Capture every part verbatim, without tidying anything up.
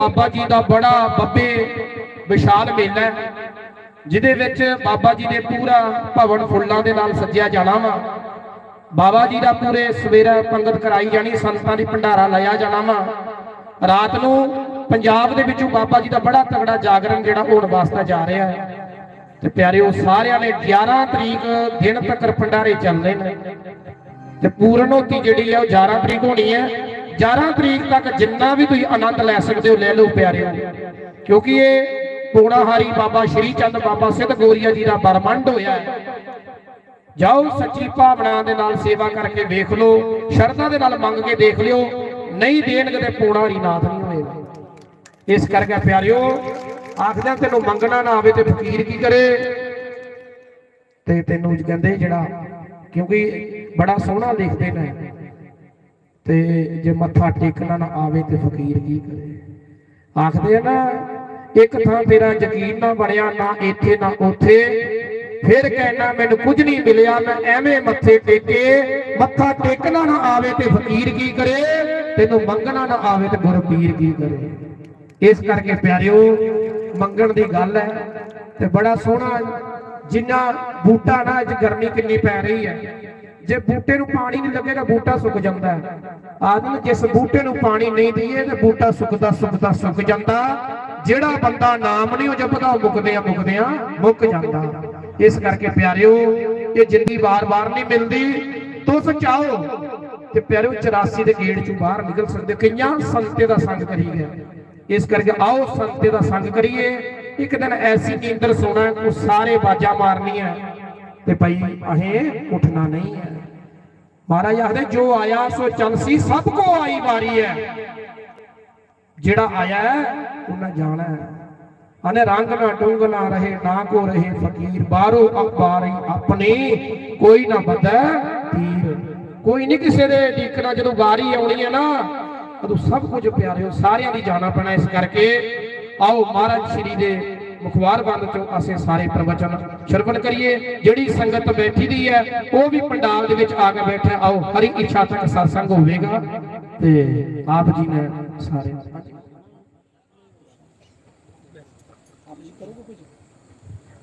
ਬਾਬਾ ਜੀ ਦਾ ਬੜਾ ਬੱਬੇ ਵਿਸ਼ਾਲ ਮੇਲਾ ਹੈ, ਜਿਹਦੇ ਵਿੱਚ ਬਾਬਾ ਜੀ ਦੇ ਪੂਰਾ ਭਵਨ ਫੁੱਲਾਂ ਦੇ ਨਾਲ ਸੱਜਿਆ ਜਾਣਾ ਵਾ। ਬਾਬਾ ਜੀ ਦਾ ਪੂਰੇ ਸਵੇਰੇ ਪੰਗਤ ਕਰਾਈ ਜਾਣੀ, ਸੰਤਾਂ ਦੀ ਭੰਡਾਰਾ ਲਾਇਆ ਜਾਣਾ ਵਾ। ਰਾਤ ਨੂੰ ਪੰਜਾਬ ਦੇ ਵਿੱਚੋਂ ਬਾਬਾ ਜੀ ਦਾ ਬੜਾ ਤਗੜਾ ਜਾਗਰਣ ਜਿਹੜਾ ਹੋਣ ਵਾਸਤੇ ਜਾ ਰਿਹਾ ਹੈ। ਤੇ ਪਿਆਰਿਓ, ਸਾਰਿਆਂ ਨੇ, ਗਿਆਰਾਂ ਤਰੀਕ ਦਿਨ ਤੱਕ ਭੰਡਾਰੇ ਚੱਲਣੇ ਨੇ ਤੇ ਪੂਰਨੋਤੀ ਜਿਹੜੀ ਹੈ ਉਹ ਗਿਆਰਾਂ ਤਰੀਕ ਹੋਣੀ ਹੈ। ਗਿਆਰਾਂ ਤਰੀਕ ਤੱਕ ਜਿੰਨਾ ਵੀ ਤੁਸੀਂ ਆਨੰਦ ਲੈ ਸਕਦੇ ਹੋ, ਲੈ ਲਓ ਪਿਆਰਿਓ, ਕਿਉਂਕਿ ਇਹ ਪੋਣਾਹਾਰੀ ਬਾਬਾ ਸ਼੍ਰੀ ਚੰਦ, ਬਾਬਾ ਸਿੱਧ ਗੋਰੀਆ ਜੀ ਦਾ ਬਰਮੰਡ ਹੋਇਆ ਹੈ। ਜਾਓ, ਸੱਚੀ ਭਾਵਨਾ ਦੇ ਨਾਲ ਸੇਵਾ ਕਰਕੇ ਵੇਖ ਲਓ, ਸ਼ਰਧਾ ਦੇ ਨਾਲ ਮੰਗ ਕੇ ਦੇਖ ਲਿਓ, ਨਹੀਂ ਦੇਣਗੇ ਤੇ ਪੋਣਾ ਹਰੀਨਾਥ ਨਹੀਂ ਹੋਏਗਾ। ਇਸ ਕਰਕੇ ਪਿਆਰਿਓ, ਆਖਦੇ, "ਤੈਨੂੰ ਮੰਗਣਾ ਨਾ ਆਵੇ ਤੇ ਫਕੀਰ ਕੀ ਕਰੇ?" ਤੇ ਤੈਨੂੰ ਕਹਿੰਦੇ ਜਿਹੜਾ, ਕਿਉਂਕਿ ਬੜਾ ਸੋਹਣਾ ਲਿਖਦੇ ਨੇ, "ਤੇ ਜੇ ਮੱਥਾ ਟੇਕਣਾ ਨਾ ਆਵੇ ਤੇ ਫਕੀਰ ਕੀ ਕਰੇ?" ਆਖਦੇ ਆ ਨਾ, "ਇੱਕ ਥਾਂ ਤੇਰਾ ਯਕੀਨ ਨਾ ਬਣਿਆ, ਨਾ ਇੱਥੇ ਨਾ ਉੱਥੇ, ਫਿਰ ਕਹਿਣਾ ਮੈਨੂੰ ਕੁਝ ਨਹੀਂ ਮਿਲਿਆ, ਮੈਂ ਐਵੇਂ ਮੱਥੇ ਟੇਕੇ, ਮੱਥਾ ਟੇਕਣਾ ਨਾ ਆਵੇ ਤੇ ਫਕੀਰ ਕੀ ਕਰੇ, ਤੈਨੂੰ ਮੰਗਣਾ ਨਾ ਆਵੇ ਤੇ ਗੁਰ ਪੀਰ ਕੀ ਕਰੇ।" ਇਸ ਕਰਕੇ ਪਿਆਰਿਓ, ਮੰਗਣ ਦੀ ਗੱਲ ਹੈ ਤੇ ਬੜਾ ਸੋਹਣਾ, ਜਿੰਨਾ ਬੂਟਾ ਨਾ, ਅੱਜ ਗਰਮੀ ਕਿੰਨੀ ਪੈ ਰਹੀ ਹੈ, ਜੇ ਬੂਟੇ ਨੂੰ ਪਾਣੀ ਨਹੀਂ ਲੱਗੇਗਾ, ਬੂਟਾ ਸੁੱਕ ਜਾਂਦਾ ਹੈ। ਆਦਮੀ, ਜਿਸ ਬੂਟੇ ਨੂੰ ਪਾਣੀ ਨਹੀਂ ਦਈਏ ਤੇ ਬੂਟਾ ਸੁੱਕਦਾ ਸੁੱਕਦਾ ਸੁੱਕ ਜਾਂਦਾ। ਜਿਹੜਾ ਬੰਦਾ ਨਾਮ ਨਹੀਂ ਉਹ ਜਪਦਾ, ਉਹ ਮੁੱਕਦਿਆਂ ਮੁੱਕਦਿਆਂ ਮੁੱਕ ਜਾਂਦਾ। ਇਸ ਕਰਕੇ ਪਿਆਰਿਓ, ਇਹ ਜ਼ਿੰਦਗੀ ਵਾਰ-ਵਾਰ ਨਹੀਂ ਮਿਲਦੀ। ਤੁਸੀਂ ਚਾਹੋ ਤੇ ਪਿਆਰਿਓ, ਚੁਰਾਸੀ ਦੇ ਗੇਟ ਚੋਂ ਬਾਹਰ ਨਿਕਲ ਸਕਦੇ ਹੋ। ਕਈਆਂ, ਸੰਗਤ ਦਾ ਸੰਗ ਕਰੀ ਗਿਆ। ਇਸ ਕਰਕੇ ਆਓ, ਸੰਗਤ ਦਾ ਸੰਗ ਕਰੀਏ। ਇੱਕ ਦਿਨ ਐਸੀ ਨੀਂਦਰ ਸੋਣਾ ਹੈ, ਉਹ ਸਾਰੇ ਬਾਜਾ ਮਾਰਨੀ ਹੈ ਤੇ ਭਾਈ, ਅਹੇ ਉੱਠਣਾ ਨਹੀਂ ਹੈ। ਮਹਾਰਾਜ ਆਖਦੇ, "ਜੋ ਆਇਆ ਸੋ ਚੱਲ ਸੀ, ਸਭ ਕੋ ਆਈ ਵਾਰੀ ਹੈ।" ਜਿਹੜਾ ਆਇਆ ਹੈ, ਉਹਨੇ ਜਾਣਾ ਹੈ। ਅਨੇ ਰੰਗ ਨਾ ਢੰਗ ਨਾ ਰਹੇ, ਨਾ ਕੋ ਰਹੇ ਫਕੀਰ, ਬਾਹਰੋਂ ਅਖਬਾਰੀ ਆਪਣੀ, ਕੋਈ ਨਾ ਬੱਧੇ ਤੀਰ। ਕੋਈ ਨਹੀਂ ਕਿਸੇ ਦੇ ਡੀਕਣਾ, ਜਦੋਂ ਵਾਰੀ ਆਉਣੀ ਹੈ ਨਾ, ਉਦੋਂ ਸਭ ਕੁਝ ਪਿਆਰਿਓ, ਸਾਰਿਆਂ ਦੀ ਜਾਣਾ ਪੈਣਾ। ਇਸ ਕਰਕੇ ਆਓ, ਮਹਾਰਾਜ ਸ਼੍ਰੀ ਦੇ ਮੁਖਵਾਰ ਬੰਦ ਚੋਂ ਅਸੀਂ ਸਾਰੇ ਪ੍ਰਵਚਨ ਸ਼ਰਵਣ ਕਰੀਏ। ਜਿਹੜੀ ਸੰਗਤ ਬੈਠੀ ਦੀ ਹੈ, ਉਹ ਵੀ ਪੰਡਾਲ ਦੇ ਵਿੱਚ ਆ ਕੇ ਬੈਠੇ। ਆਓ, ਹਰੀ ਇੱਛਾ ਤੱਕ ਸਤਸੰਗ ਹੋਵੇਗਾ ਤੇ ਆਪ ਜੀ ਨੇ ਸਾਰੇ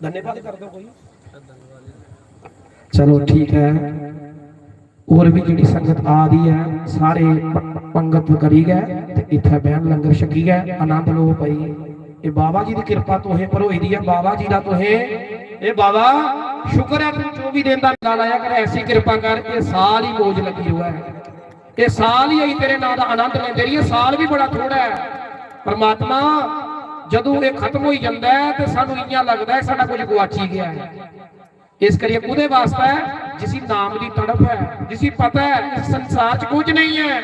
धन्यवाद कर दो कोई। चलो ठीक है, और भी जेह्ड़ी संगत आ दी ऐ, सारे प-, पंगत करी गै ते इत्थै बैह्न लंगर छकी गै आनंद लो भाई। एह् बाबा जी दी किरपा तुसें पर होई दी ऐ, बाबा जी दा तुसें, ए बाबा, शुक्र ऐ तू चौबी दिन दा मेला लाया कर, ऐसी किरपा कर, एह् साल ही मौज लगी र'वै। एह् साल ही असीं तेरे नां दा आनंद लैंदे रहिए, साल भी बड़ा थोड़ा ऐ। परमात्मा, जदों एह् खत्म होई जंदा ऐ ते सानूं इ'यां लगदा ऐ साढ़ा कुछ गुआची गेआ ऐ। इस करियै कोह्दे वास्तै ऐ? जिसी नाम दी तड़फ ऐ, जिसी पता ऐ इस संसार च कुछ नहीं ऐ,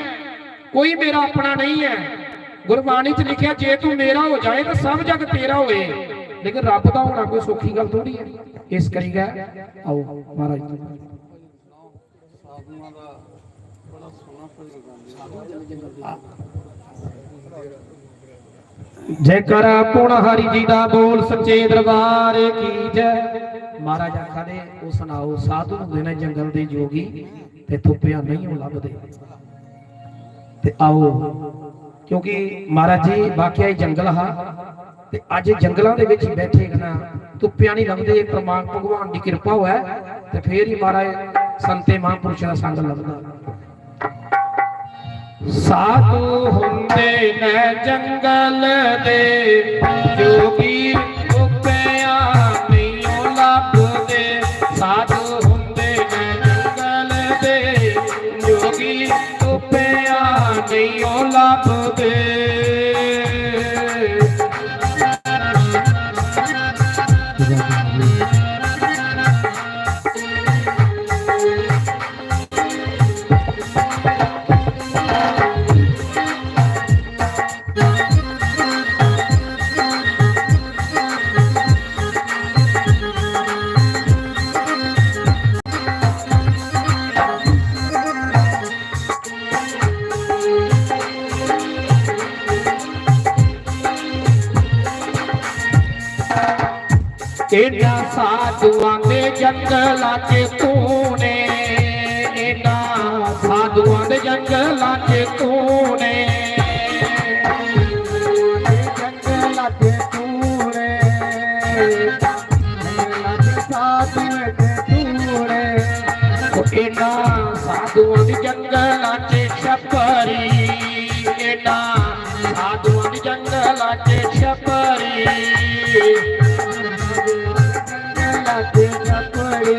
कोई मेरा अपना नहीं ऐ। गुरबाणी च लिखेआ, "जे तू मेरा हो जाए तो सब जग तेरा होए।" लेकिन रब दा होना कोई सौखी गल्ल थोड़ी ऐ। इस करी गै आओ महाराज। जयकारा पूर्ण हरि जी दा बोल, सच्चे दरबार की जय। महाराज आखा दे, "ओ सनाओ, साधु हुंदे ने जंगल दे जोगी, ते तुप्पेआ नहीं ओ लभदे।" ते आओ, क्योंकि महाराज जी वाकया ही जंगल हा, ते अज्ज जंगलां दे विच बैठे कना तुप्पेआ नहीं लभदे, प्रमाण भगवान दी किरपा होऐ, ते फिर ही महाराज संते महापुरुषें दा संग लभदा। साधु हुंदे ने जंगल दे, जोगी तुप्पेआ नहीं ओ लभदे। साधु हुंदे ने जंगल दे, जोगी तुप्पेआ नहीं ओ लभदे। इन्हां साधुआं दे जंगलां च कौन ऐ? इन्हां साधुआं दे जंगलां च कौन ऐ? ते तूने, जंगलां च साधुएं ते तूने। इन्हां साधुआं दी जंगलां च छपरी, इन्हां साधुआं दी जंगलां च छपरी। जंगलां च छपरी,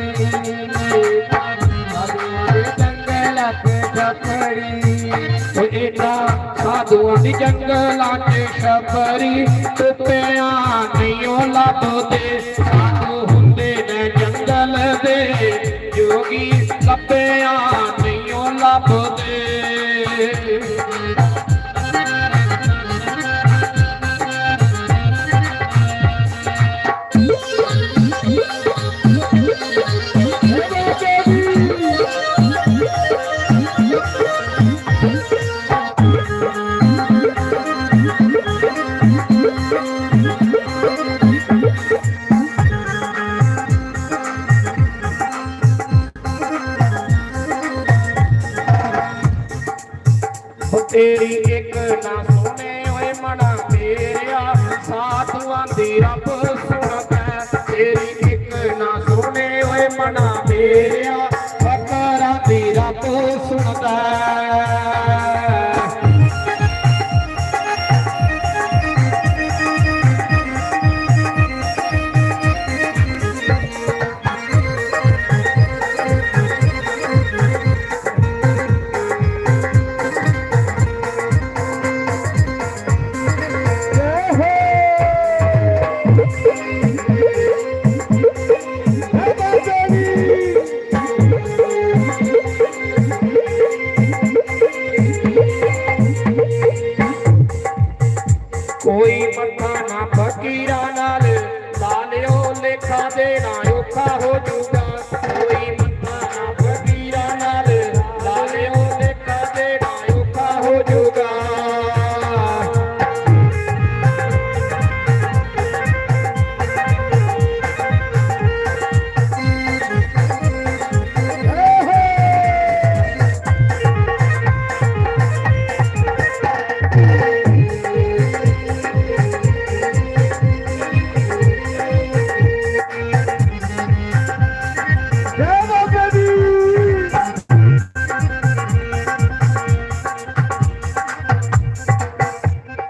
साधुआं दी जंगलां च छपरी। इन्हां साधुआं दी जंगलां च छपरी, तुप्पेआ नेईं ओ लभदे। साधु हुंदे न जंगल दे, जोगी लब्भेआ नेईं ओ लभदे। ओ तेरी इक ना सुने ओए मना मेरेआ, साधुआं दी रब सुनदा ऐ। तेरी इक ना सुने ओए मना मेरेआ, फकरां दी रब सुनदा ऐ। कोई मत्था ना फकीरा नाल ला लियो, लेखा देना औखा हो जूगा। कोई मत्था ना फकीरा नाल ला लियो, लेखा देना औखा हो जूगा।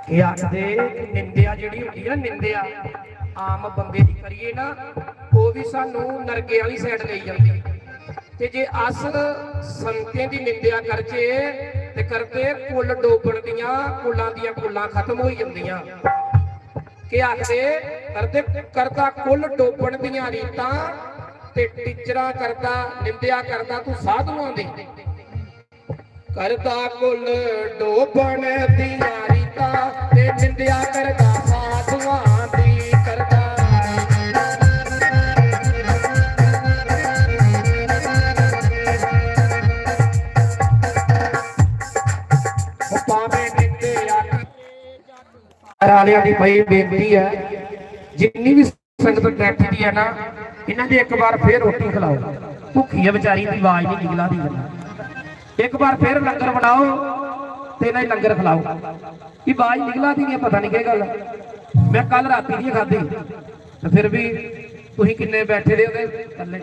एह् आखदे कि निंदेआ जेह्ड़ी होंदी ना, निंदेआ आम बंदे दी करिए ना, ओह् बी सानू नरके आह्ली side लेई जंदी। ते जे अस संतें दी निंदेआ करचै ते करदे कुल डोबन दियां, कुलां दियां कुलां खत्म होई जंदियां। केह् आखदे? करदे, करदा कुल डोबन दियां रीतां ते टीचरां करदा, निंदेआ करदा तू साधुआं दी। करदा कुल डोबन दियां रीतां ते निंदेआ करदा साधुआं दी करदा। ओ भावें निंदेआ आलेआं दी बड़ी बेनती ऐ, जिन्नी बी संगत बैठी दी ऐ ना, इन्हां दी इक बार फिर रोटी खलाओ। भुक्खी ऐ बेचारी, दी आवाज नहीं निकला दी। इक बार फिर लंगर बनाओ ते इन्हां गी लंगर खलाओ। ये आवाज निकला दी नहीं, पता नहीं केह् गल्ल। मैं कल राती नहीं खादी, ते फिर भी तुसीं किन्ने बैठे दे ओ ते कल्ले।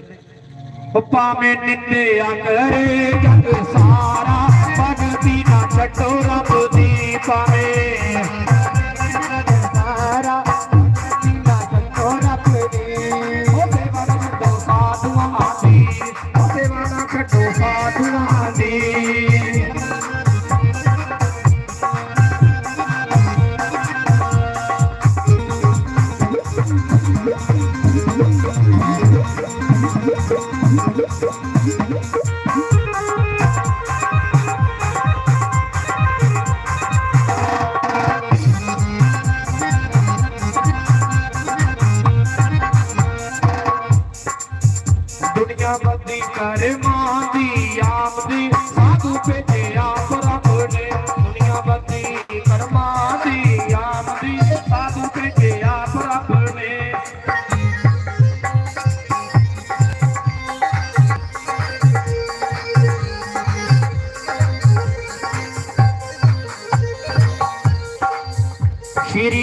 ओ भावें निंदेआ करे जग सारा, भगती ना छड्डो रब दी भावें। सारा भगती ना छड्डो रब दी। ओ सेवा ना छड्डो साधुआं दी, ओ सेवा ना छड्डो साधुआं दी।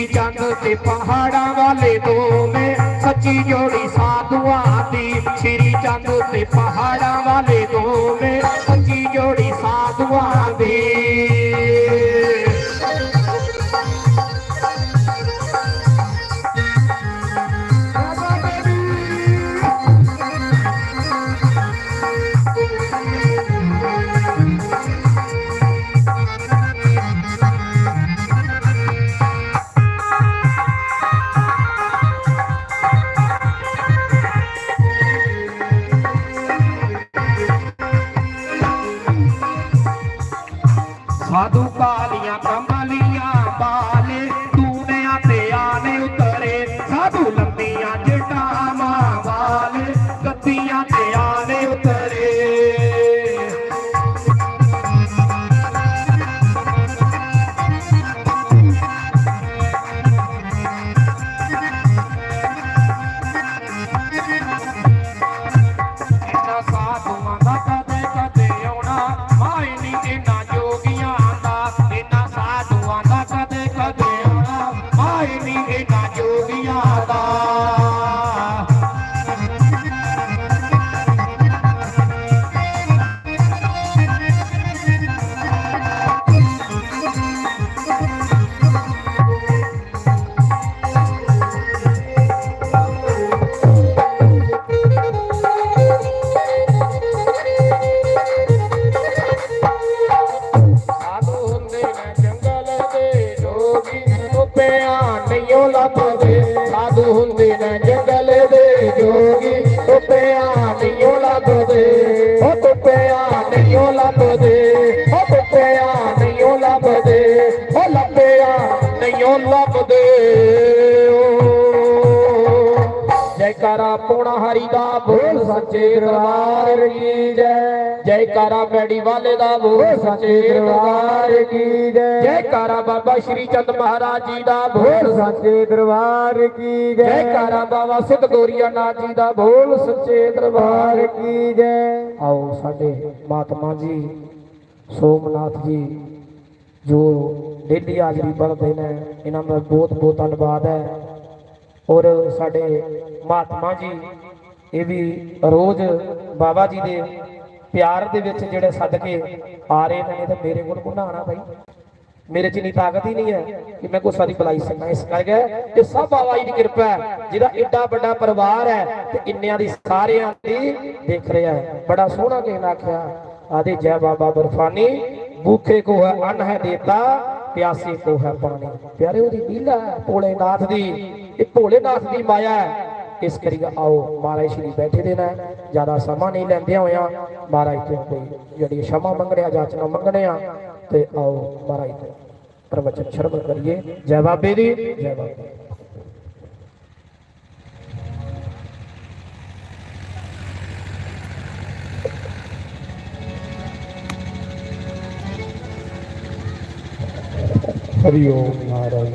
चंद ते पहाड़ां वाले दोवें, सच्ची जोड़ी साधुआं दी। श्री चंद ते पहाड़ां वाले दोवें, सच्ची जोड़ी साधुआं दी। साधु कालियां कमलियां वाले, दुनिया ते आने उतरे। साधु लंबियां जटावां वाले, गद्दियां ते आने उतरे। इन्ना साधुआं दा कदे कदे औना, माए नी इन्ना जोगियां दा। इन्ना साधुआं दा कदे कदे औना, माए नी इन्ना जोगियां दा। साधु हुंदे न जंगल दे जोगी, तुप्पेआ नेईं ओ लभदे। साधु हुंदे न जंगल दे जोगी, तुप्पेआ नेईं ओ लभदे। ओ तुप्पेआ नेईं ओ लभदे। ओ तुप्पेआ नेईं ओ लभदे। ओ लब्भेआ नेईं ओ लभदे। ओ जयकारा पौना हरि दा बोल सच्चे दरबार की जय। जयकारा मैड़ी वाले दा बोल सच्चे दरबार की जय। जयकारा बाबा श्री चंद महाराज जी दा बोल सच्चे दरबार की जय। जयकारा बाबा सिद्ध गौरिया नाथ जी दा बोल सच्चे दरबार की जय। आओ साडे महात्मा जी सोमनाथ जी जो डेली हाजरी भरदे ने, इन्हां दा बहुत बहुत धन्नवाद है। और साडे महात्मा जी, ये भी रोज बाबा जी दे प्यार दे विच जेड़े सदके आ रहे ने, ते मेरे कोल कु'न आना भाई? मेरे च इन्नी ताकत ही नहीं है कि मैं कुसै दी बुलाई सकना। इस करके ये सब बाबा जी दी किरपा है, जिदा एड्डा बड्डा परिवार है ते इन्नियां दी सारियां दी देख रहा है। बड़ा सोहना कहना आख्या, आदे जय बाबा बर्फानी, भूखे को है अन्न है देता, प्यासे को है पानी। प्यारे, ओदी लीला है भोलेनाथ दी, ये भोलेनाथ दी माया है। इस करियै आओ, महाराज श्री बैठे दे न, ज्यादा समां नहीं लैंदे होया महाराज तो कोई जेह्ड़ी क्षमा मंगने आ, जाचना मंगने आ, ते आओ महाराज तो प्रवचन श्रवण करिए। जय बाबे दी, जय बाबे। हरि ओम नारायण।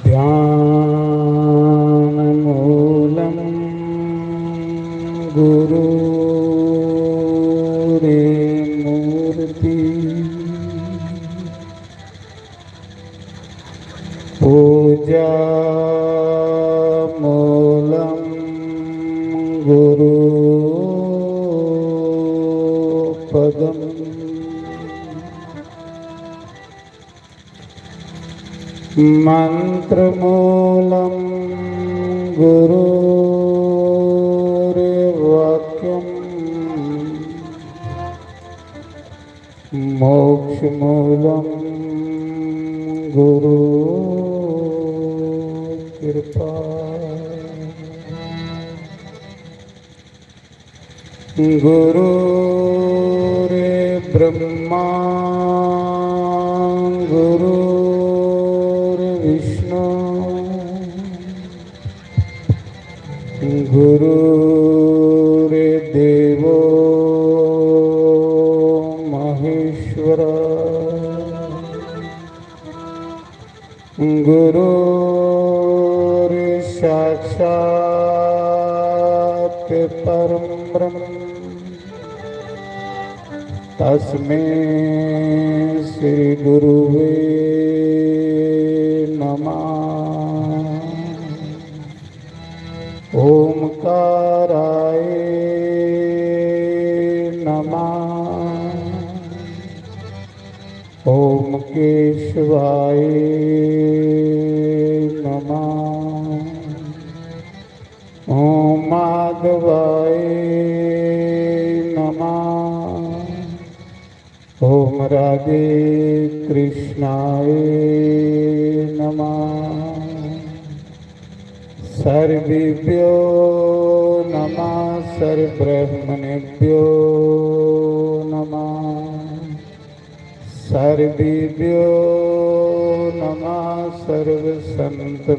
ध्यान मूलम गुरु रे मूर्ति। पूजा मूलं गुरु पदम्। मन्त्रमूलं गुरुर्वाक्यम्। मोक्षमूलं गुरु कृपा। गुरुर्ब्रह्मा गुरुर्विष्णु गुरुर्देवो महेश्वर। गुरुर्साक्षात् परं ब्रह्म। तस्मै श्री गुरुवे नमः। ओमकाराय नमः। ओम केशवाय नमः। ओम माधवाय नमः। ओम राधे कृष्णाय नमः। सर्वेभ्यो नमः, सर्वब्रह्मणेभ्यो नमः, सर्वेभ्यो नमः, सर्वसंतपारिभ्यो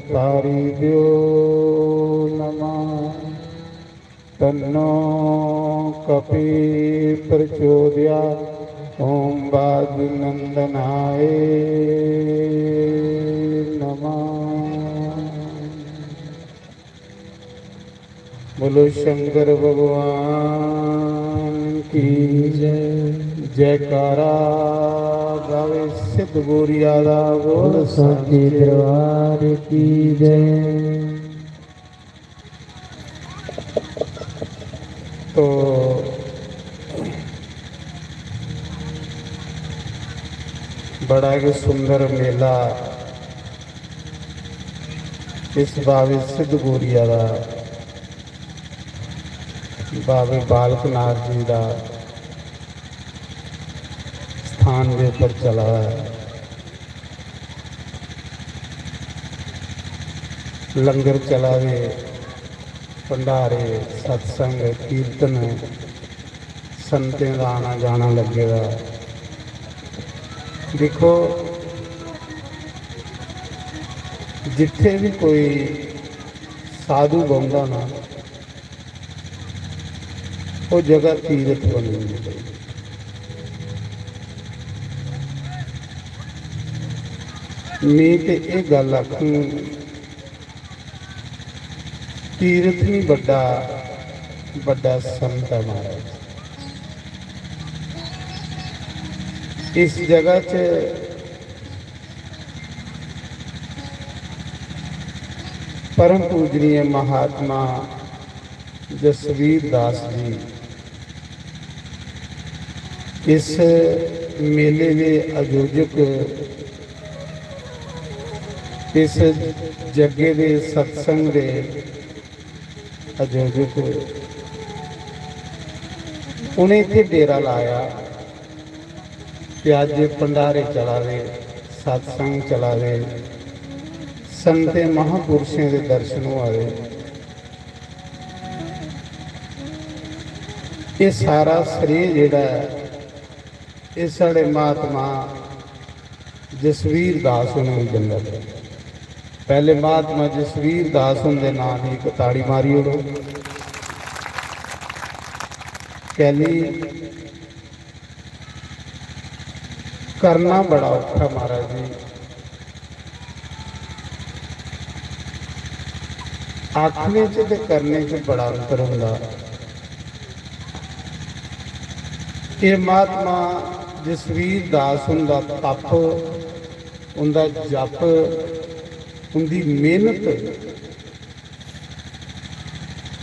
नमः। तन्नो कपि प्रचोदयात्। ओम वायुनंदनाय नमः। बोलो शंकर भगवान की जय। जयकारा गावे सिद्ध गोरिया दा। बोलो सांचे दरबार की जय। तो बड़ा गै सुंदर मेला इस बाबे सिद्ध गोरिया दा, बाबे बालक नाथ जी दा स्थान दे उप्पर चला दा ऐ। लंगर चला दे, भंडारे, सत्संग, कीर्तन, संतें दा आना जाना लग्गे दा। दिक्खो, जित्थै बी कोई साधु बौंह्दा ना, ओह् जगह तीरथ बनी जंदी। में ते एह् गल्ल आखूं, तीरथ निं बड्डा, बड्डा संत ऐ महाराज। इस जगह च परम पूजनीय महात्मा जसवीर दास जी इस मेले दे आयोजक, इस जग्गे दे सत्संग दे आयोजक, उ'नें इत्थै डेरा लाया ते अज्ज भंडारे चला दे, सत्संग चला दे, संतें महापुरुषें दे दर्शन होआ दे। एह् सारा श्रेय जेह्ड़ा ऐ, एह् साढ़े महात्मा जसवीर दास होरें गी जंदा ऐ। पैह्ले महात्मा जसवीर दास हुंदे नांऽ दी इक ताड़ी मारी ओड़ो। कैली करना बड़ा औखा महाराज जी। आखने च ते करने च बड़ा अंतर होंदा। एह् महात्मा जसवीर दास हुंदा तप, उंदा जप, उंदी मेहनत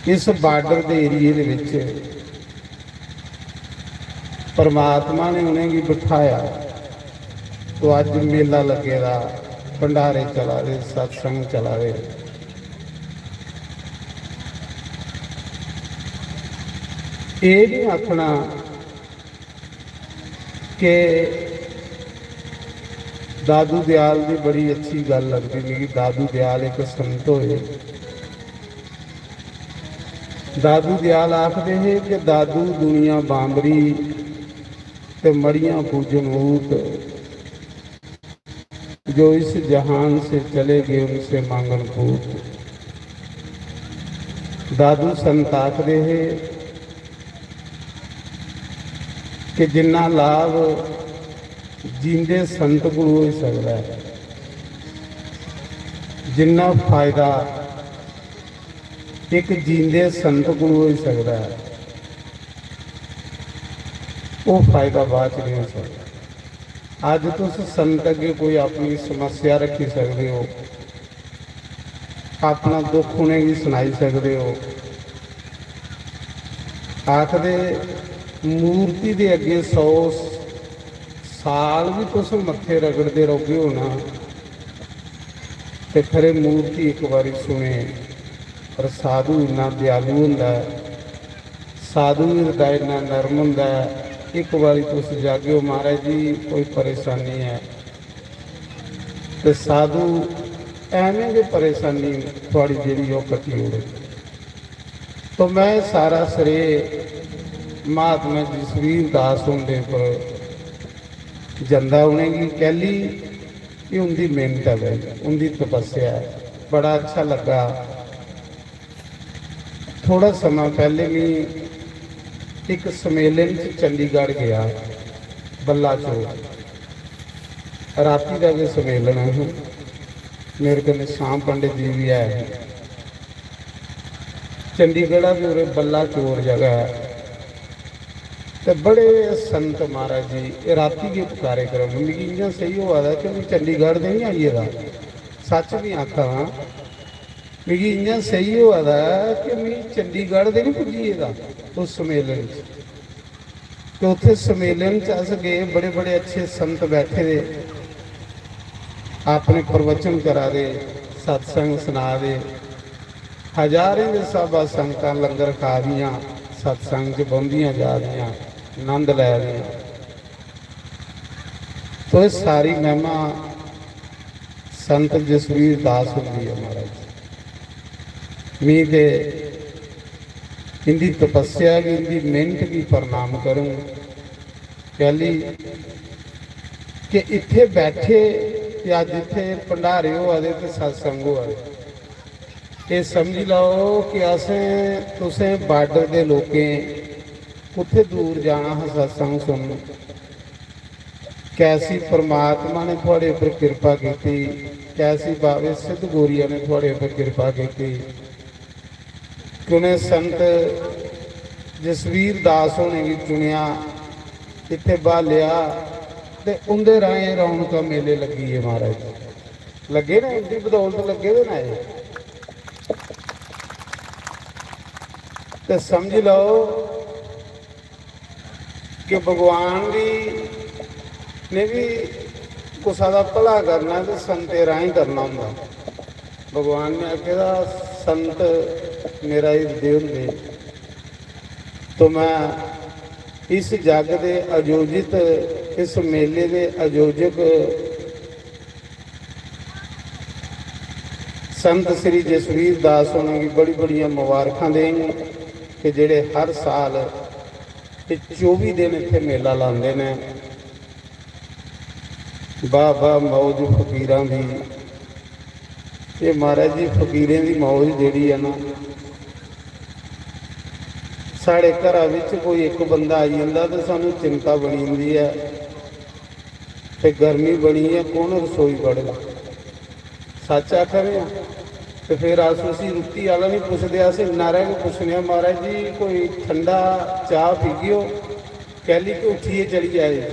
इस बार्डर दे एरिये दे विच परमात्मा ने उ'नेंगी बठाया। तो अज्ज मेला लग्गे दा, भंडारे चला दे, सत्संग चला दे। एह् निं आखना कि दादू दयाल दी बड़ी अच्छी गल्ल लगदी मिगी। दादू दयाल इक संत होए। दादू दयाल आखदे हे कि दादू दुनिया बांबरी ते मड़ियां पूजन ऊत, जो इस जहान से चले गए उनसे मांगन पूत। दादू संत आखदे हे कि जिन्ना लाभ जींदे संत कोल होई सकदा ऐ, जिन्ना फायदा इक जींदे संत कोल होई सकदा ऐ, ओह् फायदा बाद च नहीं हो सकदा। अज्ज तुस संत अग्गें कोई अपनी समस्या रखी सकदे हो, अपना दुख उ'नेंगी सनाई सकदे हो। आखदे, मूर्ति दे अग्गें सौ साल भी तुस मत्थे रगड़दे रौह्गे हो ना, ते खरे मूर्ति इक बारी सुने। पर साधु इन्ना दयालु होंदा ऐ, साधु हिरदा इन्ना नरम होंदा ऐ। इक बारी तुस जागे ओ, "महाराज जी, कोई परेशानी ऐ," ते साधु ऐवें गै परेशानी थुआड़ी जेह्ड़ी ओह् कट्टी ओड़े। तो मैं सारा श्रेय महात्मा जसवीर दास हुंदे पर जंदा उ'नेंगी, कैली कि उं'दी मेहनत ऐ भाई, उं'दी तपस्या ऐ। बड़ा अच्छा लग्गा। थोड़ा समां पैह्ले मी इक सम्मेलन च चंडीगढ़ गेआ, बल्ला चौक। राती दा गै सम्मेलन हा। मेरे कन्नै श्याम पंडित जी बी ऐ हे। चंडीगढ़ दा बी उरे बल्ला चौक जगह ऐ। ते बड़े संत महाराज जी, एह् राती गै कार्यक्रम, मिगी इ'यां सेही होआ दा कि में चंडीगढ़ दे निं आई गेदा, सच्च बी आखा दा, मिगी इ'यां सेही होआ दा कि में चंडीगढ़ दे निं पुज्जी गेदा उस सम्मेलन च। ते उत्थै सम्मेलन च अस गे, बड़े बड़े अच्छे संत बैठे दे, अपने प्रवचन करा दे, सत्संग सना दे। हजारें दे स्हाबा संगतां लंगर खा दियां, सत्संग च बौंह्दियां जा दियां, नंद लै दियां। तो एह् सारी महिमा संत जसवीर दास हुंदी ऐ महाराज। मी ते इंदी तपस्या गी, इंदी मेहनत गी प्रणाम करूं। कैली कि इत्थे बैठे ते अज्ज इत्थे भंडारे होआ दे ते सत्संग होआ दे। एह् समझी लैओ कि असें तुसें बार्डर दे लोकें कुत्थे दूर जाना हा सत्संग सुनन। कैसी परमात्मा ने थुआड़े उप्पर किरपा कीती, कैसी बाबे सिद्ध गोरिया ने थुआड़े उप्पर किरपा कीती कि उ'नें संत जसवीर दास होरें गी चुनेआ, इत्थै ब्हालेआ ते उं'दे राहें रौनकां मेले लग्गी गे महाराज। लग्गे ना, उं'दी बदौलत लग्गे दे ना एह्। ते समझी लैओ कि भगवान दी ने बी कुसा दा भला करना ते संतें राहें करना होंदा। भगवान ने आखे दा, "संत मेरा हिरदे होंदे।" तो मैं इस जग दे आयोजित, इस मेले दे आयोजक संत श्री जसवीर दास होरें गी बड़ी बड़ियां मुबारखां देंग कि जेह्ड़े हर साल ते चौबी दिन इत्थै मेला लांदे न। वाह वाह मौज फकीरां दी। ते महाराज जी, फकीरें दी मौज जेह्ड़ी ऐ ना, साढ़े घरा बिच कोई इक बंदा आई जंदा ते सानू चिंता बनी जंदी ऐ। ते गर्मी बनी ऐ, कौन रसोई बड़ग? सच्च आखा दे आं। ते फिर अस उसी रुट्टी आह्ला निं पुछदे, अस इन्ना हारा गै पुच्छने आं, "महाराज जी, कोई ठंडा चाह् पीगेओ, कैह्ली कि उट्ठियै चली जाए।"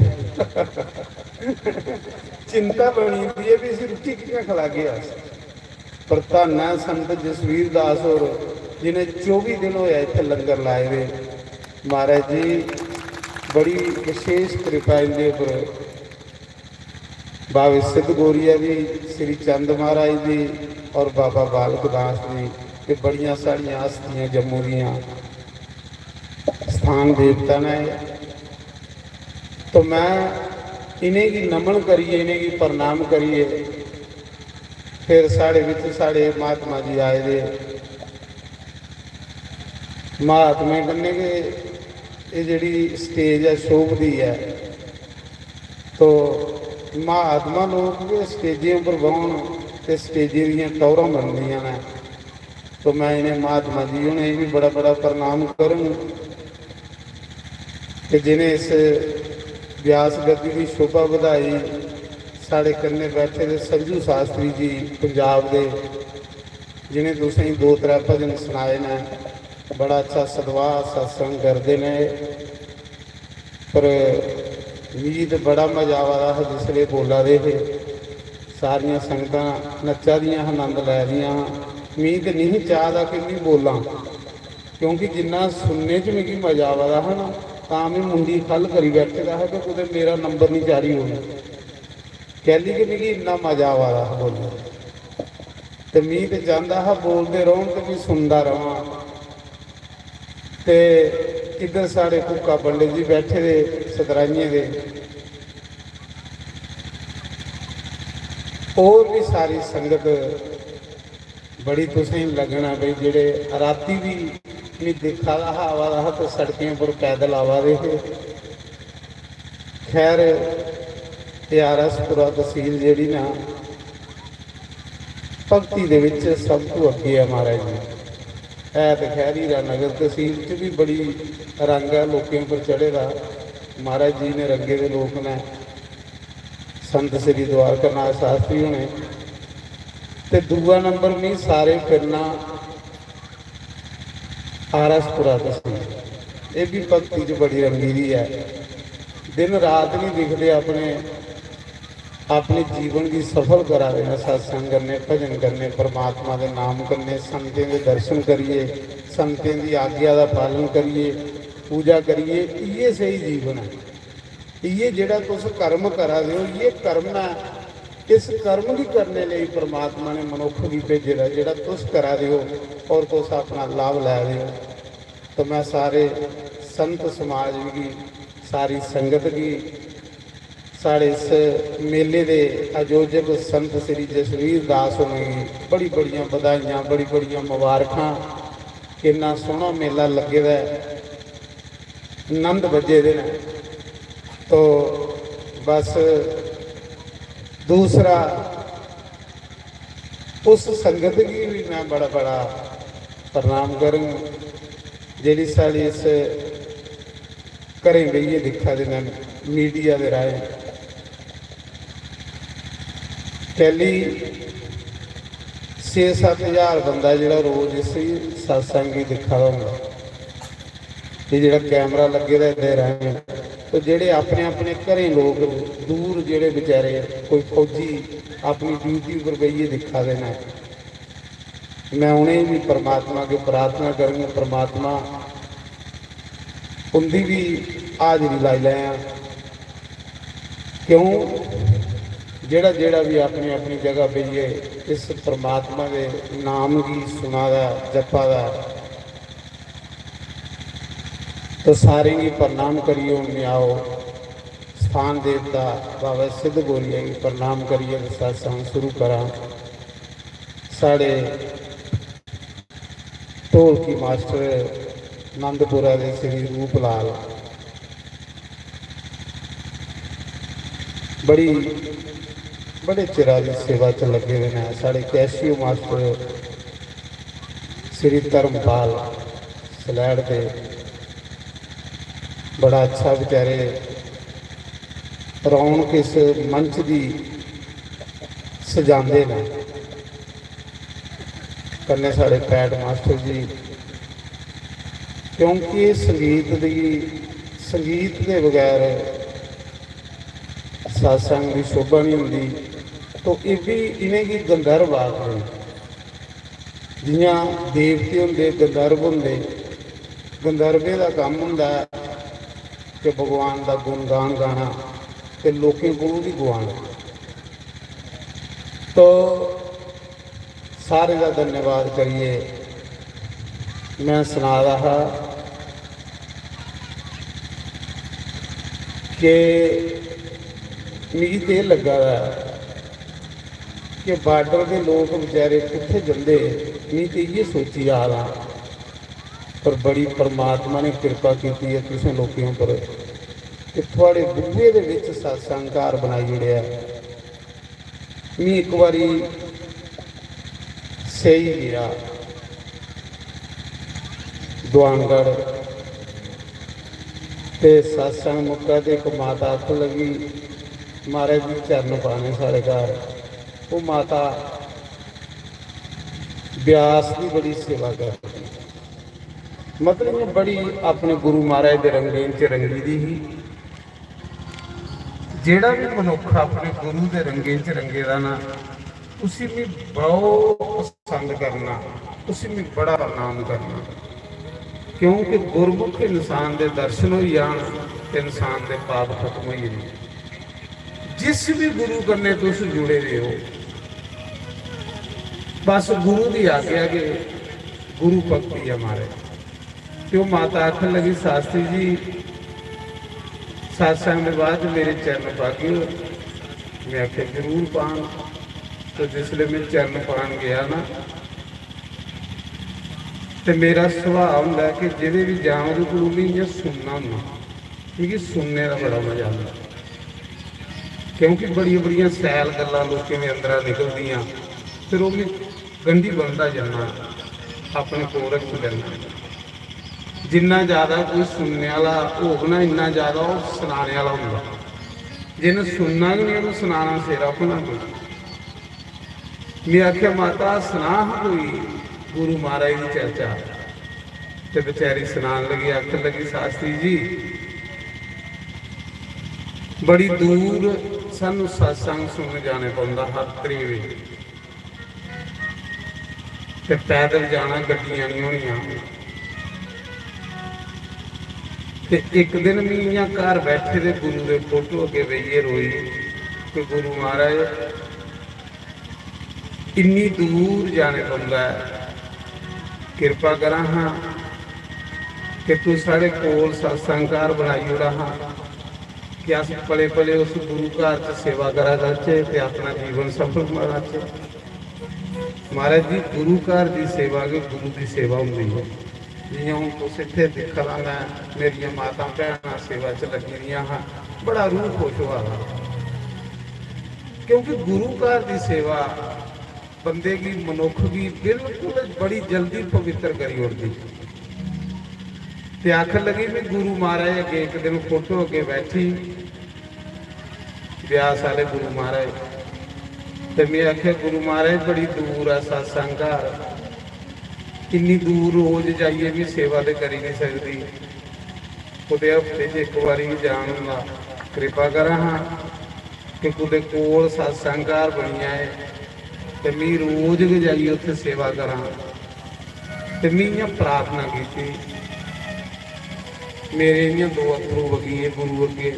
चिंता बनी जंदी ऐ भी इसी रुट्टी कि'यां खलागे अस। पर धन्न ऐ संत जसवीर दास होर, जि'नें चौबी दिन होए इत्थै लंगर लाए दे। महाराज जी, बड़ी विशेष कृपा इं'दे उप्पर। बाबे सिद्ध गोरिया दी, श्री चंद महाराज दी और बाबा बालक दास दी, ये बड़ियां साढ़ियां हस्तियां जम्मू दियां स्थान देवता न। तो मैं इ'नेंगी नमन करियै, इ'नेंगी प्रणाम करियै, फिर साढ़े बिच साढ़े महात्मा जी आए दे। महात्मा कन्नै गै एह् जेह्ड़ी stage ऐ शोभदी ऐ। तो महात्मा लोक गै स्टेजें उप्पर बौह्न ते स्टेजें दियां टौह्रां बनदियां न। तो मैं इ'नें महात्मा जी होरें गी बी बड़ा बड़ा प्रणाम करङ कि जि'नें इस व्यास गद्दी दी शोभा बधाई। साढ़े कन्नै बैठे दे संजू शास्त्री जी पंजाब दे, जि'नें तुसें गी दो त्रै भजन सनाए न, बड़ा अच्छा सदवाह सत्संग करदे न एह्। पर मिगी ते बड़ा मजा आवा दा हा जिसलै बोला दे हे। सारियां संगतां नच्चा दियां हां, आनंद लै दियां हां। मिगी ते निं चाह् दा कि में बोलां, क्योंकि जिन्ना सुनने च मिगी मजा आवा दा हा ना, तां में मुंडी ख'ल्ल करी बैठे दा हा कि कुतै मेरा नंबर निं चाढ़ी ओड़न। कैह्ली कि मिगी इन्ना मजा आवा दा हा बोलने दा। ते मी ते चांह्दा हा बोलदे रौह्न ते मी सुनदा रवां। ते इद्धर साढ़े कुक्का पंडित जी बैठे दे सतराइयें दे, होर बी सारी संगत बड़ी तुसेंगी लगन ऐ भई जेह्ड़े रातीं बी मी दिक्खा दा हा, आवा दा हा ते सड़कें उप्पर पैदल आवा दे हे। खैर, एह् आर एस पुरा तसील जेह्ड़ी ना, भक्ति दे विच सब तू अग्गे ऐ महाराज जी। है ते खैर हीरा नगर तसील च भी बड़ी रंग ऐ लोकें उप्पर चढ़े दा। महाराज जी ने रंगे दे लोक ने, संत श्री द्वारका नाथ शास्त्री होने। ते दूआ नंबर मी सारे फिरना आर एस पुरा तसील, एह् भी भक्ति च बड़ी रंगी दी ऐ। दिन रात नहीं दिखदे अपने, अपने जीवन गी सफल करा दे न सत्संग कन्नै, भजन कन्नै, परमात्मा दे नाम कन्नै, संतें दे दर्शन करिए, संतें दी आज्ञा दा पालन करिए, पूजा करिए, इ'यै स्हेई जीवन ऐ। इ'यै जेह्ड़ा तुस कर्म करा दे ओ, इ'यै कर्म ऐ। इस कर्म गी करने लेई परमात्मा ने मनुक्ख गी भेजे दा, जेह्ड़ा तुस करा दे ओ और तुस अपना लाभ लै दे ओ। तो मैं सारे संत समाज गी, सारी संगत गी, साढ़े इस मेले दे आयोजक संत श्री जसवीर दास होरें गी बड़ी बड़ियां बधाइयां, बड़ी बड़ियां मुबारखां। किन्ना सोह्ना मेला लग्गे दा ऐ, नंद बज्जे दे न। तो बस दूसरा उस संगत गी भी मैं बड़ा बड़ा प्रणाम करङ जेह्ड़ी साढ़ी इस घरें बेहियै दिक्खा दे न मीडिया दे राहें। कैली छे सत्त ज्हार बंदा जेह्ड़ा रोज इस सत्संग गी दिक्खा दा होंदा, एह् जेह्ड़ा कैमरा लग्गे दा एह्दे राहें, तो जेह्ड़े अपने अपने घरें लोक दूर जेह्ड़े बेचारे कोई फौजी अपनी ड्यूटी पर बेहियै दिक्खा दे न, मैं उ'नेंगी बी परमात्मा अग्गें प्रार्थना करङ, परमात्मा उं'दी बी हाजरी लाई लैं। क्यों जेह्ड़ा जेह्ड़ा भी अपनी अपनी जगह बेहियै इस परमात्मा दे नाम गी सुना दा, जप्पा दा, तो सारें गी प्रणाम करियै हून मैं आओ स्थान देवता बाबा सिद्ध गोरिया गी प्रणाम करियै ते सत्संग शुरू करां। साढ़े ढोलकी मास्टर नंदपुरा दे श्री रूप लाल बड़ी, बड़े चिरा दी सेवा च लग्गे दे न। साढ़े कैशियो मास्टर श्री धर्मपाल सलैड़ दे बड़ा अच्छा बेचारे रौनक इस मंच दी सजांदे न। कन्नै साढ़े पैट मास्टर जी, क्योंकि संगीत दी, संगीत दे बगैर सत्संग दी शोभा नहीं होंदी, तो इब्बी इ'नेंगी गंधर्व आखदे न। जि'यां देवते होंदे, गंधर्व होंदे, गंधर्वें दा कम्म होंदा ऐ कि भगवान दा गुणगान गाना ते लोकें कोलों बी गुआना। तो सारें दा धन्यवाद करियै मैं सना दा हा कि मिगी ते एह् लग्गा दा ऐ कि बार्डर दे लोक बेचारे कुत्थै जंदे, मिगी ते इ'यै सोची जा दा। पर बड़ी परमात्मा ने किरपा कीती ऐ तुसें लोकें उप्पर कि थुआढ़े बूहे दे बिच सत्संग घर बनाई ओड़ेआ। मी इक बारी सेई गेआ दुआनगढ़ ते सत्संग मुक्का ते इक माता आखन लगी, "महाराज जी चरण पाने साढ़े घर।" ओह् माता ब्यास दी बड़ी सेवा करदी, मतलब इ'यां बड़ी अपने गुरु महाराज दे रंगें च रंगी दी ही। जेह्ड़ा बी मनुक्ख अपने गुरु दे रंगें च रंगे दा ना, उसी में बहुत पसंद करना, उसी में बड़ा प्रणाम करना, क्योंकि गुरमुख इंसान दे दर्शन होई जान ते इंसान दे पाप खत्म होई जंदे। जिस बी गुरु कन्नै तुस जुड़े दे ओ, बस गुरु दी आज्ञा गै गुरु भक्ति ऐ महाराज। ते ओह् माता आखन लगी, "शास्त्री जी, सत्संग दे बाद मेरे चरण पागेओ?" में आखेआ, "जरूर पांग।" ते जिसलै में चरण पान गेआ ना, ते मेरा सुभाऽ होंदा ऐ कि जेह्दे बी जां ओह्दे कोलूं में इ'यां सुनना होंदा, मिगी सुनने दा बड़ा मजा आंदा, क्योंकि बड़ियां बड़ियां सैल गल्लां लोकें दे अंदरा निकलदियां, फिर ओह् में गंढी बनदा जन्ना, अपने कोल रक्खी लैन्ना। जिन्ना ज्यादा कोई सुनने आह्ला होग ना, इन्ना ज्यादा ओह् सनाने आह्ला होंदा। जिन्न सुनना गै निं, ओह् सनाना सिर अपना कोई। में आखेआ, "माता, सना हा कोई गुरु महाराज दी चर्चा।" ते बेचारी सनान लगी, आखन लगी, "शास्त्री जी, बड़ी दूर सानू सत्संग सुनन जाने पौंदा हा त्रेवे, ते पैदल जाना, गड्डियां निं होनियां।" ते इक दिन में इ'यां घर बैठे दे गुरु दे फोटो अग्गें बेहियै रोई कि गुरु महाराज, इन्नी दूर जाने पौंदा ऐ, किरपा करा हां कि तू साढ़े कोल सत्संग घर बनाई ओड़ा हां, कि अस पले पले उस गुरु घर च सेवा करा करचै ते अपना जीवन सफल बनाचै। महाराज जी, गुरु घर दी सेवा गै गुरु दी सेवा होंदी ऐ। जि'यां हून तुस इत्थै दिक्खा दा, मैं, मेरियां मातां भैनां सेवा च लग्गी दियां हां, बड़ा रूह खुश होआ दा, क्योंकि गुरु घर दी सेवा बंदे गी, मनुक्ख गी बिल्कुल बड़ी जल्दी पवित्र करी ओड़दी। ते आखन लगी, "मैं गुरु महाराज अग्गें इक दिन फोटो अग्गें बैठी, ब्यास आह्ले गुरु महाराज, ते में आखेआ, 'गुरु महाराज, बड़ी दूर ऐ सत्संग घर, इन्नी दूर रोज जाइयै बी सेवा ते करी निं सकदी, कुतै हफ्ते च इक बारी बी जान होंदा, किरपा करा हां कि कुतै कोल सत्संग घर बनी जाए ते में रोज गै जाइयै उत्थै सेवा करां।'" ते में इ'यां प्रार्थना कीती, मेरे इ'यां दो अत्थरू बगी गे गुरु अग्गे।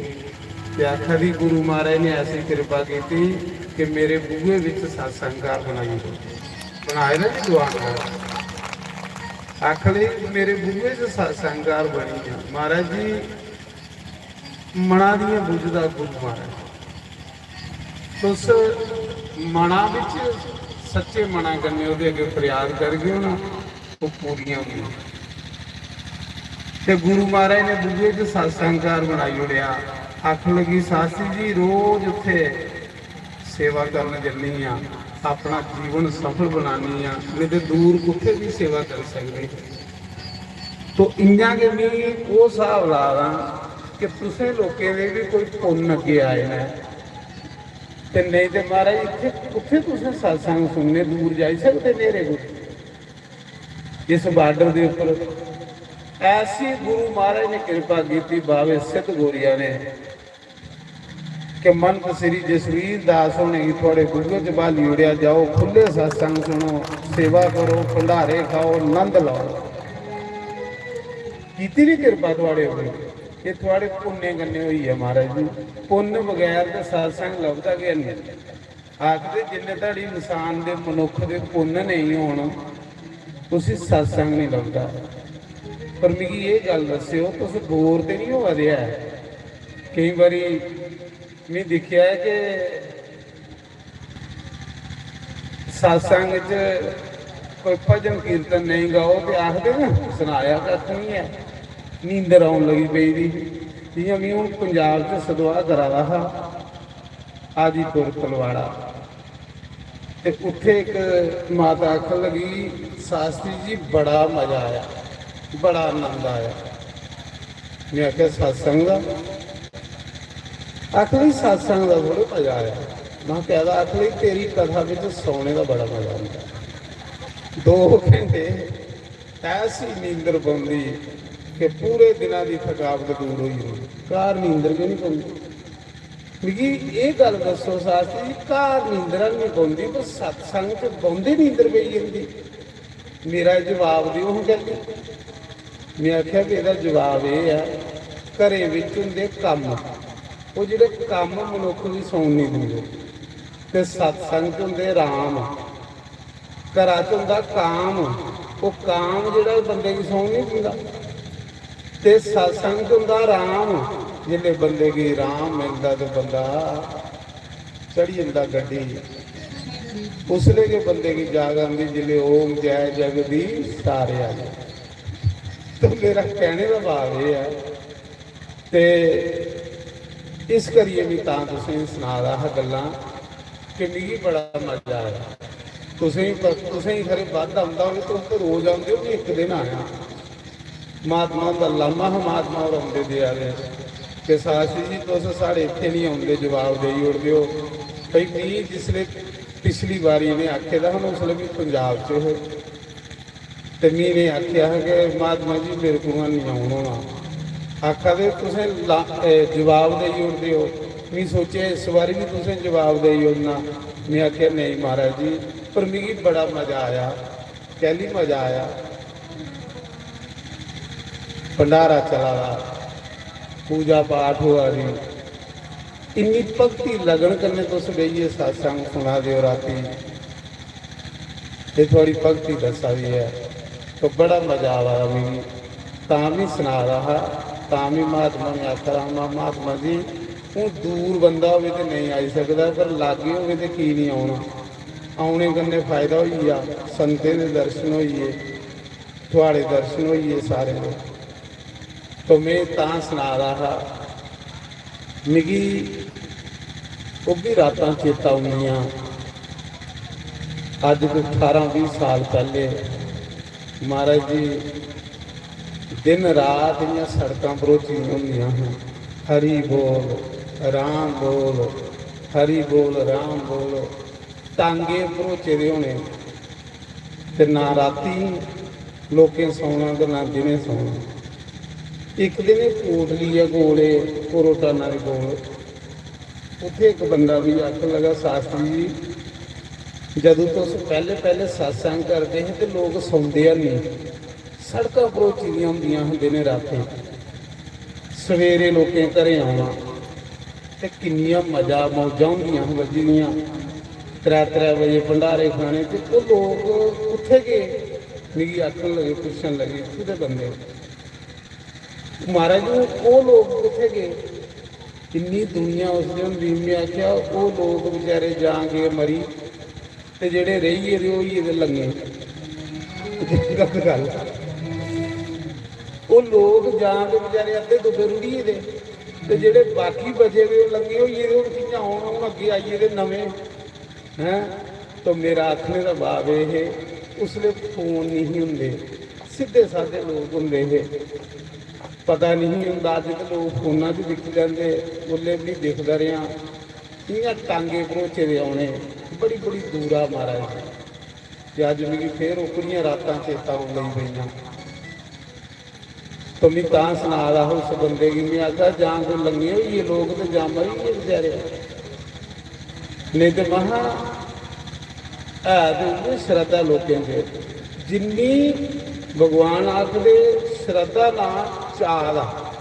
ते आखा दी, "गुरु महाराज ने ऐसी किरपा कीती कि मेरे बूहे बिच सत्संग घर बनाई ओड़े, बनाए ना जी दुआन घर।" आखा दे, "मेरे बूहे च सत्संग घर बनी गेआ।" महाराज जी, मना दियां बुझदा गुरु महाराज। तुस मना बिच सच्चे मना कन्नै ओह्दे अग्गें फरियाद करगे ओ ना, ओह् पूरियां होंदियां। ते गुरु महाराज ने बूहे च सत्संग घर बनाई ओड़ेआ। आखन लगी, "शास्त्री जी, रोज उत्थे सेवा करन जन्नी आं, अपना जीवन सफल बनानी आं, नेईं ते दूर कुत्थे बी सेवा करी सकदे।" तो इ'यां गै मी ओह् स्हाब ला दा कि तुसें लोकें दे बी कोई पुन्न अग्गें आए न, ते नेईं ते महाराज इत्थै कुत्थै तुसें सत्संग सुनने, दूर जाई सकदे न्हेरे कोल? इस बार्डर दे उप्पर ऐसी गुरु महाराज ने किरपा कीती, बाबे सिद्ध गोरिया ने, कि महंत श्री जसवीर दास होने गी थुआड़े बूहे च ब्हाली ओड़ेआ, जाओ खु'ल्ले सत्संग सुनो, सेवा करो, भंडारे खाओ, नंद लैओ। कीती नी किरपा थुआड़े उप्पर? एह् थुआड़े पुन्नें कन्नै होई ऐ महाराज जी। पुन्न बगैर ते सत्संग लभदा गै नेईं। आखदे जिन्ने धड़ी इंसान दे, मनुक्ख दे पुन्न नेईं होन, उसी सत्संग नेईं लभदा। पर मिगी एह् गल्ल दस्सेओ, तुस बोर ते निं होआ दे ऐ? केईं बारी में दिक्खेआ ऐ कि सत्संग च कोई भजन कीर्तन नेईं गाओ ते आखदे ना, सनाया कक्ख निं ऐ, नींदर औन लगी पेई दी। जि'यां में हून पंजाब च सदवाह् करा दा हा, हाजीपुर तलवाड़ा, ते उत्थै इक माता आखन लगी, "शास्त्री जी, बड़ा मजा आया, बड़ा आनंद आया।" में आखेआ, "सत्संग दा?" आखन लगी, "सत्संग दा थोह्ड़ा मजा आया।" में आखेआ, "तेरी कथा बिच सौने दा बड़ा मजा आंदा।" दो घैंटे ऐसी नींदर पौंदी कि पूरे दिना दी थकावट दूर होई जंदी, घर नींदर गै निं पौंदी। मिगी एह् गल्ल दस्सो शास्त्री जी, घर नींदर निं पौंदी पर सत्संग च बौंह्दे नींदर पेई जंदी? मेरा जवाब देओ हां कैल्ली। में आखेआ कि एह्दा जवाब एह् ऐ, घरै बिच होंदे कम्म, ओह् जेह्ड़े कम्म मनुक्ख गी सौन निं दिंदे, ते सत्संग च होंदे राम। घरा च होंदा काम, ओह् काम जेह्ड़ा बंदे गी सौन निं दिंदा। ते सत्संग च होंदा राम, जिसलै बंदे गी राम मिलदा ते बंदा चढ़ी जंदा गड्डी। उसलै गै बंदे गी जाग आंदी, जिसलै ओम जय जगदीश सारे आले। तो मेरा कहने दा भाव एह् ऐ, ते इस करियै में तां तुसेंगी सना दा हा गल्लां कि मिगी बड़ा मजा आया। तुसेंगी प-, तुसेंगी खरे बद्ध औंदा होवे, तुस ते रोज औंदे ओ, में इक दिन आया। महात्मा हुंदा लामा हा, महात्मा होर औंदे देआ दे कि शास्त्री जी, तुस साढ़े इत्थै निं औंदे, जवाब देई ओड़दे ओ। भई, मी जिसलै पिछली बारी इ'नें आखे दा हा ना, उसलै मी पंजाब च हे, ते मी इ'नें आखेआ हा कि महात्मा जी, मेरे कोला निं औन होना। आखा दे, "तुसें ला-, ए, जवाब देई ओड़दे ओ।" मी सोचेआ, इस बारी बी तुसें जवाब देई ओड़ना। में आखेआ, "नेईं महाराज जी, पर मिगी बड़ा मजा आया।" कैह्ली मजा आया? भंडारा चला दा, पूजा पाठ होआ दी, इन्नी भक्ति लगन कन्नै तुस बेहियै सत्संग सुना दे ओ रातीं, एह् थुआढ़ी भक्ति दस्सा दी ऐ। तो बड़ा मजा आवा दा मिगी। तां बी सना दा हा, तां बी महात्मा ने आखा दा हा, "महात्मा जी, हून दूर बंदा होवे ते नेईं आई सकदा, पर लाग्गे होवे ते की निं औना? औने कन्नै फायदा होई गेआ, संतें दे दर्शन होई गे, थुआढ़े दर्शन होई गे सारें दे।" तो में तां सना दा हा, मिगी ओह् बी रातां चेता औंदियां। अज्ज कोई ठारां बीह् साल पैह्ले महाराज जी दिन रात इ'यां सड़कां भरोची दियां होंदियां हियां, "हरि बोल, राम बोल, हरि बोल, राम बोल।" टांगे भरोचे दे होने, ते ना रातीं लोकें सौना ते ना दिनें सौना। इक दिन एह् कोटली ऐ कोल, एह् कोरोटाना दे कोल, उत्थै इक बंदा मिगी आखन लगा, "शास्त्री जी, जदूं तुस पैह्ले पैह्ले सत्संग करदे हे ते लोक सौंदे हैनी, सड़कां भरोची दियां होंदियां हियां दिनें रातीं, सवेरे लोकें घरें औना ते किन्नियां मजा मौजां होंदियां हियां बज्झी दियां, त्रै त्रै बजे भंडारे खाने।" ते ओह् लोक कुत्थै गे? मिगी आखन लगे, पुच्छन लगे, "कुत्थै बंदे?" महाराज, ओह्, ओह् लोक कुत्थै गे? इन्नी दुनिया उस दिन होंदी। में आखेआ, "ओह् लोक बेचारे जां गे मरी, ते जेह्ड़े रेही गेदे, ओह् होई गेदे लंगे।" गलत गल्ल। ओह् लोक जां ते बेचारे अद्धे दुब्बे रुढ़ी गेदे, ते जेह्ड़े बाकी बचे दे, ओह् लंगे होई गेदे। हून कि'यां औन? हून अग्गें आई गेदे नमें, हैं? तो मेरा आखने दा भाव एह् हे, उसलै फोन निं ही होंदे, सिद्धे सादे लोक होंदे हे, पता निं ही होंदा। अज्ज ते लोक फोना च दिक्खी लैंदे, उसलै बी दिखदा रेहा, इ'यां टांगे भरोचे दे औने, बड़ी बड़ी दूरा महाराज। ते अज्ज मिगी फेर ओकड़ियां रातां चेता औन लगी पेइयां। तो में तां सना दा हा उस बंदे गी, में आखेआ, "जां कोई लंगे होई गे लोक ते जां मरी गे बेचारे।" नेईं ते महा है ते उ'ऐ श्रद्धा लोकें च, जिन्नी भगवान आखदे श्रद्धा ना चाऽ दा,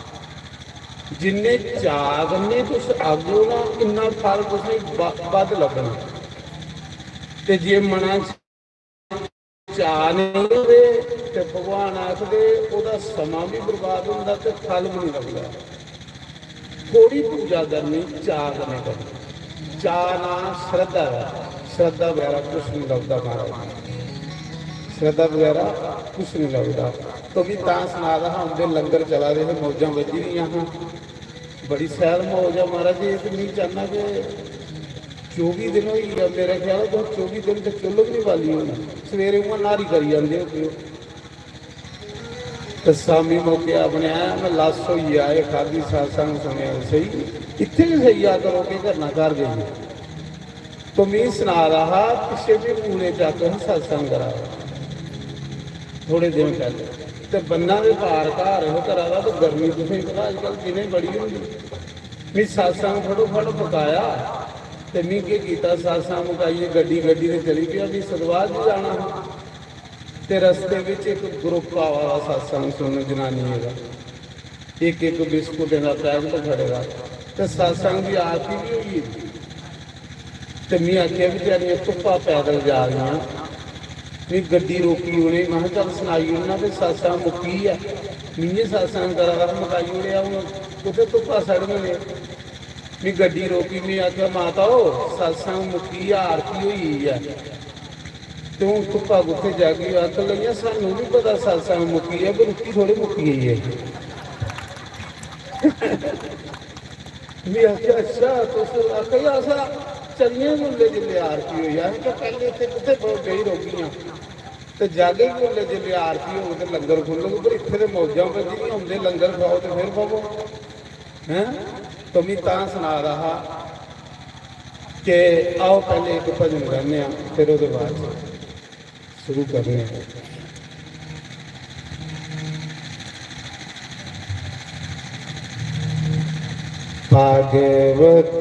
जिन्ने चाऽ कन्नै तुस आगो ना, इन्ना फल तुसेंगी ब-, बद्ध लब्भना। ते जे मना च चाऽ नेईं होवे ते भगवान आखदे ओह्दा समां बी बर्बाद होंदा ते फल बी निं लभदा। थोड़ी पूजा करनी, चाऽ कन्नै करनी। चाऽ ना श्रद्धा ऐ, श्रद्धा बगैरा कुछ निं लभदा महाराज। श्रद्धा बगैरा कुछ निं लभदा। तो में तां सना दा हा, उं'दे लंगर चला दे हे, मौजां बज्जी दियां हां, बड़ी शैल मौज ऐ महाराज जी। ते में चाह्न्नां कि चौबी दिन होई गेआ, मेरे ख्याल तुस चौबी दिन ते चुल्ल बी निं बाली होनी, सवेरे उ'आं न्हारी करी जंदे होगे। ते शामी मौके अपने ऐ, में लस्स होई गेआ, एह् खाद्धी सत्संग सुनेआ ते सेई, इत्थै गै सेई जा करो, केह् करना घर जाइयै। तो में सना दा हा, पिच्छे बी पूरे चक्क हा सत्संग करा दा, थोड़े दिन पैह्ले। ते बन्ना दे पार घर हे करा दा, ते गर्मी तुसेंगी पता अजकल दिनें बड़ी होंदी। मी सत्संग फटोफट मकाया ते मी केह् कीता, सत्संग मकाइयै गड्डी, गड्डी ते चली पेआ। मी सतवाह बी जाना हा ते रस्ते बिच इक ग्रुप आवा दा सत्संग सुनन जनानियें दा, इक इक बिस्कुटें दा पैकेट फड़े दा ते सत्संग दी आरती बी होई गेदी। ते में आखेआ, "बेचारियां धुप्पा पैदल जा दियां।" में गड्डी रोकी उ'नें, महां, "चल, सनाई ओड़ना ते सत्संग मुक्की गेआ। में इ'यां सत्संग करा दा हा, मकाई ओड़ेआ, हून कुत्थै धुप्पा सड़ङन एह्?" में गड्डी रोकी, में आखेआ, "माता ओ, सत्संग मुक्की गेआ, आरती होई गेई ऐ, ते हून धुप्पा कुत्थै जागी?" आखन लगियां, "सानू बी पता सत्संग मुक्की गेआ, पर रुट्टी थोड़ी मुक्की गेई ऐ।" में आखेआ, "अच्छा, तुस आखा दे अस चलिये गै उल्लै जिल्लै आरती होई।" असें आखेआ, "पैह्लें इत्थै कुत्थै ब-, बेही रौह्गियां ते जागे गै उल्लै जिल्लै आरती होग ते लंगर खु'ल्लग, पर इत्थै ते मौजां बज्जी दियां, औंदे लंगर खाओ ते फिर बवो।" हैं? तो में तां सना दा हा कि आओ पैह्लें इक भजन गान्ने आं, फिर ओह्दे बाद च शुरू करने आं। भागवत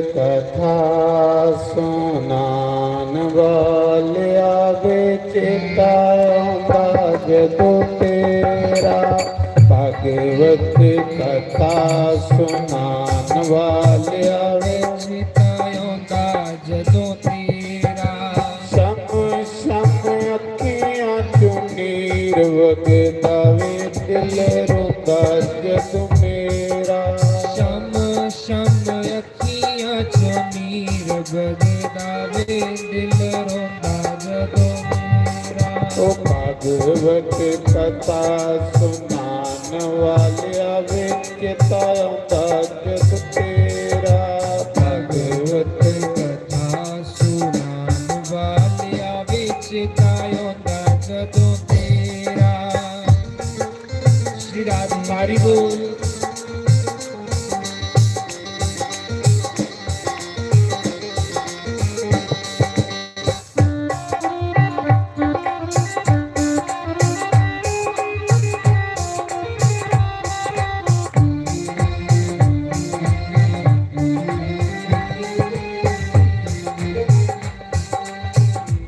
कथा सुनान वालिया वे चेता औंदा जदों तेरा। भागवत कथा सुनान वालिया वे चेता औंदा जदों तेरा। शम शम अखियां चों नीर वगदा वे, दिल रोंदा जद मेरा। शम शम अखियां चों नीर वगदा वे, दिल रोंदा जदों मेरा। ओ भागवत कथा सुनान वालिया वे, चेता औंदा जद तेरा। भागवत कथा सुनान वालिया वे, चेता औंदा जदों तेरा। श्री राधे हरि बोल।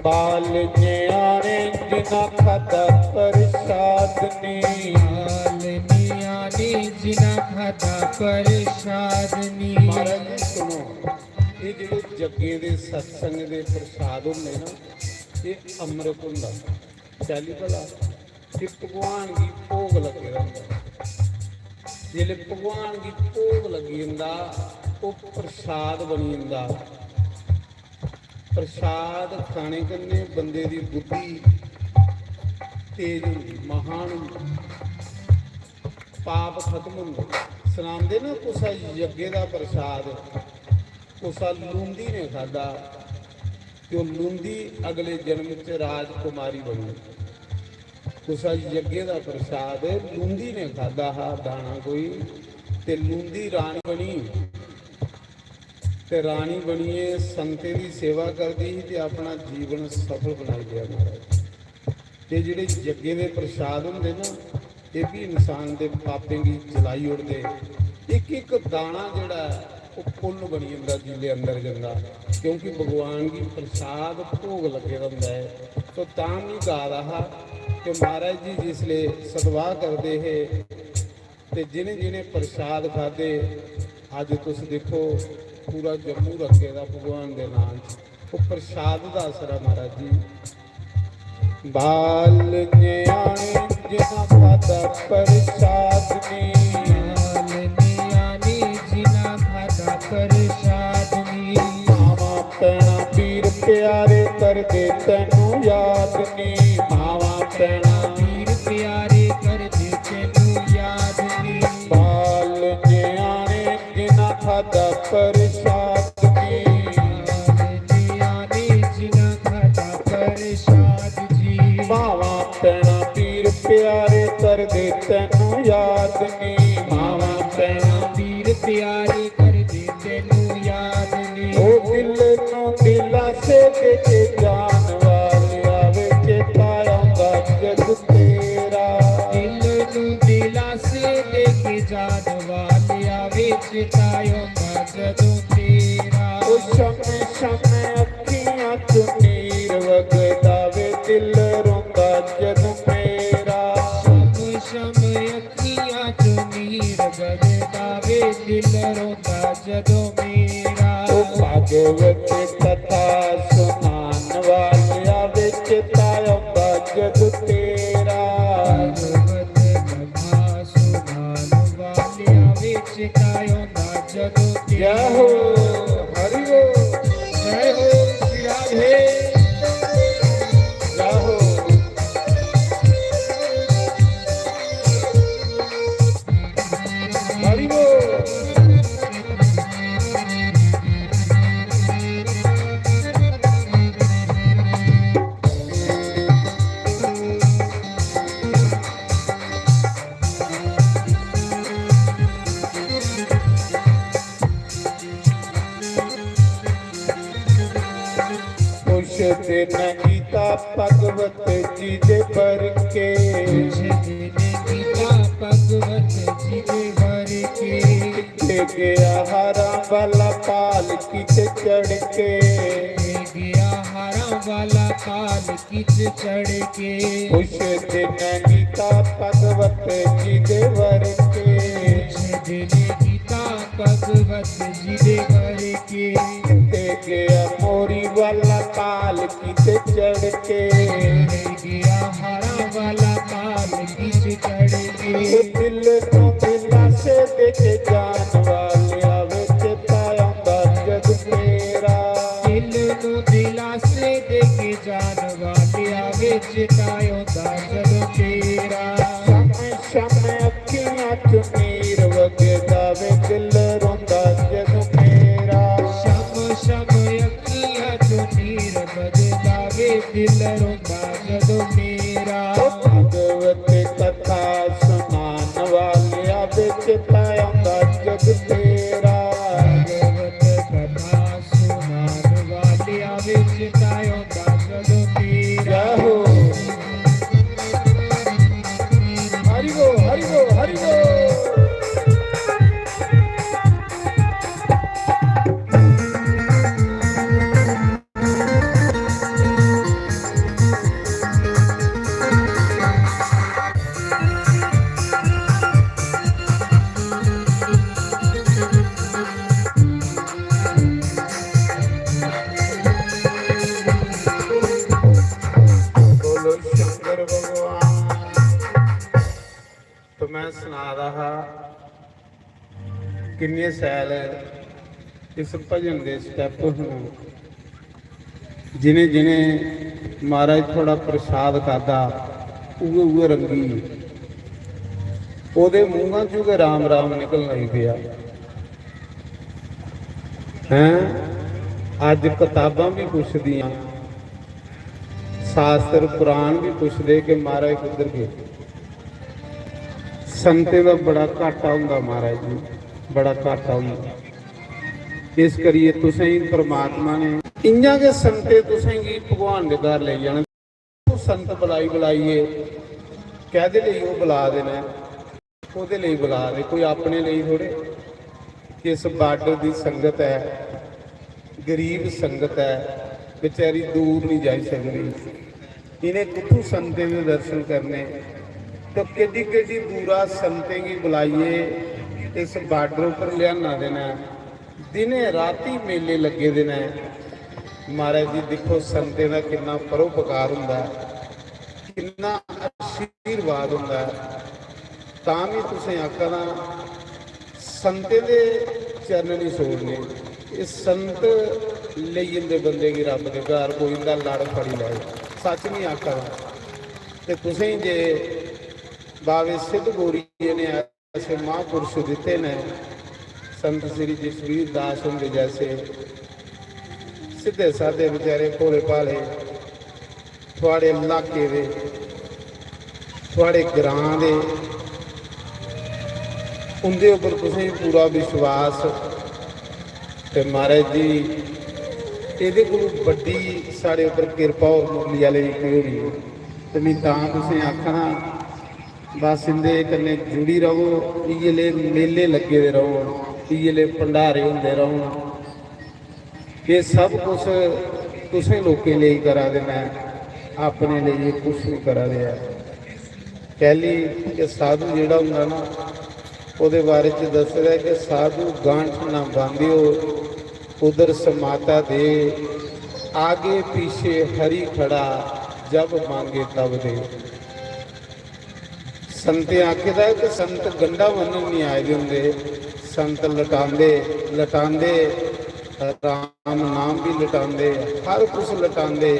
बाल न्याणे जिन्ना खादा प्रसाद नी। बाल न्याणे जिन्ना खादा प्रसाद नी। महाराज जी सुनो, ये जेह्ड़े जग्गें दे सत्संग दे प्रसाद होंदे ना, ये अमृत होंदा। कैली भला? कि भगवान गी भोग लग्गे दा होंदा। जिसलै भगवान गी भोग लग्गी जंदा, ओह् प्रसाद बनी जंदा। प्रसाद खाने कन्नै बंदे दी बुद्धि तेज होंदी, महान होंदी, पाप खत्म होंदे। सनांदे ना, कुसै यज्ञे दा प्रसाद कुसै लूंदी ने खादा, ते ओह् लूंदी अगले जन्म च राजकुमारी बनी। कुसै यज्ञे दा प्रसाद लूंदी ने खादा हा दाना कोई, ते लूंदी रानी बनी, ते रानी बनियै संतें दी सेवा करदी ही ते अपना जीवन सफल बनाई लेआ महाराज। ते जेह्ड़े यज्ञें दे प्रसाद होंदे ना, एह् बी इंसान दे पापें गी जलाई ओड़दे। इक इक दाना जेह्ड़ा ऐ, ओह् पुन्न बनी जंदा जिसलै अंदर जंदा, क्योंकि भगवान गी प्रसाद भोग लग्गे दा होंदा ऐ। तो तां मी गा दा हा कि महाराज जी जिसलै सतवाह् करदे हे, ते जि'नें जि'नें प्रसाद खाद्धे, अज्ज तुस दिक्खो, पूरा जम्मू रक्खे दा भगवान दे नां च। ओह् प्रसाद दा असर ऐ, महाराज जी। बाल ञ्याणे जिन्ना खादा प्रसाद नी। बाल ञ्याणे जिन्ना खादा प्रसाद नी। मावां भैणां पीर प्यारे करदे तैनू याद नी। मावां भैणां पीर प्यारे करदे तैनू याद नी। बाल ञ्याणे जिन्ना खादा प्रसाद नी। बाल ञ्याणे जिन्ना खादा प्रसाद जी। मावां भैणां पीर प्यारे करदे तैनू याद नी। मावां भैणां पीर प्यारे करदे तैनू याद नी। ओ दिल नू दिलासे दे के जान वालिया वे चेता आंदा जद तेरा। दिल नू दिलासे दे के जान वालिया वे चेता आंदा शाम अखियां चों नीर वगदा वे, दिल रोंदा जदों मेरा। शाम शाम अखियां चों नीर वगदा वे, दिल रोंदा जदों मेरा। ओ भागवत कथा सुनान वालिया वे, चेता आंदा जद तेरा। भागवत कथा सुनान वालिया वे, चेता आंदा जद तेरा। जय हो, हरि बोल। जय हो श्री राधे। जय हो। हरि बोल। उस दिन गीता भगवत जी दे वर के। उस दिन गीता भगवत जी दे वर के। ते गया हारां वाला पालकी ते चढ़ के। ते गया हारां वाला पालकी ते चढ़ के। उस दिन गीता भगवत जी दे वर के। उस दिन गीता भगवत जी दे वर के। ते गया मोरी वाला पालकी ते चढ़ के। ते गया हारां वाला पालकी ते चढ़ के। ओ दिल नू दिलासे दे के जान वालिया वे, चेता आंदा जद तेरा। दिल नू दिलासे दे के जान वालिया वे, चेता आंदा जद तेरा। शाम शाम अखियां चों नीर वगदा वे, दिल रोंदा जद मेरा। शाम शाम अखियां चों नीर वगदा वे, दिल रोंदा जद मेरा। ओ भागवत कथा सुनान वालिया वे, चेता आंदा जद तेरा। भागवत कथा सुनान वालिया वे, चेता आंदा जद तेरा। जय हो। हरि बोल, हरि बोल, हरि बोल। बोलो शंकर भगवान। तो मैं सना रहा हा, किन्ने सैल इस भजन दे step हन। जिनें जिनें महाराज थुआढ़ा प्रसाद खादा, उ'ऐ उ'ऐ रंगी, ओह्दे मूंहां चों गै राम राम निकलन लगी पेआ। हैं, अज्ज कताबां बी पुछदियां, शास्त्र पुराण बी पुछदे कि महाराज कुद्धर गे। संतें दा बड़ा घाटा होंदा महाराज जी, बड़ा घाटा होंदा। इस करियै तुसें गी परमात्मा ने इ'यां गै संतें तुसें गी भगवान दे घर लेई जाना। संत बुलाई बुलाइयै कैह्दे लेई ओह् बुला दे न? ओह्दे लेई बुला दे, कोई अपने लेई थोड़े। किस बार्डर दी संगत ऐ, गरीब संगत ऐ, बेचारी दूर नहीं जाई सकदी। इ'नें कुत्थों संतें दे दर्शन करने? तो केड्डी केड्डी दूरा संतें गी बुलाइयै इस बार्डर उप्पर लेआना दे न। दिनें रातीं मेले लग्गे दे न। महाराज जी दिक्खो, संतें दा किन्ना परोपकार होंदा ऐ, किन्ना आशीर्वाद होंदा ऐ। तां बी तुसें आखा ना, संतें दे चरण नहीं छोड़ने। एह् संत लेई जंदे बंदे गी रब दे घर, कोई इंदा लड़ फड़ी लै। सच नहीं आखा ना। ते तुसें जे बाबे सिद्ध गोरिये ने ऐसे महापुरुष दित्ते ने, संत श्री जसवीर दास हुंदे जैसे सिद्धे साधे बेचारे भोले भाले थुआड़े इलाके दे, थुआड़े ग्रां दे, उंदे उप्पर तुसें पूरा विश्वास। ते महाराज जी, एह्दे कोलू बड्डी साढ़े उप्पर किरपा होर मुरली आह्ले दी केह् होनी ऐ? ते में तां तुसें आखना, बस इंदे कन्नै जुड़ी रवो, इ'यै ले मेले लग्गे दे रौह्न, इ'यै ले भंडारे होंदे रौह्न। ये सब कुछ तुसें लोकें लेई करा दे, मैं अपने लेई ये कुछ नहीं करा दे। कैली के साधु जेह्ड़ा होंदा ना, ओह्दे बारे च दसदा ऐ कि साधु गांठ ना बांधियो, उधर समाता दे, आगे पीछे हरि खड़ा, जब मांगे तब दे। संतें आखे दा ऐ कि संत गंढा बन्नन नहीं आए दे होंदे, संत लटांदे लटांदे राम नाम भी लटांदे, हर कुछ लटांदे,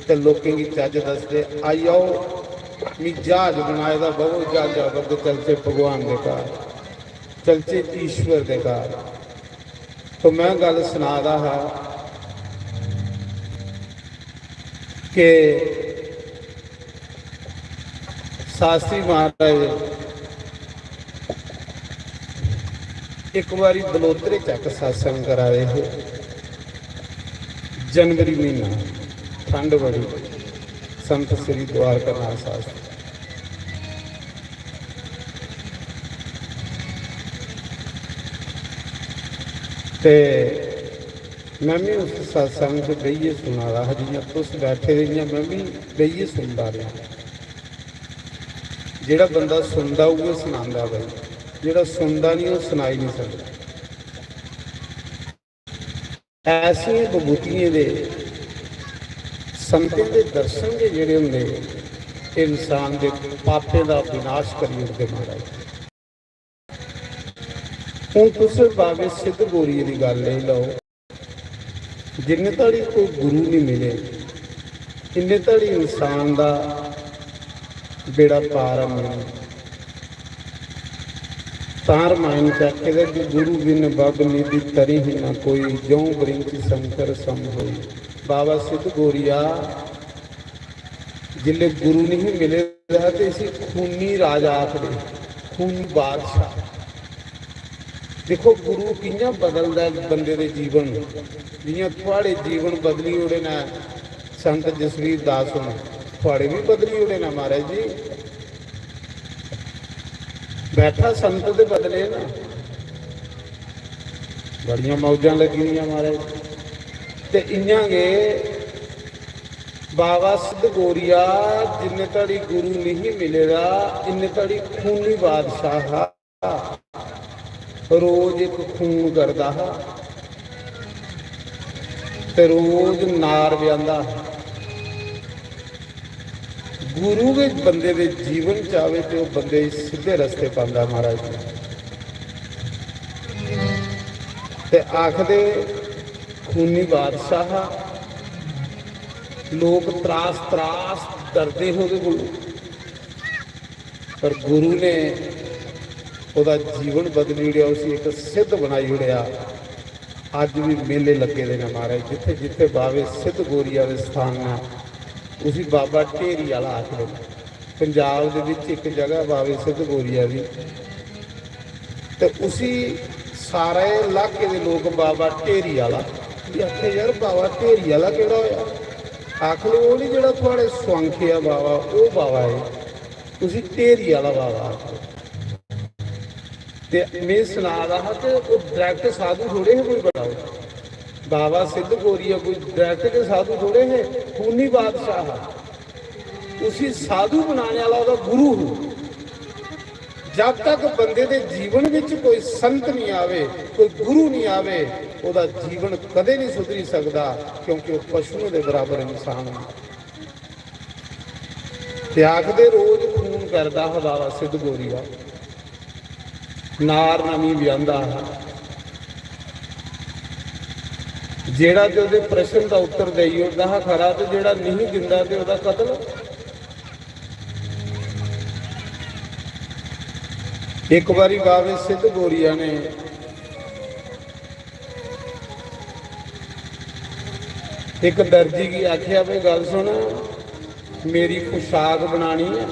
ते लोकें गी चज्ज दसदे, "आई आओ, मी ज्हाज बनाए दा, बवो ज्हाजा बग्ग चलचे भगवान दे घर, चलचे ईश्वर दे घर।" तो मैं गल सना दा हा कि शास्त्री महाराज एक बारी बलोतरे च इक सत्संग करा दे हे, जनवरी महीना, ठंड बड़ी, संत श्री द्वारकानाथ शास्त्री। ते मैं भी उस सत्संग च बेहियै सुना दा हा, जियां तुस बैठे दे, इयां मैं भी बेहियै सुनदा रेहा। जेह्ड़ा बंदा सुनदा, उ'ऐ सनांदा भाई, जेह्ड़ा सुनदा निं, ओह् सनाई निं सकदा। ऐसियें विभूतियें दे, संतें दे दर्शन गै जेह्ड़े होंदे, इंसान दे पापें दा विनाश करी ओड़दे महाराज। हून तुस बाबे सिद्ध गौरिये दी गल्ल लेई लैओ, जिन्ने धड़ी कोई गुरु नहीं मिले, इन्ने धड़ी इंसान दा बेड़ा पार है नहीं। तां रमायण च आखे दा कि गुरु बिन बब निधि तरी ही ना कोई, जौं बृंच शंकर सम होई। बाबा सिद्ध गौरिया जिसले गुरु नहीं मिले दा ते इसी खूनी राजा आखदे, खूनी बादशाह। देखो गुरु कि'यां बदलदा ऐ बंदे दे जीवन, जि'यां थुआड़े जीवन बदली ओड़े न संत जसवीर दास होरें, थुआड़े भी बदली ओड़े न महाराज जी। बैठा संत दे बदले ना, बड़ियां मौजां लग्गी दियां महाराज। ते इ'यां गै बाबा सिद्ध गौरिया जिन्ने धड़ी गुरु नहीं मिले दा, इन्ने धड़ी खूनी बादशाह हा। रोज इक खून करदा हा ते रोज नार ब्यांदा हा। गुरु गै बंदे दे जीवन च आवे ते ओह् बंदे गी सिद्धे रस्ते पांदा महाराज जी। ते आखदे खूनी बादशाह हा, लोक त्रास त्रास डरदे हे ओह्दे कोलू, पर गुरु ने ओह्दा जीवन बदली ओड़ेआ, उसी इक सिद्ध बनाई ओड़ेआ। अज्ज भी मेले लग्गे दे न महाराज, जित्थे जित्थे बावे सिद्ध गौरिया दे स्थान न, उसी बाबा ढेरी आह्ला आखदे न। पंजाब दे विच इक जगह बावे सिद्ध गौरिया दी, ते उसी सारे इलाके दे लोक बाबा ढेरी आह्ला, भी आखे, "यार, बाबा ढेरी आह्ला केह्ड़ा होया?" आखदे, "ओह् निं जेह्ड़ा थुआढ़े सोआंखे ऐ बाबा, ओह् बाबा ऐ, उसी ढेरी आह्ला बाबा आखदे।" ते में सना दा हा कि ओह् direct साधु थोड़े हे कोई बड़ा, बाबा सिद्ध गौरिया कोई direct गै साधु थोड़े हे, खूनी बादशाह हा। उसी साधु बनाने आह्ला ओह्दा गुरु हा। जब तक बंदे दे जीवन विच कोई संत नहीं आवे, कोई गुरु नहीं आवे, ओह्दा जीवन कदे नहीं सुधरी सकदा, क्योंकि ओह् पशुएं दे बराबर इंसान हा। ते आखदे रोज खून करदा हा बाबा सिद्ध गौरिया, नार नमीं ब्यांदा हा। जेह्ड़ा ते ओह्दे प्रश्न दा उत्तर देई ओड़दा हा खरा, ते जेह्ड़ा नहीं दिंदा ते ओह्दा कतल। इक बारी बाबे सिद्ध गौरिया ने इक दर्जी गी आखेआ, "भाई गल्ल सुन, मेरी पोशाक बनानी ऐ,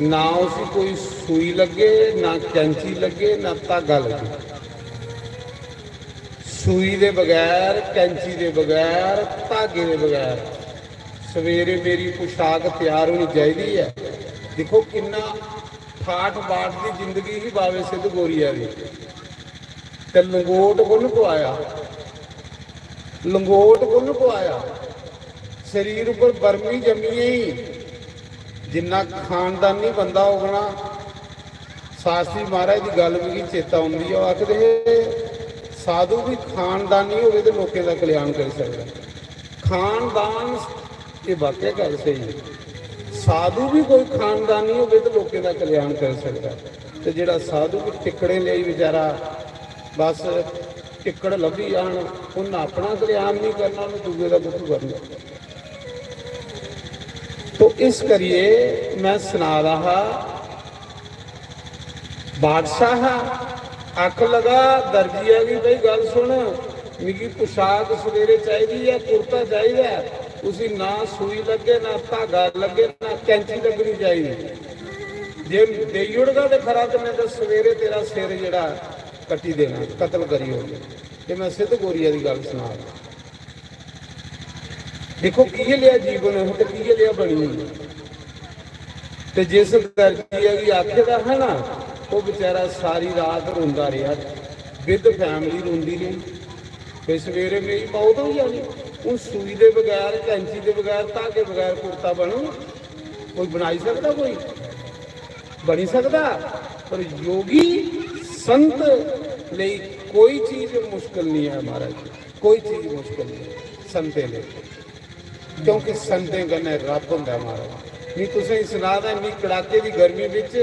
ना उसी कोई सूई लग्गे, ना कैंची लग्गे, ना धागा लग्गे। सूई दे बगैर, कैंची दे बगैर, धागे दे बगैर सवेरे मेरी पोशाक त्यार होनी चाहिदी ऐ।" दिक्खो किन्ना ठाठ बाठ दी जिंदगी ही बावे सिद्ध गौरिया दी। ते लंगोट कु'न पुआया? लंगोट कु'न पुआया? शरीर उप्पर बर्मी जम्मियै ही। जिन्ना खानदानी बंदा होग ना, शास्त्री महाराज दी गल्ल मिगी चेता औंदी ऐ, ओह् आखदे हे, "साधु बी खानदानी होवे ते लोकें दा कल्याण करी सकदा।" खानदान, एह् वाकई गल्ल स्हेई ऐ। साधु बी कोई खानदानी होवे ते लोकें दा कल्याण करी सकदा। ते जेह्ड़ा साधु बी टिक्कड़ें लेई बेचारा बस टिक्कड़ लब्भी जान, उन्न अपना कल्याण नहीं करना, उन्न दूए दा कुत्थों करना? तो इस करिए मैं सना दा हा, बादशाह हा, आख लगा दर्जिया गी, "भाई गल्ल सुन, मिगी पोशाक सवेरे चाहिदी ऐ, कुर्ता चाहिदा ऐ।" उसी ना सूई लग्गे, ना धागा लग्गे, ना कैंची लग्गनी चाहिदी। जे देई ओड़गा ते खरा, ते नेईं ते सवेरे तेरा सिर जेह्ड़ा कट्टी देना, कत्ल करी ओड़ना। ते मैं सिद्ध गोरिया दी गल्ल सना दा। देखो, कि'यै लेआ जीवन ऐ ते कि'यै लेआ बनी। ते जिस दर्जिया गी आखे दा हा ना, ओह् बेचारा सारी रात रोंदा रेहा, विद फैमिली रोंदी रेही। ते सवेरे मेरी मौत होई जानी। हून सूई दे बगैर, कैंची दे बगैर, धागे बगैर कुर्ता बनग? कोई बनाई सकदा? कोई बनी सकदा? पर योगी संत लेई कोई चीज मुश्किल नहीं है महाराज, कोई चीज मुश्किल नहीं संतें लेई, क्योंकि संतें कन्नै रब होंदा महाराज। मैं तुसें गी सना दा, इन्नी कड़ाके दी गर्मी बिच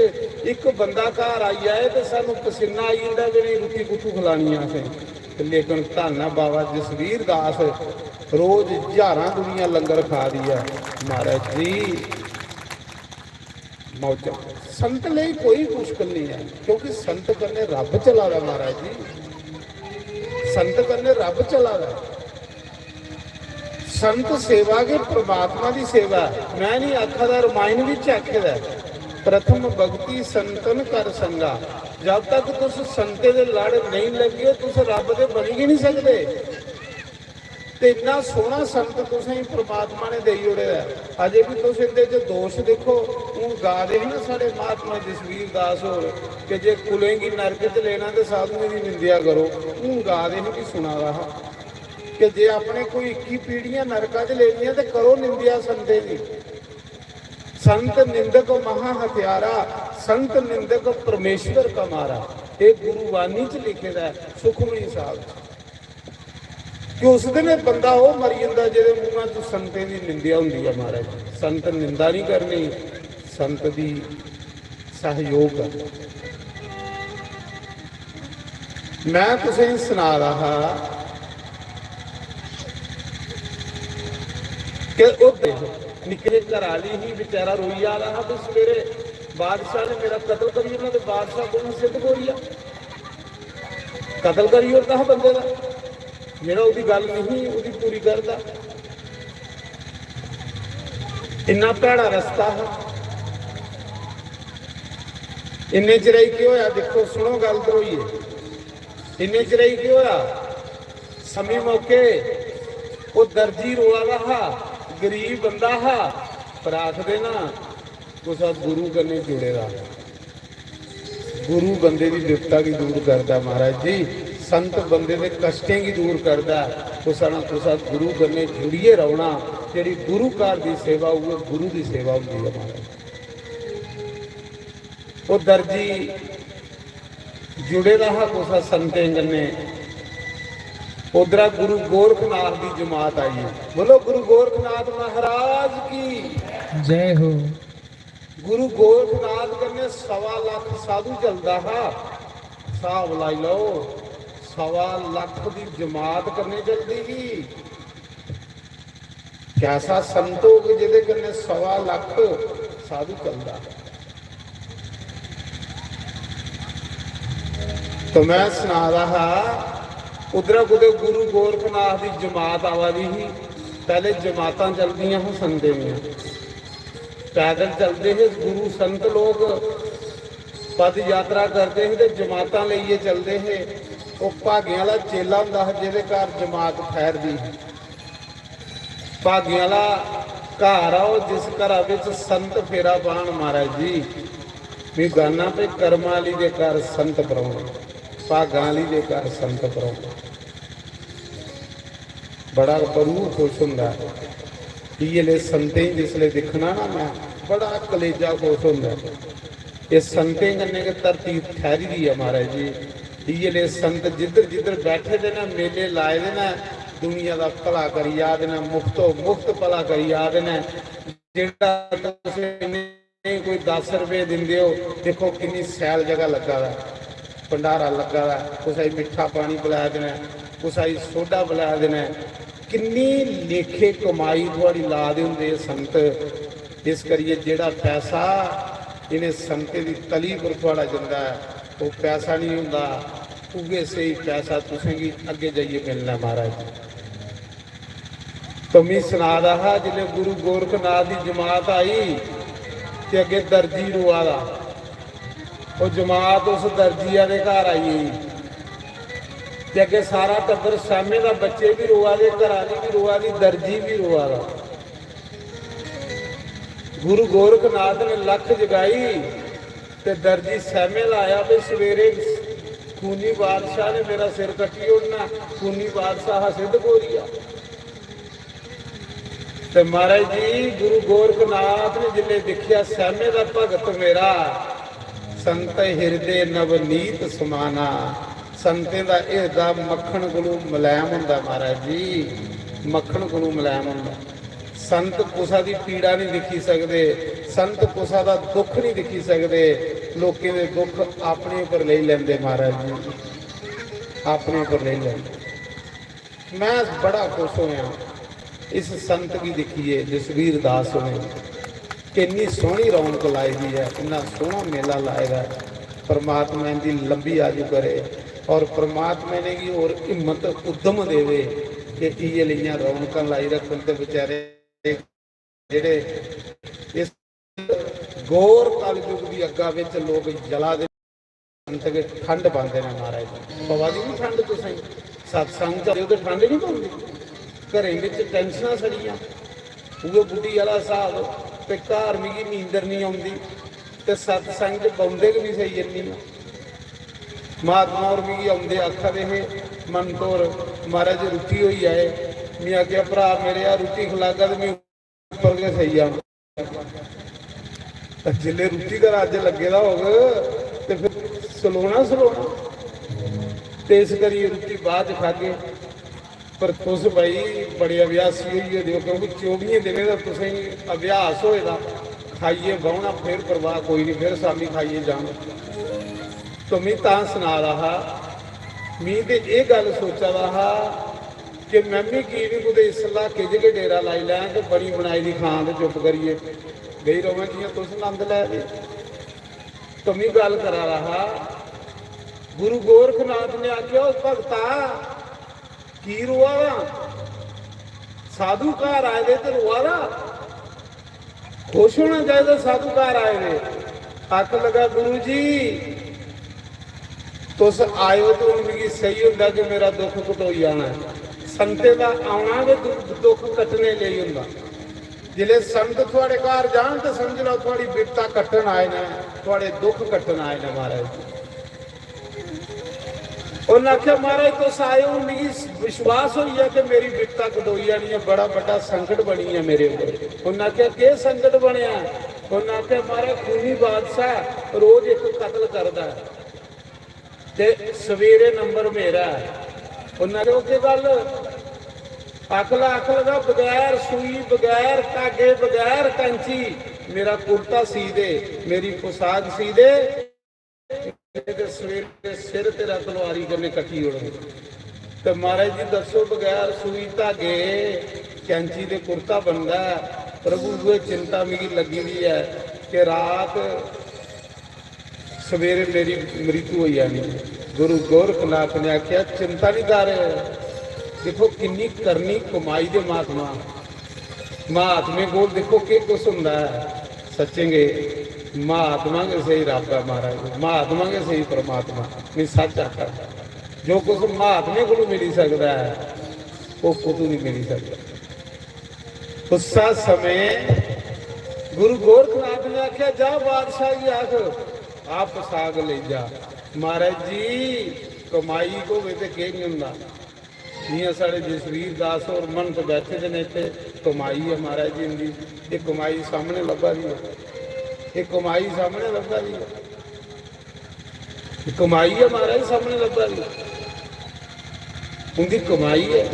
इक बंदा घर आई जाए ते सानू पसीना आई जंदा, "भी नहीं, रुट्टी कुत्थू खलानी ऐ असें?" ते लेकिन धन्न ऐ बाबा जसवीर दास, रोज ज्हारां दुनिया लंगर खा दी ऐ महाराज जी। मौजां। संत लेई कोई मुश्किल नहीं है, क्योंकि संत कन्नै रब चला दा महाराज जी, संत कन्नै रब चला दा। संत सेवा गै परमात्मा दी सेवा ऐ। मैं नहीं आखा दा, रमायण विच आखे दा ऐ, "प्रथम भक्ति संतन कर संगा।" जब तक तुस संतें दे लड़ नहीं लग्गे, तुस रब दे बनी गै नहीं सकदे। ते इन्ना सोहना संत तुसें गी परमात्मा ने देई ओड़े दा ऐ। अजे भी तुस इंदे च दोष दिक्खो। हून गा दे हे ना साढ़े महात्मा जसवीर दास होर कि जे कुलें गी नरक च लेना ते साधुएं दी निंदेआ करो। हून गा दे हे, भी सुना दा हा कि जे अपने कोई इक्की पीढ़ियां नरका च लेनियां ते करो निंदेआ संतें दी। संत निंदक महा हत्यारा, संत निंदक परमेश्वर का मारा। ये गुरुवाणी च लिखे दा ऐ, सुखमनी साहब च। कि उस दिन एह् बंदा ओह् मरी जंदा जेह्दे मूंहा तू संतें दी निंदेआ होंदी ऐ महाराज। संत निंदा नहीं करनी, संत दी सहयोग करना। मैं तुसें गी सना दा हा कि ओह् निक्के घर आह्ली ही, बेचारा रोई जा दा हा, ते सवेरे बादशाह ने मेरा कत्ल करी ओड़ना, ते बादशाह कोल सिद्ध गोरिया कत्ल करी ओड़दा हा बंदे दा, जेह्ड़ा ओह्दी गल्ल नहीं, ओह्दी पूरी करदा। इन्ना भैड़ा रस्ता हा। इन्ने चिरे गी केह् होया? दिक्खो, सुनो गल्ल धरोइयै। इन्ने चिरे गी केह् होया? समी मौके ओह् दर्जी रोआ दा हा, गरीब बंदा हा, पर आखदे ना, कुसै गुरु कन्नै जुड़े दा। गुरु बंदे दी विपता गी दूर करदा महाराज जी, संत बंदे दे कष्टें गी दूर करदा। कुसै ना कुसै गुरु कन्नै जुड़ियै रौह्ना, जेह्ड़ी गुरु घर दी सेवा, उ'ऐ गुरु दी सेवा होंदी ऐ महाराज। ओह् दर्जी जुड़े दा हा कुसै संतें कन्नै। उद्धरा गुरु गोरखनाथ दी जमात आई। बोलो गुरु गोरखनाथ महाराज की। जय हो। गुरु गोरखनाथ कन्नै सवा लक्ख साधु चलदा हा। स्हाब लाई लैओ, सवा लक्ख दी जमात कन्नै चलदी ही। कैसा संत होग जेह्दे कन्नै सवा लक्ख साधु चलदा हा? तो मैं सना दा हा, उद्धरा कुतै गुरु गोरखनाथ दी जमात आवा दी ही। पैह्ले जमातां चलदियां हियां संतें दियां, पैदल चलदे हे गुरु संत लोक, पद यात्रा करदे हे ते जमातां लेइयै चलदे हे। ओह् भागें आह्ला चेला होंदा हा जेह्दे घर जमात ठैह्रदी ही। भागें आह्ला घर आओ जिस घरा बिच संत फेरा पान महाराज जी। मैं गाना पे कर्म आह्ली दे घर संत परौने, भागां आह्ली दे घर संत परौने। बड़ा गै रूह खुश होंदा ऐ। इ'यै ले संतें गी जिसलै दिक्खना ना में, बड़ा कलेजा खुश होंदा ऐ। एह् संतें कन्नै गै धरती ठैह्री दी ऐ महाराज जी। इ'यै ले संत जिद्धर जिद्धर बैठे दे न, मेले लाए दे न, दुनिया दा भला करी जा दे न, मुफ्तो मुफ्त भला करी जा दे न। जेह्ड़ा तुसें इ'नें कोई दस रपेऽ दिंदे ओ, दिक्खो किन्नी सैल जगह लग्गा दा, भंडारा लग्गा दा, कुसै गी मिट्ठा पानी पलै दे न, कुसै गी सोडा पलै दे न। किन्नी लेखे कमाई थुआढ़ी ला दे होंदे एह् संत। इस करियै जेह्ड़ा पैसा इ'नें संतें दी तली पर थुआढ़ा जंदा ऐ, ओह् पैसा निं होंदा, उ'ऐ स्हेई पैसा तुसें गी अग्गें जाइयै मिलना ऐ महाराज। तो मी सना दा हा, जिसलै गुरु गोरखनाथ दी जमात आई ते अग्गें दर्जी रोआ दा, ओह् जमात उस दर्जिया दे घर आई गेई ते अग्गें सारा टब्बर, सैमे दा बच्चे बी रोआ दे, घरा दी बी रोआ दी, दर्जी बी रोआ दा। गुरु गोरखनाथ ने लक्ख जगाई ते दर्जी सैमे लाया भी सवेरे खूनी बादशाह ने मेरा सिर कट्टी ओड़ना, खूनी बादशाह हा सिद्ध गोरिया। ते महाराज जी, गुरु गोरखनाथ ने जिसलै दिक्खेआ सैमे दा भगत मेरा, संत हिरदे नवनीत समाना, संतें दा हिरदा मक्खन कोलू मलैम होंदा महाराज जी, मक्खन कोलू मलैम होंदा। संत कुसा दी पीड़ा नहीं दिक्खी सकदे, संत कुसा दा दुख नहीं दिक्खी सकदे। लोकें दे दुख अपने उप्पर लेई लैंदे महाराज जी, अपने उप्पर लेई लैंदे। मैं बड़ा खुश होया इस संत गी दिक्खियै, जसवीर दास होरें किन्नी सोहनी रौनक लाई दी ऐ, इन्ना सोहना मेला लाए दा ऐ। परमात्मा इंदी लंबी आयु करे और परमात्मा इ'नेंगी होर हिम्मत उद्यम देवे कि इ'यै लेइयां रौनकां लाई रक्खन ते बेचारे जेह्ड़े इस घोर कलयुग दी अग्गा बिच लोक जला दे, संत गी ठंड पांदे ने महाराज। पवा दी नी ठंड तुसें? सत्संग च ते ठंड नहीं पौंदी। घरें बिच टैंशनां सड़ियां, उ'ऐ बुड्ढी आह्ला स्हाब, ते घर मिगी नींदर नहीं औंदी, ते सत्संग च बौंह्दे गै नहीं स्हेई इन्नी। महात्मा होर मिगी औंदे आखा दे हे, "मनत होर, महाराज रुट्टी होई जाए।" में आखेआ, "भ्राऽ मेरे, आ रुट्टी खलागा ते में उप्पर गै सेई जाना।" ते जिसलै रुट्टी दा रज्ज लग्गे दा होग ते फिर सलोना सलोना। ते इस करियै रुट्टी बाद च खागे। पर तुस भाई बड़े अभ्यासी होई गेदे ओ, क्योंकि चौबियें दिनें दा तुसेंगी अभ्यास होए दा, खाइयै बौह्ना, फिर परवाह कोई नहीं, फिर शामी खाइयै जाना। तो में तां सना दा हा, में ते एह् गल्ल सोचा दा हा कि में बी की निं कुतै इस इलाके च गै डेरा लाई लैं ते बनी बनाई दी खां ते चुप्प करियै बेही र'वां जि'यां तुस नंद लै दे। तो में गल्ल करा दा हा, गुरु गोरखनाथ ने आखेआ, "ओ भगता, की रोआ दा? साधु घर आए दे ते रोआ दा?" खुश होना चाहिदा साधु घर आए दे। आखन लगा, "गुरु जी, तुस आए ओ ते हून मिगी सेही होंदा कि मेरा दुख कटोई जाना ऐ।" संतें दा औना गै दु-, दुख कट्टने लेई होंदा। जिसलै संत थुआड़े घर जान ते समझ लैओ थुआड़ी बिपता कट्टन आए न, थुआड़े दुख कट्टन आए न महाराज। उन्नै आखेआ, "महाराज, तुस आए ओ, मिगी विश्वास होई गेआ कि मेरी बिपता कटोई जानी ऐ, बड़ा बड्डा संकट बनी गेआ मेरे उप्पर।" उन्नै आखेआ, "केह् संकट बनेआ?" उन्नै आखेआ, "महाराज, खूनी बादशाह रोज इक कत्ल करदा ऐ ते सवेरे नंबर मेरा ऐ।" उन्नै आखेआ, "ओह् केह् गल्ल?" आखला आखन लगा, "बगैर सूई, बगैर धागे, बगैर कैंची मेरा कुर्ता सी दे, मेरी पोशाक सी दे।" ते सवेरे सिर तेरा तलवारी कन्नै कट्टी ओड़ङ। ते महाराज जी दस्सो, बगैर सूई धागे कैंची दे कुर्ता बनदा ऐ? प्रभु, उ'ऐ चिंता मिगी लग्गी दी ऐ कि रात सवेरे मेरी मृत्यु होई जानी। गुरु गोरखनाथ ने आखेआ, "चिंता निं कर।" दिक्खो किन्नी करनी कमाई दे महात्मा। महात्मे कोल दिक्खो केह् कुछ होंदा ऐ। सच्चें गै महात्मा गै स्हेई रब्ब ऐ महाराज, महात्मा गै स्हेई परमात्मा। में सच्च आखा दा, जो कुछ महात्मे कोलू मिली सकदा ऐ, ओह् कुतू निं मिली सकदा। उस्सै समें गुरु गोरखनाथ ने आखेआ, "जा बादशाह गी आख, आ पसाग लेई जा।" महाराज जी, कमाई होवे ते केह् निं होंदा। जियां साढ़े जसवीर दास होर महंत बैठे दे ने इत्थै, कमाई ऐ महाराज जी इंदी, एह् कमाई सामनै लब्भा दी ऐ, एह् कमाई सामनै लब्भा दी ऐ, एह् कमाई ऐ महाराज सामनै लब्भा दी, उंदी कमाई ऐ।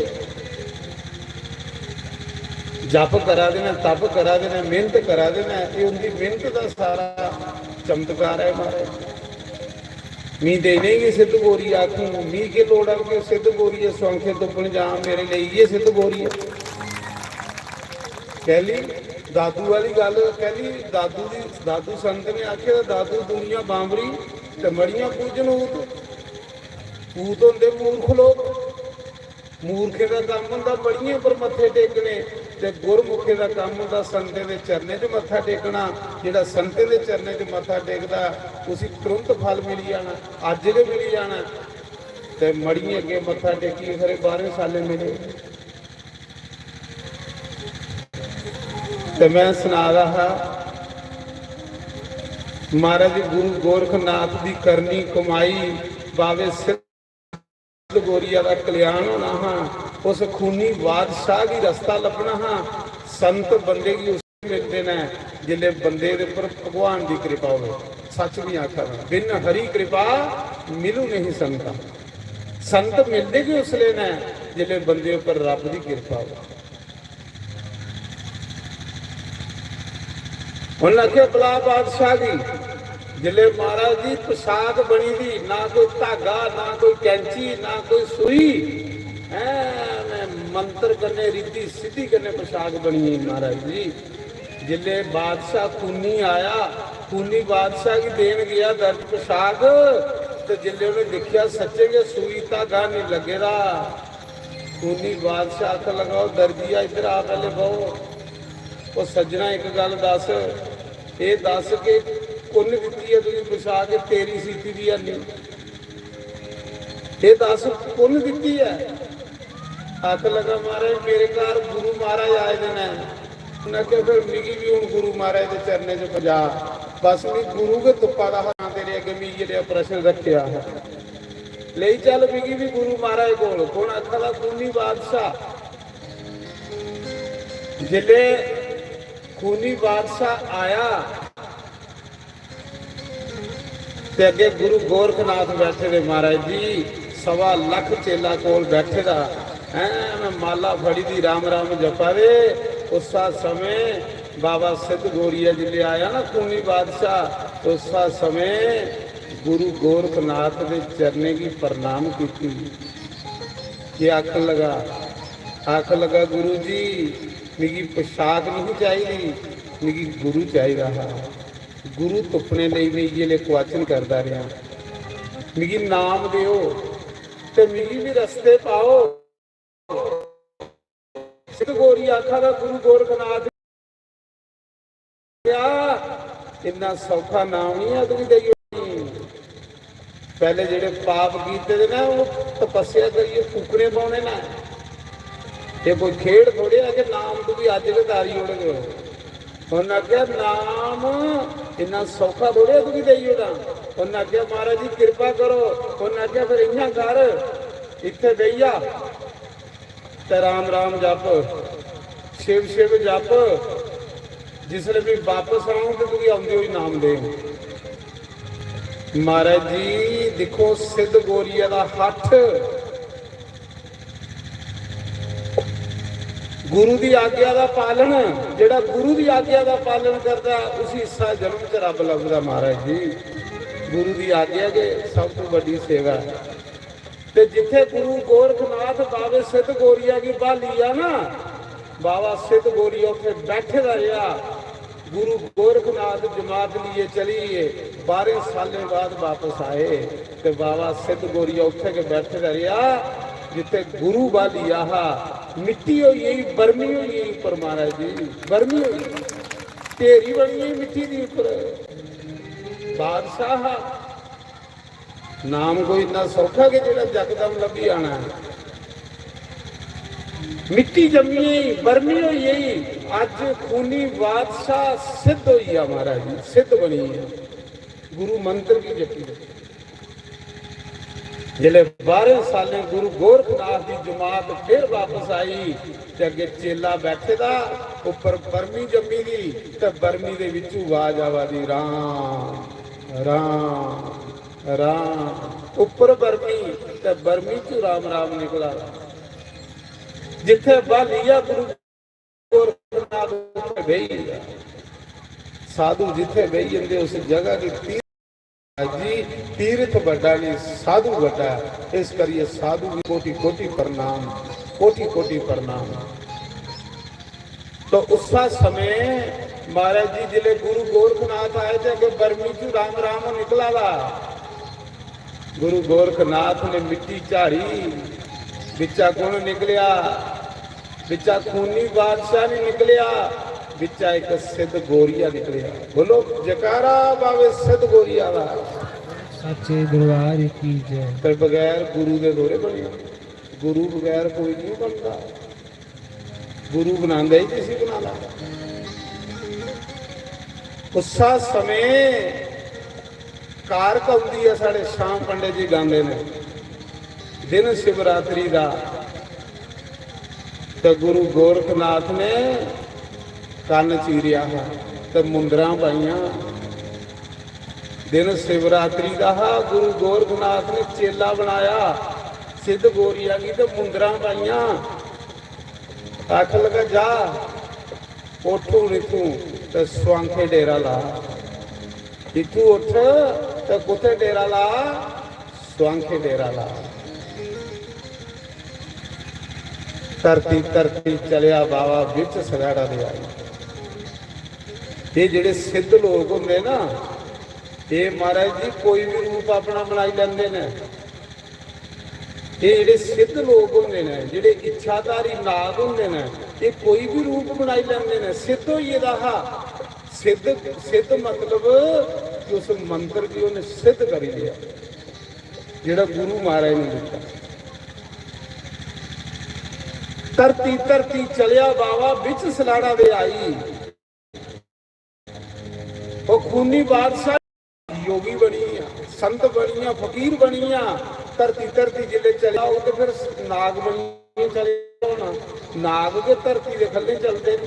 जप करा दे न, तप करा दे न, मेहनत करा दे न, एह् उंदी मेहनत दा सारा चमत्कार ऐ महाराज। मी ते इ'नेंगी सिद्ध गोरिया आखूं, मी केह् लोड़ ऐ कि सिद्ध गोरिये सुआंखे तुप्पन जां, मेरे लेई इ'यै सिद्ध गोरिया। कैली दादू आह्ली गल्ल, कैली दादू दी, दादू संत ने आखेआ, दादू दुनिया बांबरी ते मड़ियां पूजन ऊत। ऊत होंदे मूर्ख लोक। मूर्खें दा कम्म होंदा मड़ियें पर मत्थे टेकने, ते गुरमुखें दा कम्म होंदा संतें दे चरणें च मत्था टेकना। जेह्ड़ा संतें दे चरणें च मत्था टेकदा, उसी तुरंत फल मिली जाना, अज्ज गै मिली जाना। ते मड़ियें अग्गें मत्था टेकियै खरे बाह्रें सालें मिले। ते में सना दा हा, महाराज जी गुरु गोरखनाथ दी करनी कमाई, बाबे सिद्ध गोरिया दा कल्याण होना हा, उस खूनी बादशाह गी रस्ता लब्भना हा। संत बंदे गी उसलै मिलदे न जिसलै बंदे दे उप्पर भगवान दी कृपा होवे। सच भी आखा दा, बिन हरि कृपा मिलू नहीं संता। संत मिलदे गै उसलै न जिसलै बंदे उप्पर रब दी कृपा होवे। उन्हें आखेआ, "बला बादशाह गी।" जिसलै महाराज जी पोशाक बनी दी, ना कोई धागा, ना कोई कैंची, ना कोई सुई, हैं, में मंत्र कन्नै, रिद्धि सिद्धि कन्नै पोशाक बनी गेई महाराज जी। जिसलै बादशाह खूनी आया, खूनी बादशाह गी देन गेआ दर्ज पोशाक, ते जिसलै उन्हें दिक्खेआ सच्चें गै सुई धागा नेईं लग्गे दा, खूनी बादशाह आखन लगा, "ओ दर्जिया, इद्धर आ, पैह्ले बहो। ओ सज्जना, इक गल्ल दस्स, एह् दस्स के कुन्न दित्ती ऐ तुगी पोशाक, तेरी सीती दी हैनी? एह् दस्स कुन्न दित्ती ऐ?" आखन लगा, "महाराज, मेरे घर गुरु महाराज आए दे न।" उन्नै आखेआ, "फिर मिगी बी हून गुरु महाराज दे चरणें च पजा। बस, मी गुरु गै तुप्पा दा हा, तेरे अग्गें मी इ'यै जेहा प्रश्न रक्खेआ हा। लेई चल मिगी बी गुरु महाराज कोल।" कौन आखा दा? खूनी बादशाह। जिसलै खूनी बादशाह आया ते अग्गें गुरु गोरखनाथ बैठे दे, महाराज जी, सवा लख चेला कोल बैठे दा, हैं, में माला फड़ी दी, राम राम जपा दे। उस्सा समें बाबा सिद्ध गोरिया जिसलै आया ना खूनी बादशाह, ते उस्सा समें गुरु गोरखनाथ दे चरणें गी प्रणाम कीती। केह् आखन लगा? आखन लगा, "गुरु जी, मिगी पोशाक नहीं चाहिदी, मिगी गुरु चाहिदा हा। गुरु तुप्पने लेई में इ'यै ले क्वाचन करदा रेहा। मिगी नाम देओ ते मिगी बी रस्ते पाओ।" सिद्ध गोरी आखा दा, "गुरु गोरखनाथ, क्या इन्ना सौखा नाम नहीं है तुगी देई ओड़नी। पैह्ले जेह्ड़े पाप कीते दे ना, ओह् तपस्या करियै फूकने पौने न। एह् कोई खेढ थोड़े ऐ कि नाम तुगी अज्ज गै तारी ओड़गे।" उन्नै आखेआ, "नाम इन्ना सौखा थोड़े ऐ तुगी देई ओड़ां।" उन्नै आखेआ, "महाराज जी, किरपा करो।" उन्नै आखेआ, "फिर इ'यां कर, इत्थै बेही जा ते राम राम जप, शिव शिव जप, जिसलै में बापस आऊं ते तुगी औंदे होई नाम देङ।" महाराज जी, दिक्खो सिद्ध गोरिया दा हठ, गुरु दी आज्ञा दा पालन, जेह्ड़ा गुरु दी आज्ञा दा पालन करदा, उसी इस्सा जन्म च रब लभदा। महाराज जी, गुरु दी आज्ञा गै सब तों बड्डी सेवा ऐ। ते जित्थे गुरु गोरखनाथ बाबे सिद्ध गोरिया गी भाली आ ना, बाबा सिद्ध गोरिया उत्थे बैठे दा रेहा। गुरु गोरखनाथ जमात लिए चली गे, बारह सालें बाद वापस आए। ते बाबा सिद्ध गोरिया उत्थे गै बैठे दा रेहा, जित्थे गुरु भाली आ हा। मिट्टी होई गेई, बर्मी होई गेई उप्पर, महाराज जी, बर्मी होई गेई, ढेरी बनी गेई मिट्टी दी उप्पर। बादशाह हा, नाम कोई इन्ना सौखा कि जेह्ड़ा यकदम लब्भी जाना ऐ। मिट्टी जम्मी गेई, बर्मी होई गेई, अज्ज खूनी बादशाह सिद्ध होई गेआ महाराज जी, सिद्ध बनी गेआ। गुरु मंत्र गी जप्पी। जिसलै बाहरें सालें गुरु गोरखनाथ दी जमात फिर वापस आई ते अग्गें चेला बैठे दा, उप्पर बर्मी जम्मी दी ते बर्मी दे बिच्चू आवाज आवा दी, "राम, राम, राम।" उप्पर बर्मी ते बर्मी चू राम राम निकला दा। जित्थै बालिया गुरु गोरखनाथ उत्थै बेही गेआ। साधु जित्थै बेही जंदे, उस जगह गी तीर्थ, जी, तीर्थ बड्डा नहीं, साधु बड्डा है। इस करिए साधु गी कोटि कोटि प्रणाम, कोटि कोटि प्रणाम। तो उस समय महाराज जी जिले गुरु गोरखनाथ आए ते अगे बर्मी चू राम राम निकला दा। गुरु गोरखनाथ ने मिट्टी झाड़ी, बिच्चा कुण निकलिया? बिच्चा खूनी बादशाह नहीं निकलिया, बिच्चा एक सिद्ध गोरिया निकलिया। बोलो जयकारा बाबे सिद्ध गोरिया दा। सच्चे दरबार की जय। ते बगैर गुरु दे थोड़े बने, गुरु बगैर कोई नहीं बनता। गुरु बनांदा ही जिसी बनाना। उस्सा समय कारक औंदी ऐ, साढ़े श्याम पंडित जी गांदे ने, दिन शिवरात्रि दा ते गुरु गोरखनाथ ने कन्न चीरेआ हा ते मुंदरां पाइयां। दिन शिवरात्रि दा हा, गुरु गोरखनाथ ने चेला बनाया सिद्ध गोरिया गी ते मुंदरां पाइयां। आखन लगा, "जा, उठ हुन इत्थूं ते सुआंखे डेरा ला। इत्थूं उठ ते कुत्थै डेरा ला? सुआंखे डेरा ला।" धरती, धरती चलेआ बाबा, बिच सगैड़ा दे आई। एह् जेह्ड़े सिद्ध लोक होंदे ना, एह् महाराज जी कोई बी रूप अपना बनाई लैंदे न। एह् जेह्ड़े सिद्ध लोक होंदे न, जेह्ड़े इच्छाधारी नाग होंदे न, एह् कोई बी रूप बनाई लैंदे न। सिद्ध होई गेदा हा, सिद्ध, सिद्ध मतलब कि उस मंत्र गी उन्हें सिद्ध करी लेआ, जेह्ड़ा गुरु महाराज ने दित्ता। धरती, धरती चलेआ बाबा, बिच सलाड़ा दे आई। ओह् खूनी बादशाह योगी बनी गेआ, संत बनी गेआ, फकीर बनी गेआ। धरती, धरती जिसलै चलेआ, ओह् ते फिर नाग बनियै चलेआ होना। नाग गै धरती दे खल्ले चलदे न।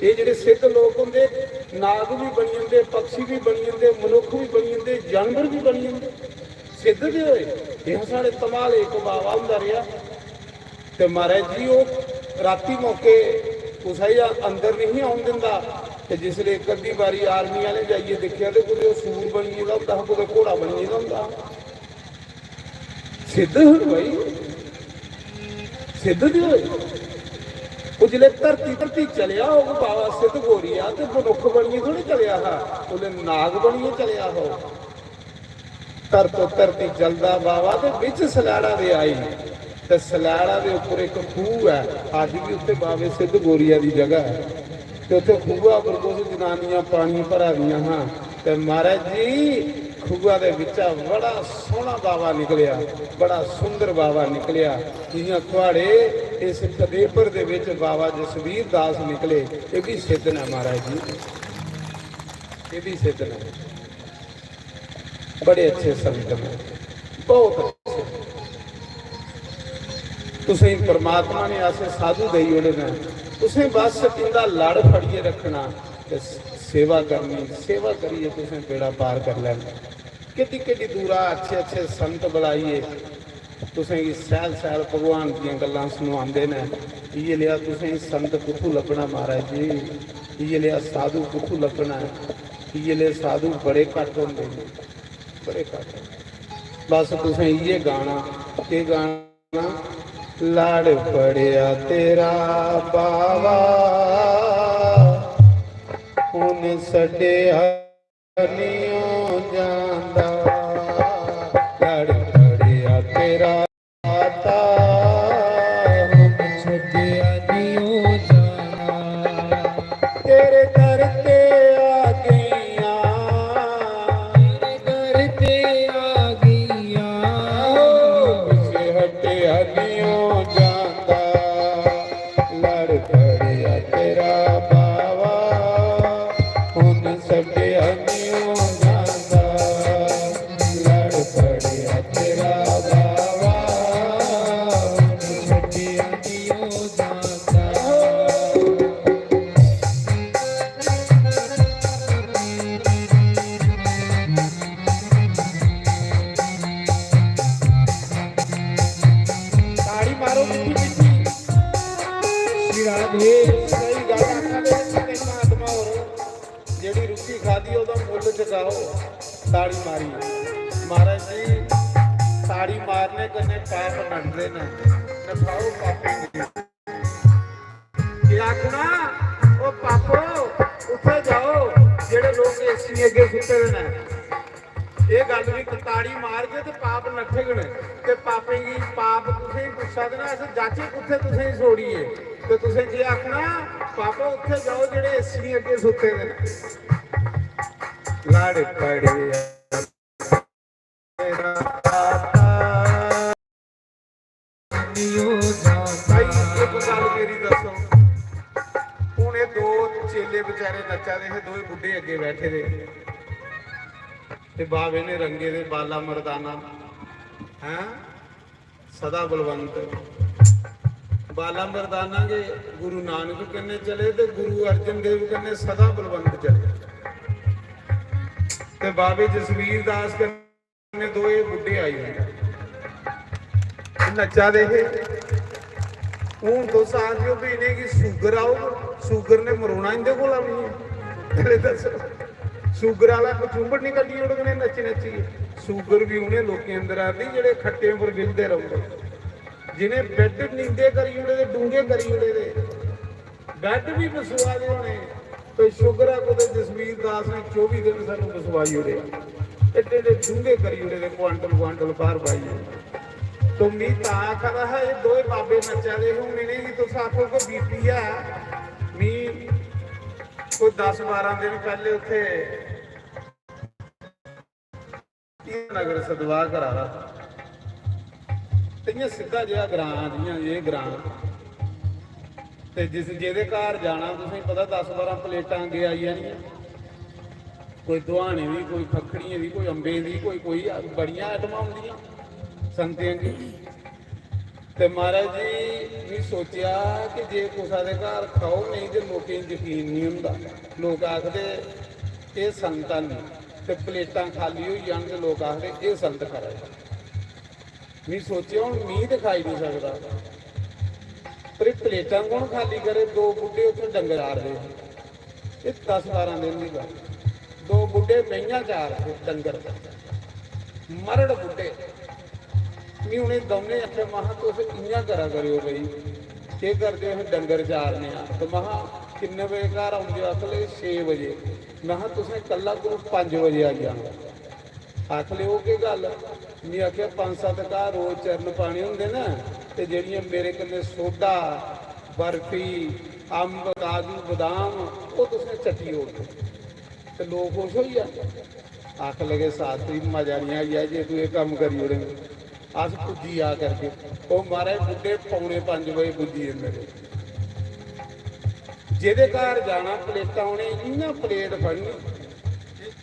एह् जेह्ड़े सिद्ध लोक होंदे, नाग बी बनी जंदे, पक्षी बी बनी जंदे, मनुक्ख बी बनी जंदे, जानवर बी बनी जंदे। सिद्ध ते होए। एह् साढ़े धमाल इक बाबा होंदा रेहा। ते महाराज जी, ओह् राती मौके कुसै गी अंदर नहीं औन दिंदा। ते जिसलै इक अद्धी बारी आर्मी आह्ले जाइयै दिक्खेआ ते कुतै ओह् सूर बनी गेदा होंदा हा, कुतै घोड़ा बनी गेदा होंदा हा। सिद्ध हन भाई, सिद्ध ते होए। ओह् जिसलै धरती, धरती चलेआ होग बाबा सिद्ध गोरिया, ते मनुक्ख बनियै थोड़ी चलेआ हा, उसलै नाग बनियै चलेआ होग। धरतो धरती चलदा बाबा ते बिच सलैड़ा दे आई। ते सलैड़ा दे उप्पर इक खूह ऐ, अज्ज बी उत्थे बाबे सिद्ध गोरिया दी जगह ऐ। ते उत्थे खूहा उप्पर कुछ जनानियां पानी भरा दियां हां। ते महाराज जी, खूहा दे बिच्चा बड़ा सोहना बाबा निकलेआ, बड़ा सुंदर बाबा निकलेआ। जियां थुआड़े इस कदेपर दे बिच बाबा जसवीर दास निकले, एह् बी सिद्ध न महाराज जी, एह् बी सिद्ध न। बड़े अच्छे संत न, बहुत अच्छे। तुसें परमात्मा ने ऐसे साधु देई ओड़े न, तुसें बस इंदा लड़ फड़ियै रखना ते सेवा करनी, सेवा करियै तुसें बेड़ा पार कर लैना। केड्डी केड्डी दूरा अच्छे अच्छे संत बुलाइयै तुसेंगी सैल सैल भगवान दियां गल्लां सनोआंदे न। इ'यै लेआ तुसेंगी संत कुत्थू लब्भना महाराज जी, इ'यै लेआ साधु कुत्थू लब्भना ऐ? इ'यै लेह साधु बड़े घट्ट होंदे न, बड़े घट्ट। बस तुसें इ'यै गाना, केह् गाना? लड़ पड़ेआ तेरा बावा, हुन छड्डेआ निं ओ जांदा। लड़ पड़ेआ तेरा दाता, हुन छड्डेआ निं ओ जाना। तेरे दर ते आ गईयां, तेरे दर ते आ गईयां। पिछे हटिया निं ओ जांदा। लड़ पड़िया तेरा बावा, हुन छड्डिया निं ओ जांदा। लड़ पड़िया तेरा एह् स्हेई गल्ल आखा दे न साढ़े महात्मा होर, जेह्ड़ी रुट्टी खादी ओह्दा मुल्ल चुकाओ ताड़ी मारी। महाराज जी, ताड़ी मारने कन्नै पाप नटदे न, नठाओ पापें गी। केह् आखना, ओ पापो, उत्थै जाओ जेह्ड़े लोक एसी अग्गें सुत्ते दे न। एह् गल्ल बी, ताड़ी मारगे ते पाप नठगन, ते पापें गी, पाप तुसें गी पुच्छा दे न, अस जाचे कुत्थै तुसें गी छोड़ियै? ते तुसें केह् आखना, पापो, उत्थै जाओ जेह्ड़े एसी अग्गें सुत्ते दे न। लड़ पड़े भाई, इक गल्ल मेरी दस्सो, हून एह् दो चेले बेचारे नच्चा दे हे, दोए बुड्ढे अग्गें बैठे दे, ते बाबे ने रंगे दे बाला मर्दाना, हैं, सदा बलवंत। बाला मर्दाना गै गुरु नानक कन्नै चले ते गुरु अर्जन देव कन्नै सदा बलवंत चले। ते बाबे जसवीर दास कन्नै दोए बुड्ढे आई गे। नच्चा दे हे। हून तुस आखदे ओ भी इ'नेंगी sugar औग, sugar ने मरोना इं'दे कोला बी नेईं। पैह्लें दस्सो, sugar आह्ला कचुंबड़ निं कड्ढी ओड़ग इ'नें नच्ची नच्चियै। Sugar बी उ'नें लोकें अंदर आंदी जेह्ड़े खट्टें पर बिलदे रौंह्दे, जि'नें bed नींदे करी ओड़े दे, डूंह्गे करी ओड़े दे। Bed बी बसोआ दे होने, ते शुक्र ऐ कुतै जसवीर दास ने चौबी दिन सानूं बसोआई ओड़े। एड्डे एड्डे डूंह्गे करी ओड़े दे, क्वांटल क्वांटल बाह्र पाइयै। तो मी तां आखा दा हा, एह् दोए बाबे नच्चा दे हे, हून इ'नेंगी तुस आखो कि BP ऐ। मी कोई दस बारां दिन पैह्ले उत्थै नगर सदवाह करा दा। ते इ'यां सिद्धा जेहा ग्रां, जि'यां एह् ग्रां। ते जिस, जेह्दे घर जाना, तुसेंगी पता, दस बारां प्लेटां अग्गें आई जानियां। कोई दुहाने दी, कोई खक्खड़ियें दी, कोई अम्बें दी, कोई, कोई बड़ियां आइटमां होंदियां संगतें अग्गें। ते महाराज जी, मी सोचेआ कि जे कुसै दे घर खाओ नेईं ते लोकें गी यकीन निं होंदा। लोक आखदे, "एह् संत हन।" ते प्लेटां खाल्ली होई जान ते लोक आखदे, "एह् संत खरा ऐ।" मी सोचेआ, हून मी ते खाई निं सकदा, पर एह् प्लेटां कौन खाल्ली करे? दो बुड्ढे उत्थै डंगर चार दे हे। एह् दस बारां दिन दी गल्ल। दो बुड्ढे मेहियां चार दे, डंगर, मरड़ बुड्ढे। मी उ'नें दौनें आखेआ, महां, "तुस इ'यां करा करेओ भई, केह् करदे ओ, असें डंगर चारने आं।" ते महां, "किन्ने बजे घर औंदे ओ?" आखन लगे, "छे बजे।" महां, "तुसें कल्ला कोलू पंज बजे आई जाना।" आखन लगे, "ओह् केह् गल्ल?" मी आखेआ, "पंज सत्त घर रोज चरन पाने होंदे न, ते जेह्ड़ियां मेरे कन्नै सोडा, बर्फी, अम्ब, काजू, बदाम, ओह् तुसें चट्टी ओड़दे ते लोक खुश होई जांदे।" आखन लगे, "शास्त्री, मजा निं आई जा जे तूं एह् कम्म करी ओड़ें।" अस पुज्जी जा करगे। ओह् महाराज बुड्ढे पौने पंज बजे पुज्जी जंदे रेह्। जेह्दे घर जाना, प्लेटां उ'नें इ'यां प्लेट फड़नी,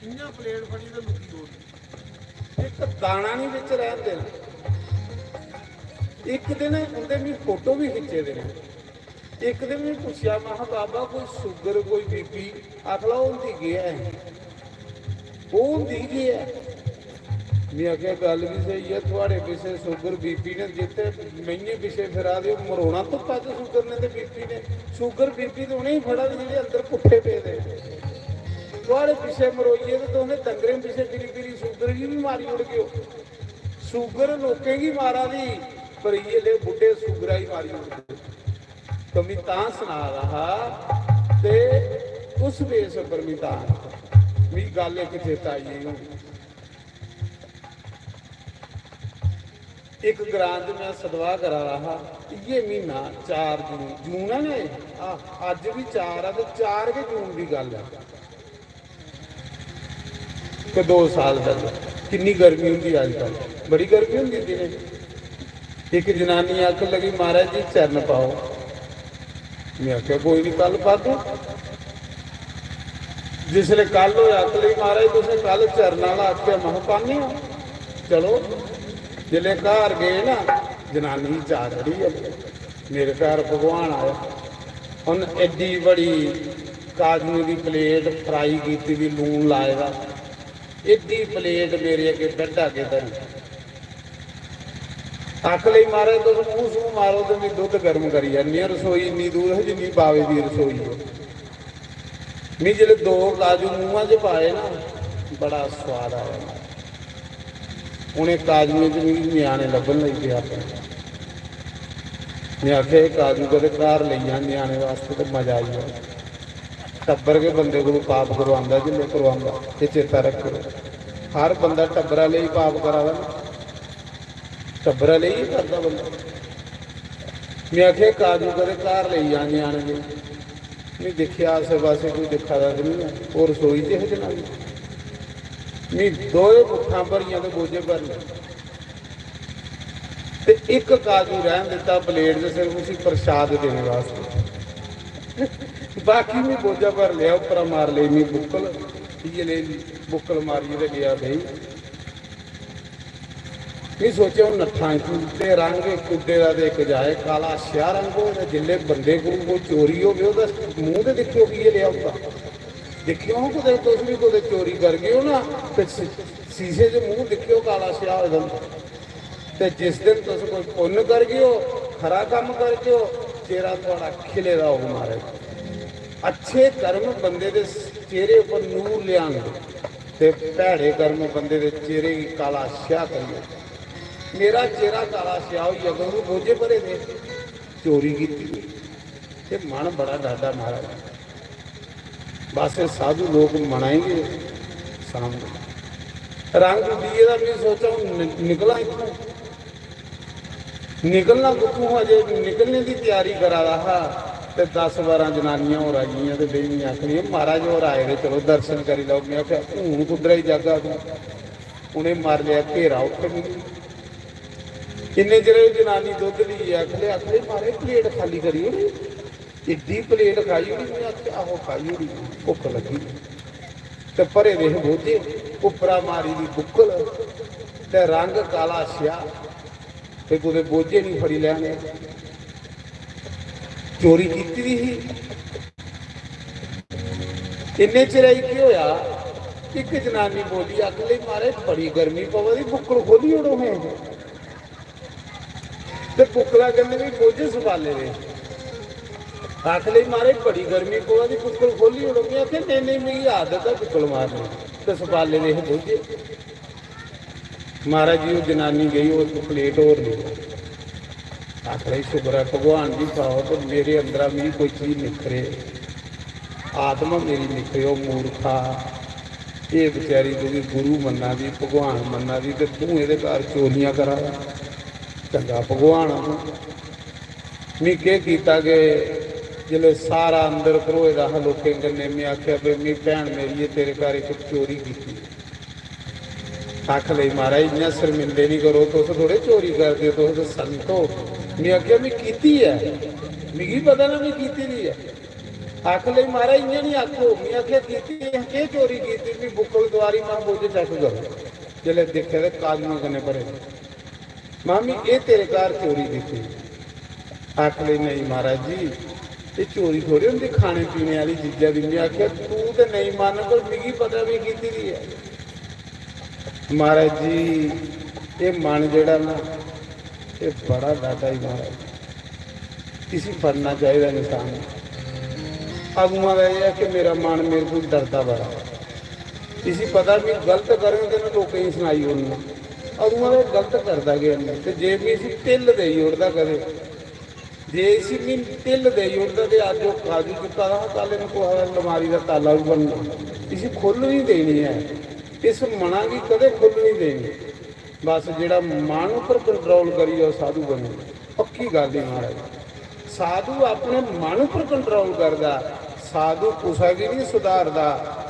इ'यां प्लेट फड़ी ते मुक्की ओड़नी। इक दाना निं बिच रैह्न देना। इक दिन उं'दे मी फोटो बी खिच्चे दे न। इक दिन में पुच्छेआ, महां, "बाबा, कोई शुगर, कोई BP?" आखला, "ओह् होंदी केह् ऐ? ओह् होंदी केह् ऐ?" में आखेआ, "गल्ल बी स्हेई ऐ, थुआढ़े पिच्छे शुगर, BP ने, जित्थै मेहियें पिच्छे फिरा दे, ओह् मरोना धुप्पा च शुगर ने ते BP ने। शुगर, BP ते उ'नेंगी फड़ा दे जेह्ड़े अंदर पुट्ठे पेदे। थुआढ़े पिच्छे मरोइयै ते तुसें डंगरें पिच्छे फिरी फिरी शुगर गी बी मारी ओड़गे ओ। शुगर लोकें गी मारा दी, पर इ'यै ले बुड्ढे शुगरा गी मारी ओड़दे।" तो मी तां सना दा हा, ते उस बेस उप्पर मी तां, मी गल्ल इक चेता आई गेई हून। इक ग्रां च में सदवाह करा दा हा, इ'यै म्हीना, चार जून, जून ऐ ना एह्? आ, अज्ज बी चार ऐ ते चार गै जून दी गल्ल ऐ। कि दो साल पैह्लें किन्नी गर्मी होंदी अजकल, बड़ी गर्मी होंदी दिनें। इक जनानी आखन लगी, "महाराज जी, चरण पाओ।" में आखेआ, "कोई निं, कल पागे।" जिसलै कल होआ, आखन लगी, "महाराज, तुसें कल चरण आह्ला आखेआ।" महां, "पान्ने आं, चलो।" जिसलै घर गे ना, जनानी गी चाऽ चढ़ी गेआ, "मेरे घर भगवान आया।" उन्न एड्डी बड़ी काजुएं दी प्लेट, फ्राई कीती दी, लून लाए दा, एड्डी प्लेट मेरे अग्गें बैड्डा अग्गें धरी। अक्ख लेई महाराज, तुस मूंह सूंह मारो ते मी दुद्ध गर्म करी जन्नी आं। रसोई इन्नी दूर ऐ जिन्नी बावे दी रसोई ऐ। मी जिसलै दो काजू मूंहा च पाए ना, बड़ा सोआद आया। उ'नें काजुएं च मिगी ञ्याणे लब्भन लगी पे अपने। में आखेआ, "एह् काजू कदें घर लेई जा ञ्याणे वास्तै ते मजा आई जा।" टब्बर गै बंदे कोलू पाप करवांदा जिसलै करवांदा, एह् चेता रक्खेओ। हर बंदा टब्बरा लेई पाप करा दा ना, टब्बरा लेई गै करदा बंदा। में आखेआ, "काजू कदें घर लेई जा ञ्याणे दे।" में दिक्खेआ आस्सै पास्सै कोई दिक्खा दा ते निं ऐ, ओह् रसोई च हे जनानी। में दोए मुट्ठां भरियां ते बोझे भरी ले। ते इक काजू रैह्न दित्ता प्लेट च, सिर्फ उसी प्रसाद देने वास्तै। बाकी में बोझा भरी लेआ, उप्परा मारी लेई में बुक्कल, इ'यै लेई बुक्कल मारियै ते गेआ बेही। में सोचेआ, हून नट्ठां इत्थूं, ते रंग इक उड्डे दा ते इक जाए, काला स्याह् रंग होए दा। जिसलै बंदे कोल कोई चोरी होवे, ओह्दा मूंह ते दिक्खेओ, कि'यै लेआ होंदा। दिक्खेओ, हां, कुतै तुस बी कुतै चोरी करगे ओ ना, ते सी-, सीसे च मूंह दिक्खेओ, काला स्याह् होए दा होंदा। ते जिस दिन तुस कोई पुन्न करगे ओ, खरा कम्म करगे ओ, चेहरा थुआढ़ा खिले दा होग, महाराज। अच्छे कर्म बंदे दे चेहरे उप्पर नूर लेआंदे ते भैड़े कर्म बंदे दे चेहरे गी काला स्याह करी ओड़दे। मेरा चेहरा काला स्याह होई गेआ, क्योंकि बोझे भरे दे, चोरी कीती, ते मन बड़ा डरदा महाराज। बस एह् साधु लोक मना गी गै सांभदे। रंग उड्डी गेदा, में सोचा हून नि-, निकलां इत्थूं। निकलना कुत्थूं, अजे निकलने दी त्यारी करा दा हा ते दस बारां जनानियां होर आई गेइयां ते बेही गेइयां, आखन लगियां, "महाराज होर आए दे, चलो दर्शन करी लैओ।" में आखेआ, "हून कुद्धरै गी जागा तूं?" उ'नें मारी लेआ घेरा उत्थै मिगी। इन्ने चिरै ओह् जनानी दुद्ध लेइयै आखन लगी, आखन लगी, "महाराज प्लेट खाल्ली करी ओड़ी, एड्डी प्लेट खाई ओड़ी।" में आखेआ, "आहो खाई ओड़ी, भुक्ख लग्गी।" ते भरे दे हे बोझे, उप्परा मारी दी बुक्कल ते रंग काला स्याह, ते कुतै बोझे निं फड़ी लैने। चोरी कीती दी ही। इन्ने चिरै च केह् होआ, इक जनानी बोली, आखन लगी, "महाराज बड़ी गर्मी पवा दी, बुक्कल खोह्ल्ली ओड़ो हां।" ते बुक्कला कन्नै बी बोझे सपाले दे। आखन लगी, "महाराज बड़ी गर्मी पवा दी, बुक्कल खोह्ल्ली ओड़ो।" में आखेआ, "नेईं, नेईं, मिगी आदत ऐ बुक्कल मारने ते सपाले दे हे बोझे।" महाराज जी, ओह् जनानी गेई, ओह् इक प्लेट होर लेई आई। आखन लगी, "शुक्र ऐ भगवान जी, पाओ ते मेरे अंदरा मिगी कोई चीज निखरे, आत्मा मेरी निखरे।" ओह् मूर्खा, एह् बेचारी तुगी गुरु मन्ना दी, भगवान मन्ना दी, ते तूं एह्दे घर चोरियां करा दा, चंगा भगवान आ तूं। में केह् कीता कि जिसलै सारा अंदर भरोए दा हा लोकें कन्नै, में आखेआ, "भाई, में भैन मेरी, एह् तेरे घर इक चोरी कीती।" आखन लगी, "महाराज, इ'यां शर्मिंदे निं करो, तुस थोड़े चोरी करदे, तुस ते संत ओ।" में आखेआ, "में कीती ऐ, मिगी पता ना में कीती दी ऐ।" आखन लगी, "महाराज, इ'यां निं आखो।" में आखेआ, "कीती ऐ, केह् चोरी कीती?" में बुक्कल तुआरी, में बोझे चैक करो। जिसलै दिक्खेआ ते काजुएं कन्नै भरे दे। "मामी, एह् तेरे घर चोरी कीती?" आखन लगी, "नेईं महाराज जी, एह् चोरी थोड़ी होंदी, खाने पीने आह्ली चीजा दी।" में आखेआ, "तूं ते नेईं मन्न, पर मिगी पता में कीती दी ऐ।" महाराज जी, एह् मन जेह्ड़ा ना, एह् बड़ा डाटा ही महाराज, इसी फड़ना चाहिदा इंसान गी। अदुआं दा एह् ऐ कि मेरा मन मेरे कोल डरदा बड़ा। इसी पता, में गलत करङ ते इ'नें लोकें गी सनाई ओड़ना। अदुआं दा एह् गलत करदा गै निं। ते जे में इसी ढिल्ल देई ओड़दा कदें, जे इसी में ढिल्ल देई ओड़दा ते अज्ज ओह् काजू चुक्का दा हा, कल इ'नें कुसै दा लमारी दा ताला बी भनना। इसी खु'ल्ल निं देनी ऐ, इस मना गी कदें खु'ल्ल निं देनी। बस जेह्ड़ा मन उप्पर कंट्रोल करियै ओह् साधु बने, पक्की गल्ल ही महाराज। साधु अपने मन उप्पर कंट्रोल करदा, साधु कुसै गी निं सुधारदा,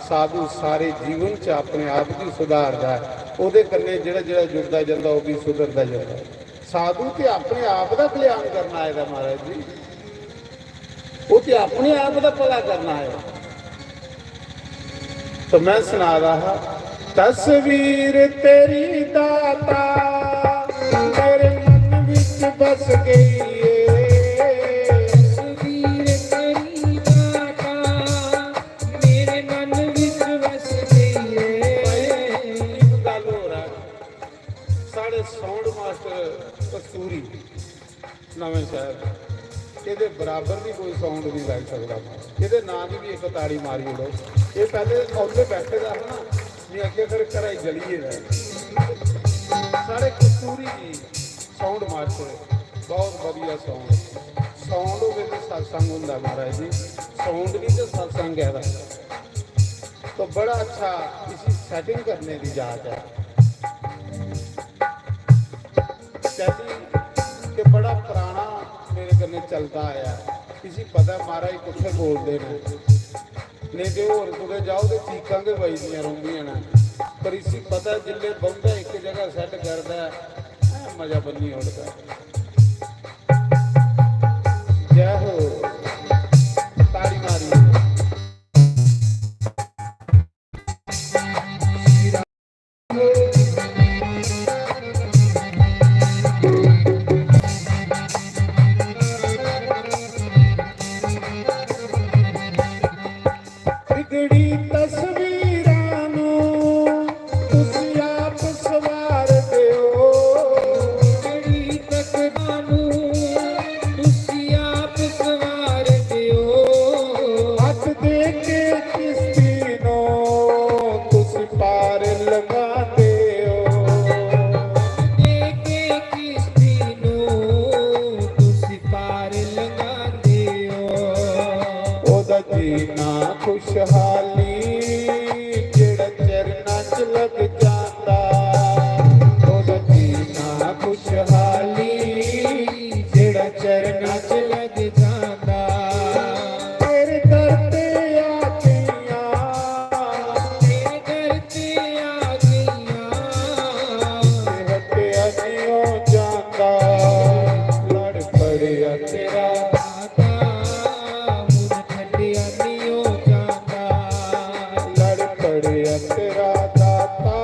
साधु सारे जीवन च अपने आप गी सुधारदा ऐ। ओह्दे कन्नै जेह्ड़ा जेह्ड़ा जुड़दा जंदा, ओह् बी सुधरदा जंदा। साधु ते अपने आप दा कल्याण करन आए दा महाराज जी, ओह् ते अपने आप दा भला करन आए दा। तो में सना दा हा, तस्वीर तेरी दाता मेरे मन विच बस गई है। तस्वीर तेरी दाता मेरे मन विच बस गई है। इक गल्ल होर ऐ, साढ़े साउंड मास्टर कस्तूर बराबर भी कोई साउंड नहीं लाई सकदा। एह्दे नां दी भी इक ताड़ी मारी ओड़ो। एह् पैह्ले औंदे बैठे दा हा ना, में आखेआ, "फिर घरै गी चली गेदा ऐ।" साढ़े कस्तूरी जी साउंड मास्टर, बहुत बढ़िया साउंड। साउंड होवे ते सत्संग होंदा महाराज जी, साउंड नहीं ते सत्संग कैह्दा? तो बड़ा अच्छा, इसी सेटिंग करने दी जाच है। कैली कि बड़ा पराना मेरे कन्नै चलदा आया। इसी पता ऐ महाराज कुत्थै बोलदे न, नेईं ते होर कुतै जाओ ते चीकां गै बजदियां रौंह्दियां न। पर इसी पता ऐ, जिसलै बौंह्दा इक जगह सैट्ट करदा ऐ, ऐ मजा बन्नी ओड़दा ऐ। जय हो। ताड़ी मारी। बिगड़ी तस्वीरां नू तुसी आप सवार दियो। बिगड़ी तकदीरां नू तुसी आप सवार दियो। हथ दे के किस्ती नू तुसी पार लंघांदे हो। हथ दे के किस्ती नू तुसी पार लंघांदे हो। ओदा जीना खुशहाली जेड़ा चरना च लग जांदा। ओदा जीना खुशहाली जेड़ा चरना च लग जांदा। तेरे दर ते आ गईयां, तेरे दर ते आ गईयां। ते हटिया निं ओ जांदा, लड़ पड़िया तेरा दाता, हुन छड्डिया निं ओ जांदा। लड़ पड़िया तेरा दाता,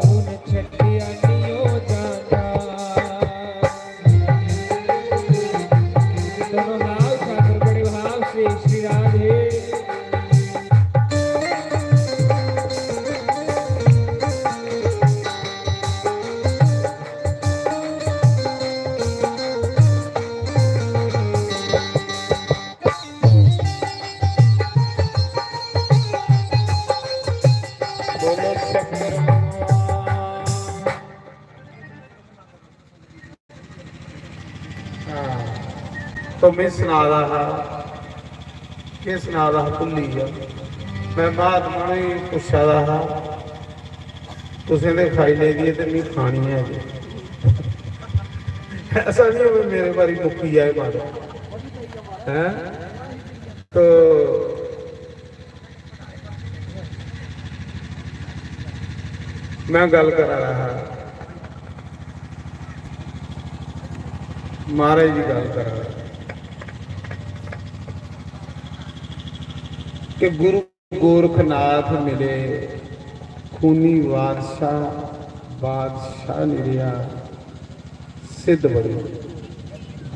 हुन छड्डिया निं ओ जांदा। दोनों हाल सागर बड़े भाव से श्री राधे। बोलो शंकर भगवान। हां, तो मैं सना दा हा, केह् सना दा हा, भुल्ली गेआ। मैं महात्मा ने पुच्छा दा हा, "तुसें ते खाई लेदी ऐ ते मी खानी ऐ अजें।" ऐसा नहीं होवे मेरे बारी मुक्की जाए माता। हैं? तो मैं गल्ल करा दा हा, महाराज जी गल्ल करा दा कि गुरु गोरखनाथ मिले, खूनी बादशाह, बादशाह नहीं रहा, सिद्ध बने,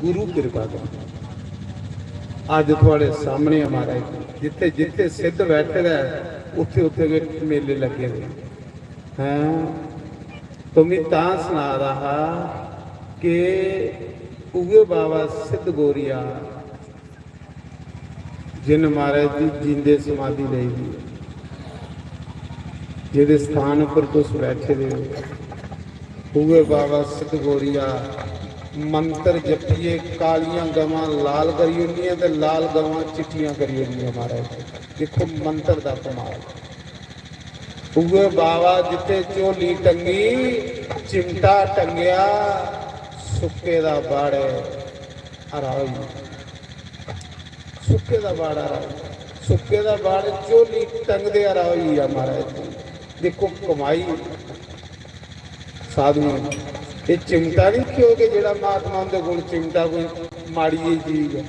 गुरु कृपा करी। अज्ज थुआड़े सामने ऐ महाराज, जित्थे जित्थे सिद्ध बैठे दा ऐ, उत्थे उत्थे गै मेले लग्गे दे। हैं? तो मैं तां सना दा हा कि उ'ऐ बाबा सिद्ध गोरिया जिन महाराज जी जींदे समाधि लेई दी ऐ, जेह्दे स्थान उप्पर तुस बैठे दे हो, उ'ऐ बाबा सिद्ध गोरिया मंत्र जपियै कालियां गवां लाल करी ओड़नियां ते लाल गवां चिट्टियां करी ओड़नियां महाराज। दिक्खो मंत्र दा कमाल। उ'ऐ बाबा जित्थे झोली टंगी, चिमटा टंगेआ, सुक्के दा बाड़े हरा होई गेआ। सुक्के दा बाड़ा हरा होई गेआ। सुक्के दा बाड़े झोली टंगदे हरा होई गेआ महाराज जी। दिक्खो कमाई साधुएं दी। एह् चिमटा नहीं दिक्खेओ कि जेह्ड़ा महात्मा हुंदे कोल चिमटा कोई माड़ी जेही चीज ऐ।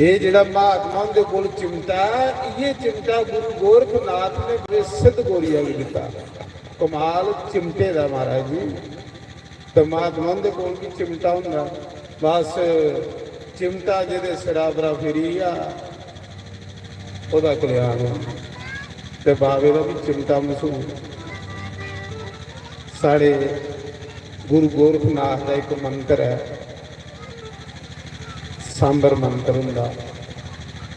एह् जेह्ड़ा महात्मा हुंदे कोल चिमटा ऐ, इ'यै चिमटा गुरु गोरखनाथ ने बड़े सिद्ध गोरिया गी दित्ता। कमाल चिमटे दा महाराज जी। ते महात्मा हुंदे कोल बी चिमटा होंदा, बस चिमटा जेह्दे सिरा परा फिरी गेआ, ओह्दा कल्याण होंदा। ते बाबे दा बी चिमटा मशहूर। साढ़े गुरु गोरखनाथ दा इक मंत्र ऐ, सांबर मंत्र हुंदा,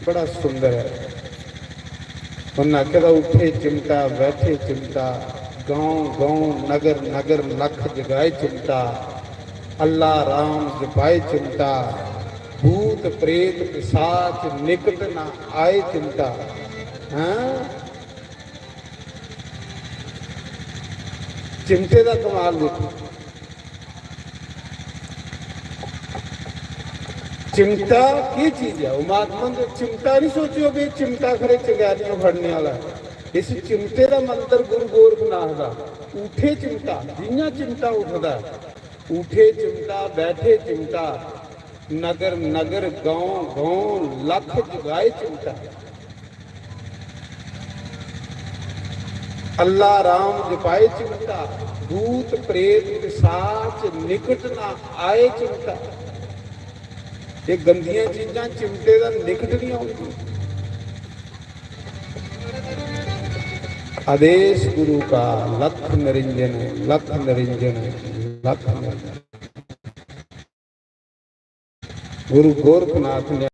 बड़ा सुंदर ऐ। उन्नै आखे दा, "उठे चिमटा, बैठे चिमटा, गांव गांव, नगर नगर, लख जगाए चिमटा, अल्लाह राम जपाए चिमटा, भूत प्रेत पिशाच निकट ना आए चिमटा।" हैं? चिमटे दा कमाल देखो। चिमटा की चीज है? ओह् महात्मा होंदे चिमटा नहीं सोचेओ कि चिमटा खरे चंगैरियां फड़ने वाला है। इस चिमटे दा मंत्र गुरु गोरखनाथ दा, उठे चिमटा, जियां चिमटा उठदा है, उठे चिमटा, बैठे चिमटा, नगर नगर, गांव गांव, लख जगाए चिमटा। अल्लाह राम जपाए चिमटा, भूत प्रेत पिशाच निकट ना आए चिमटा। ये गंदियां चीजां चिमटे दा निकट नहीं आउंदी। आदेश गुरु का लख निरंजन, लख निरंजन, लख निरंजन। गुरु गोरखनाथ ने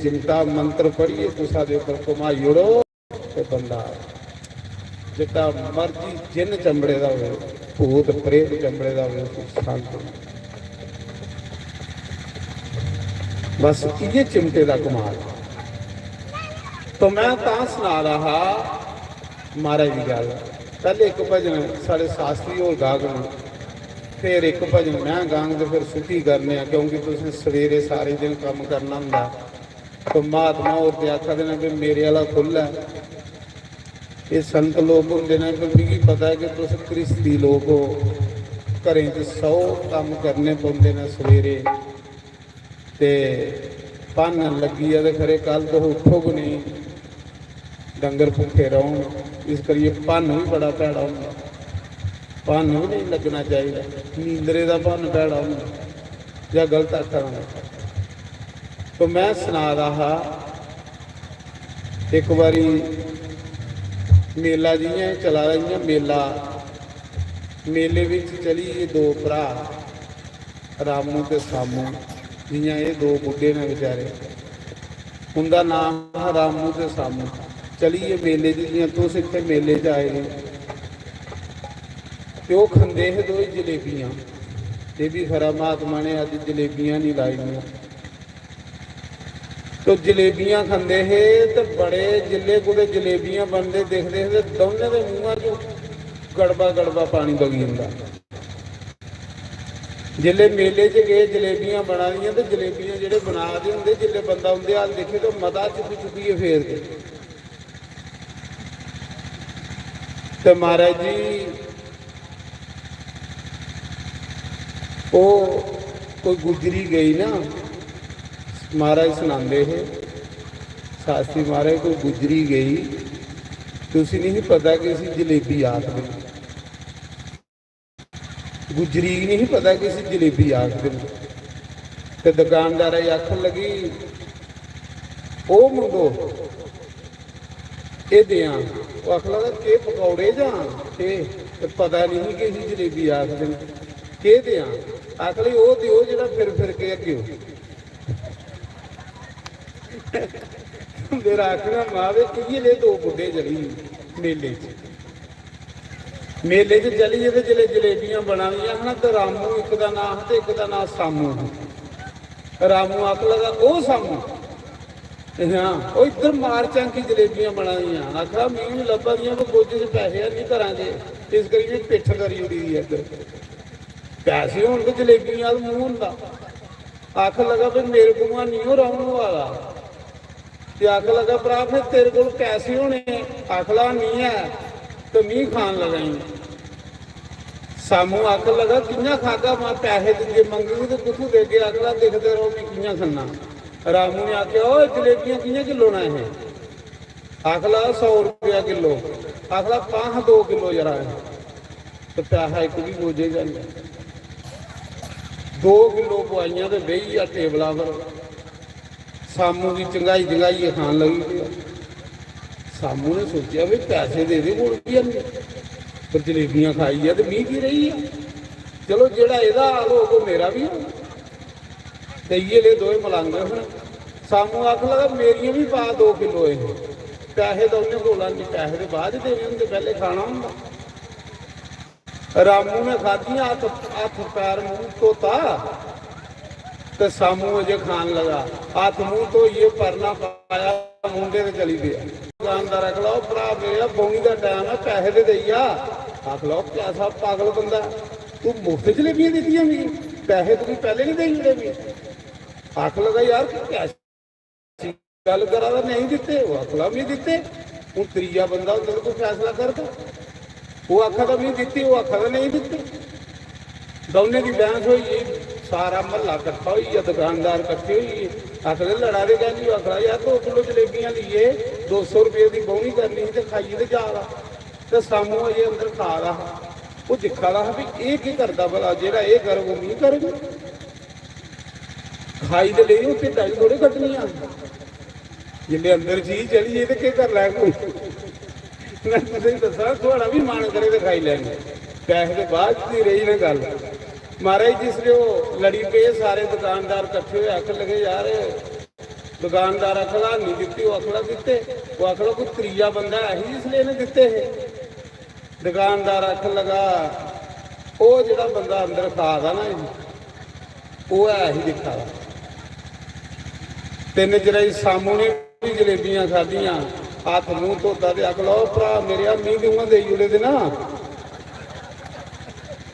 चिमटा मंत्र पढ़िए, कुसा दे उप्पर घुमाई ओड़ो ते बंदा जितना मर्जी जिन चंबड़े दा होवे, भूत प्रेत चंबड़े दा होवे, उसी शांत होई। बस इ'यै चिमटे दा कमाल। तो मैं तां सना दा हा महाराज दी गल्ल। पैह्ले इक भजन साढ़े शास्त्री होर गाहगन, फिर इक भजन मैं गांग ते फिर सुखी करने आं, क्योंकि तुसें सवेरे सारे दिन कम्म करना होंदा। तो महात्मा होर ते आखा दे न कि मेरे आह्ला खु'ल्ला ऐ। एह् संत लोक होंदे न कि मिगी पता ऐ कि तुस घ्रिस्ती लोक ओ, घरें च सौ कम्म करने पौंदे न सवेरे। ते भन्न लग्गी जा ते खरे कल तुस उट्ठो गै नेईं, डंगर भुक्खे रौह्न। इस करियै भन्न बी बड़ा भैड़ा होंदा, भन्न बी नेईं लग्गना चाहिदा। नींदरे दा भन्न भैड़ा होंदा जां गलत आखा दा में? तो में सना दा हा, इक बारी मेला जि'यां चला दा, इ'यां मेला, मेले बिच चली गे दो भ्राऽ, रामू ते सामू, जि'यां एह् दो बुड्ढे न बेचारे, उं'दा नांऽ हा रामू ते सामू। चली गे मेले च, जि'यां तुस इत्थै मेले च आए दे, ते ओह् खंदे हे दोए जलेबियां। एह् बी खरा, महात्मा ने अज्ज जलेबियां निं लाई दियां। तो जलेबियां खंदे हे, ते बड़े, जिल्ले कुतै जलेबियां बनदे दिखदे हे, ते दौनें दे मूंहां च गड़बा गड़बा पानी बगी जंदा। जिल्ले मेले च गे, जलेबियां बना दियां, ते जलेबियां जेह्ड़े बना दे होंदे, जिल्ले बंदा उं'दे हल दिक्खे, ते मता चुक्की चुक्कियै फेरदे। ते महाराज जी, ओह् कोई गुजरी गई ना, महाराज सनांदे हे, शास्त्री महाराज, कोई गुजरी गई, ते उसी नहीं पता कि इसी जलेबी आखदे न। गुजरी गी नहीं पता कि इसी जलेबी आखदे न। ते दुकानदारै गी आखन लगी, "ओ मुंडो, एह् देआं।" ओह् आखन लगा, "केह् पकौड़े जां केह्?" ते पता नेईं कि इसी जलेबी आखदे न। "केह् देआं?" आखन लगी, "ओह् देओ जेह्ड़ा फिर फिर के अग्गेओ।" मेरा आखना, मां वे, इ'यै ले दो बुड्ढे चली मेले च। मेले च चली गे ते जिसलै जलेबियां बना दियां हियां, ते रामू इक दा नांऽ हा ते इक दा नांऽ सामू हा। रामू आखन लगा, "ओ सामू, हां, ओ इद्धर मार झांकी, जलेबियां बना दियां।" आखा, "मिगी बी लब्भा दियां, पर गोजे च पैसे है नहीं घरा दे, इस करियै में पिट्ठ करी ओड़ी दी ऐ इद्धर। पैसे होन ते जलेबियें अ'ल्ल मूंह होंदा।" आखन लगा, "भाई, मेरे कोला निं ओह् रौह्न होआ दा।" ते आखन लगा, "भ्रा, फिर तेरे कोल पैसे होने?" आखन लगा, "निं ऐ।" ते मी खान लगा ई। सामू आखन लगा, "कि'यां खागा? मां, पैसे तुझे मंगेगी ते कुत्थूं देगे?" आखन लगा, "दिखदे र'वो, मी कि'यां खन्ना।" रामू ने आखेआ, "ओए, जलेबियां कि'यां किलो न एह्?" आखन लगा, "सौ रपेआ किलो।" आखन लगा, "तां दो किलो जरा एह्।" ते पैसा इक बी गोजे च निं। दो किलो पुआइयां ते बेही गेआ टेबला पर। सामू गी चंगाई चंगाइयै खान लगी पेआ। सामू ने सोचेआ, "भाई, पैसे ते एह्दे कोल बी हैन, पर जलेबियां खाई गेआ ते मी की रेही गेआ? चलो, जेह्ड़ा एह्दा हाल होग, ओह् मेरा बी होग।" ते इ'यै ले दोए मलांदे हन। सामू आखन लगा, "मेरियां बी पा दो किलो एह्।" पैहे तां उ'नें कोला निं, पैहे ते बाद च देने होंदे, पैह्ले खाना होंदा। रामू ने खादियां, हत्थ, हत्थ पैर मूंह धोता ते सामू अजे खान लगा। हत्थ मूंह धोइयै परना पाया, मुंडे ते चली पेआ। दुकानदार आखन लगा, "ओ भ्रा मेरेआ, बौनी दा टैम ऐ, पैहे ते देई जा।" आखन लगा, "ओ कैसा पागल बंदा ऐ, तू मुफ्त जलेबियां दित्तियां मिगी, पैहे तुगी पैह्ले निं देई ओड़े मिगी?" आखन लगा, "यार, तू कैसी गल्ल करा दा, नेईं दित्ते?" ओह् आखन लगा, "मिगी दित्ते।" हून त्रीया बंदा होंदा ते कोई फैसला करदा। ओह् आखा दा, "मिगी दित्ते," ओह् आखा दा, "नेईं दित्ते।" दौनें दी बैह्स होई गेई, सारा म्हल्ला कट्ठा होई गेआ, दुकानदार कट्ठे होई गे। आखदे, "लड़ा दे कैह्ली?" ओह् आखदा, "यार, दो किलो जलेबियां लेइयै दो सौ रपेऽ दी बौह्नी करनी ही ते खाइयै ते जा दा।" ते सामू अजें अंदर खा दा हा, ओह् दिक्खा दा हा भी एह् केह् करदा भला, जेह्ड़ा एह् करग, ओह् मिगी करग। खाई ते लेई, ओह् ढिड्डा बी थोड़े कड्ढनियां। जिसलै अंदर चीज चली गेई ते केह् करी लैग कोई? में तुसेंगी दस्सां, थुआढ़ा बी मन करे ते खाई लैंदे। पैसे ते बाद च रेही ना गल्ल। महाराज, जिसलै ओह् लड़ी पे, सारे दुकानदार कट्ठे होए, आखन लगे, "यार, दुकानदार आखदा, 'निं दित्ती,' ओह् आखदा, 'दित्ते,' ओह् आखदा, 'कोई त्रीया बंदा ऐ ही जिसलै इ'नें दित्ते हे?'" दुकानदार आखन लगा, "ओह् जेह्ड़ा बंदा अंदर खा दा ना, ओह् ऐ ही दिक्खा दा।" तिन्न चिरै च सामू ने बी जलेबियां खाद्धियां, हत्थ मूंह धोता ते आखन लगा, "ओ भ्रा मेरेआ, मी ते उ'आं देई ओड़े दे ना।"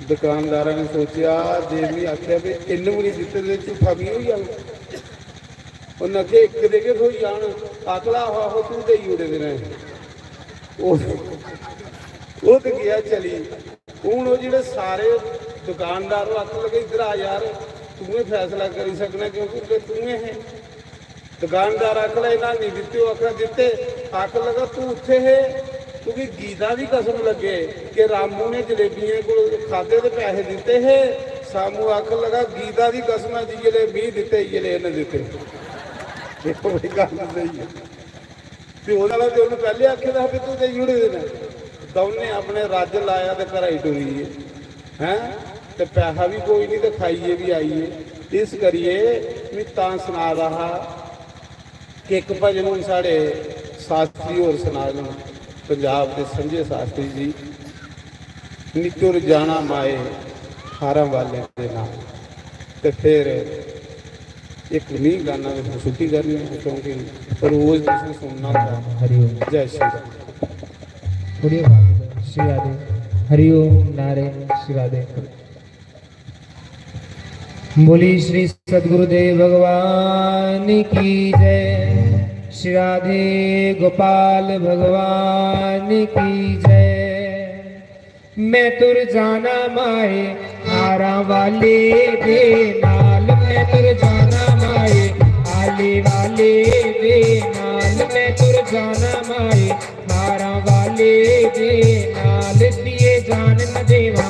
दुकानदारा ने सोचेआ, "जे मी आखेआ भी इन्न बी निं दित्ते ते झूठा मी होई जाना।" उन्न आखेआ, "इक दे गै थ्होई जान।" आखन लगा, "आहो, आहो, तूं देई ओड़े दे न।" ओह्, ओह् ते गेआ चली। हून ओह् जेह्ड़े सारे दुकानदार, ओह् आखन लगे, "इद्धर आ यार, तूं गै फैसला करी सकना, क्योंकि उल्लै तूं गै हे।" दुकानदार आखन लगा, "इ'नें निं दित्ते।" ओह् आखन लगा, "दित्ते।" आखन लगा, "तूं उत्थै हे, तुगी गीता दी कसम लग्गे कि रामू ने जलेबियें कोल खाद्धे ते पैसे दित्ते हे।" सामू आखन लगा, "गीता दी कसम ऐ, जि'यै ले मी दित्ते, इ'यै ले इ'नें दित्ते।" दिक्खो भाई, गल्ल स्हेई ऐ। ते ओह्दे आह्ला ते उ'न्नै पैह्लें आखे दा हा भी तूं देई ओड़े दे न। दौनें अपने रज्ज लाया ते घरा गी टुरी गे। हैं? ते पैहा बी कोई निं ते खाइयै बी आई गे। इस करियै में तां सना दा हा कि इक भजन हून साढ़े शास्त्री होर सना दे न, पंजाब दे संजय शास्त्री जी। "नित्तुर जाना माए हारां वाले दे नाल।" ते फिर इक मी गाना में छुट्टी करनी है, क्योंकि रोज तुसें सुनना होंदा। हरिओम। जय श्री राम। थोड़ी आवाज दे, श्री राधे। हरिओम, नारे श्री राधे। बोली श्री सदगुरुदेव भगवान की जय, श्री राधे गोपाल भगवान की जय। मैं तुर जाना माए हारां वाले दे नाल, मैं तुर जाना माए आले वाले दे नाल, मैं तुर जाना माए हारां वाले दे नाल, पिए जान न देवा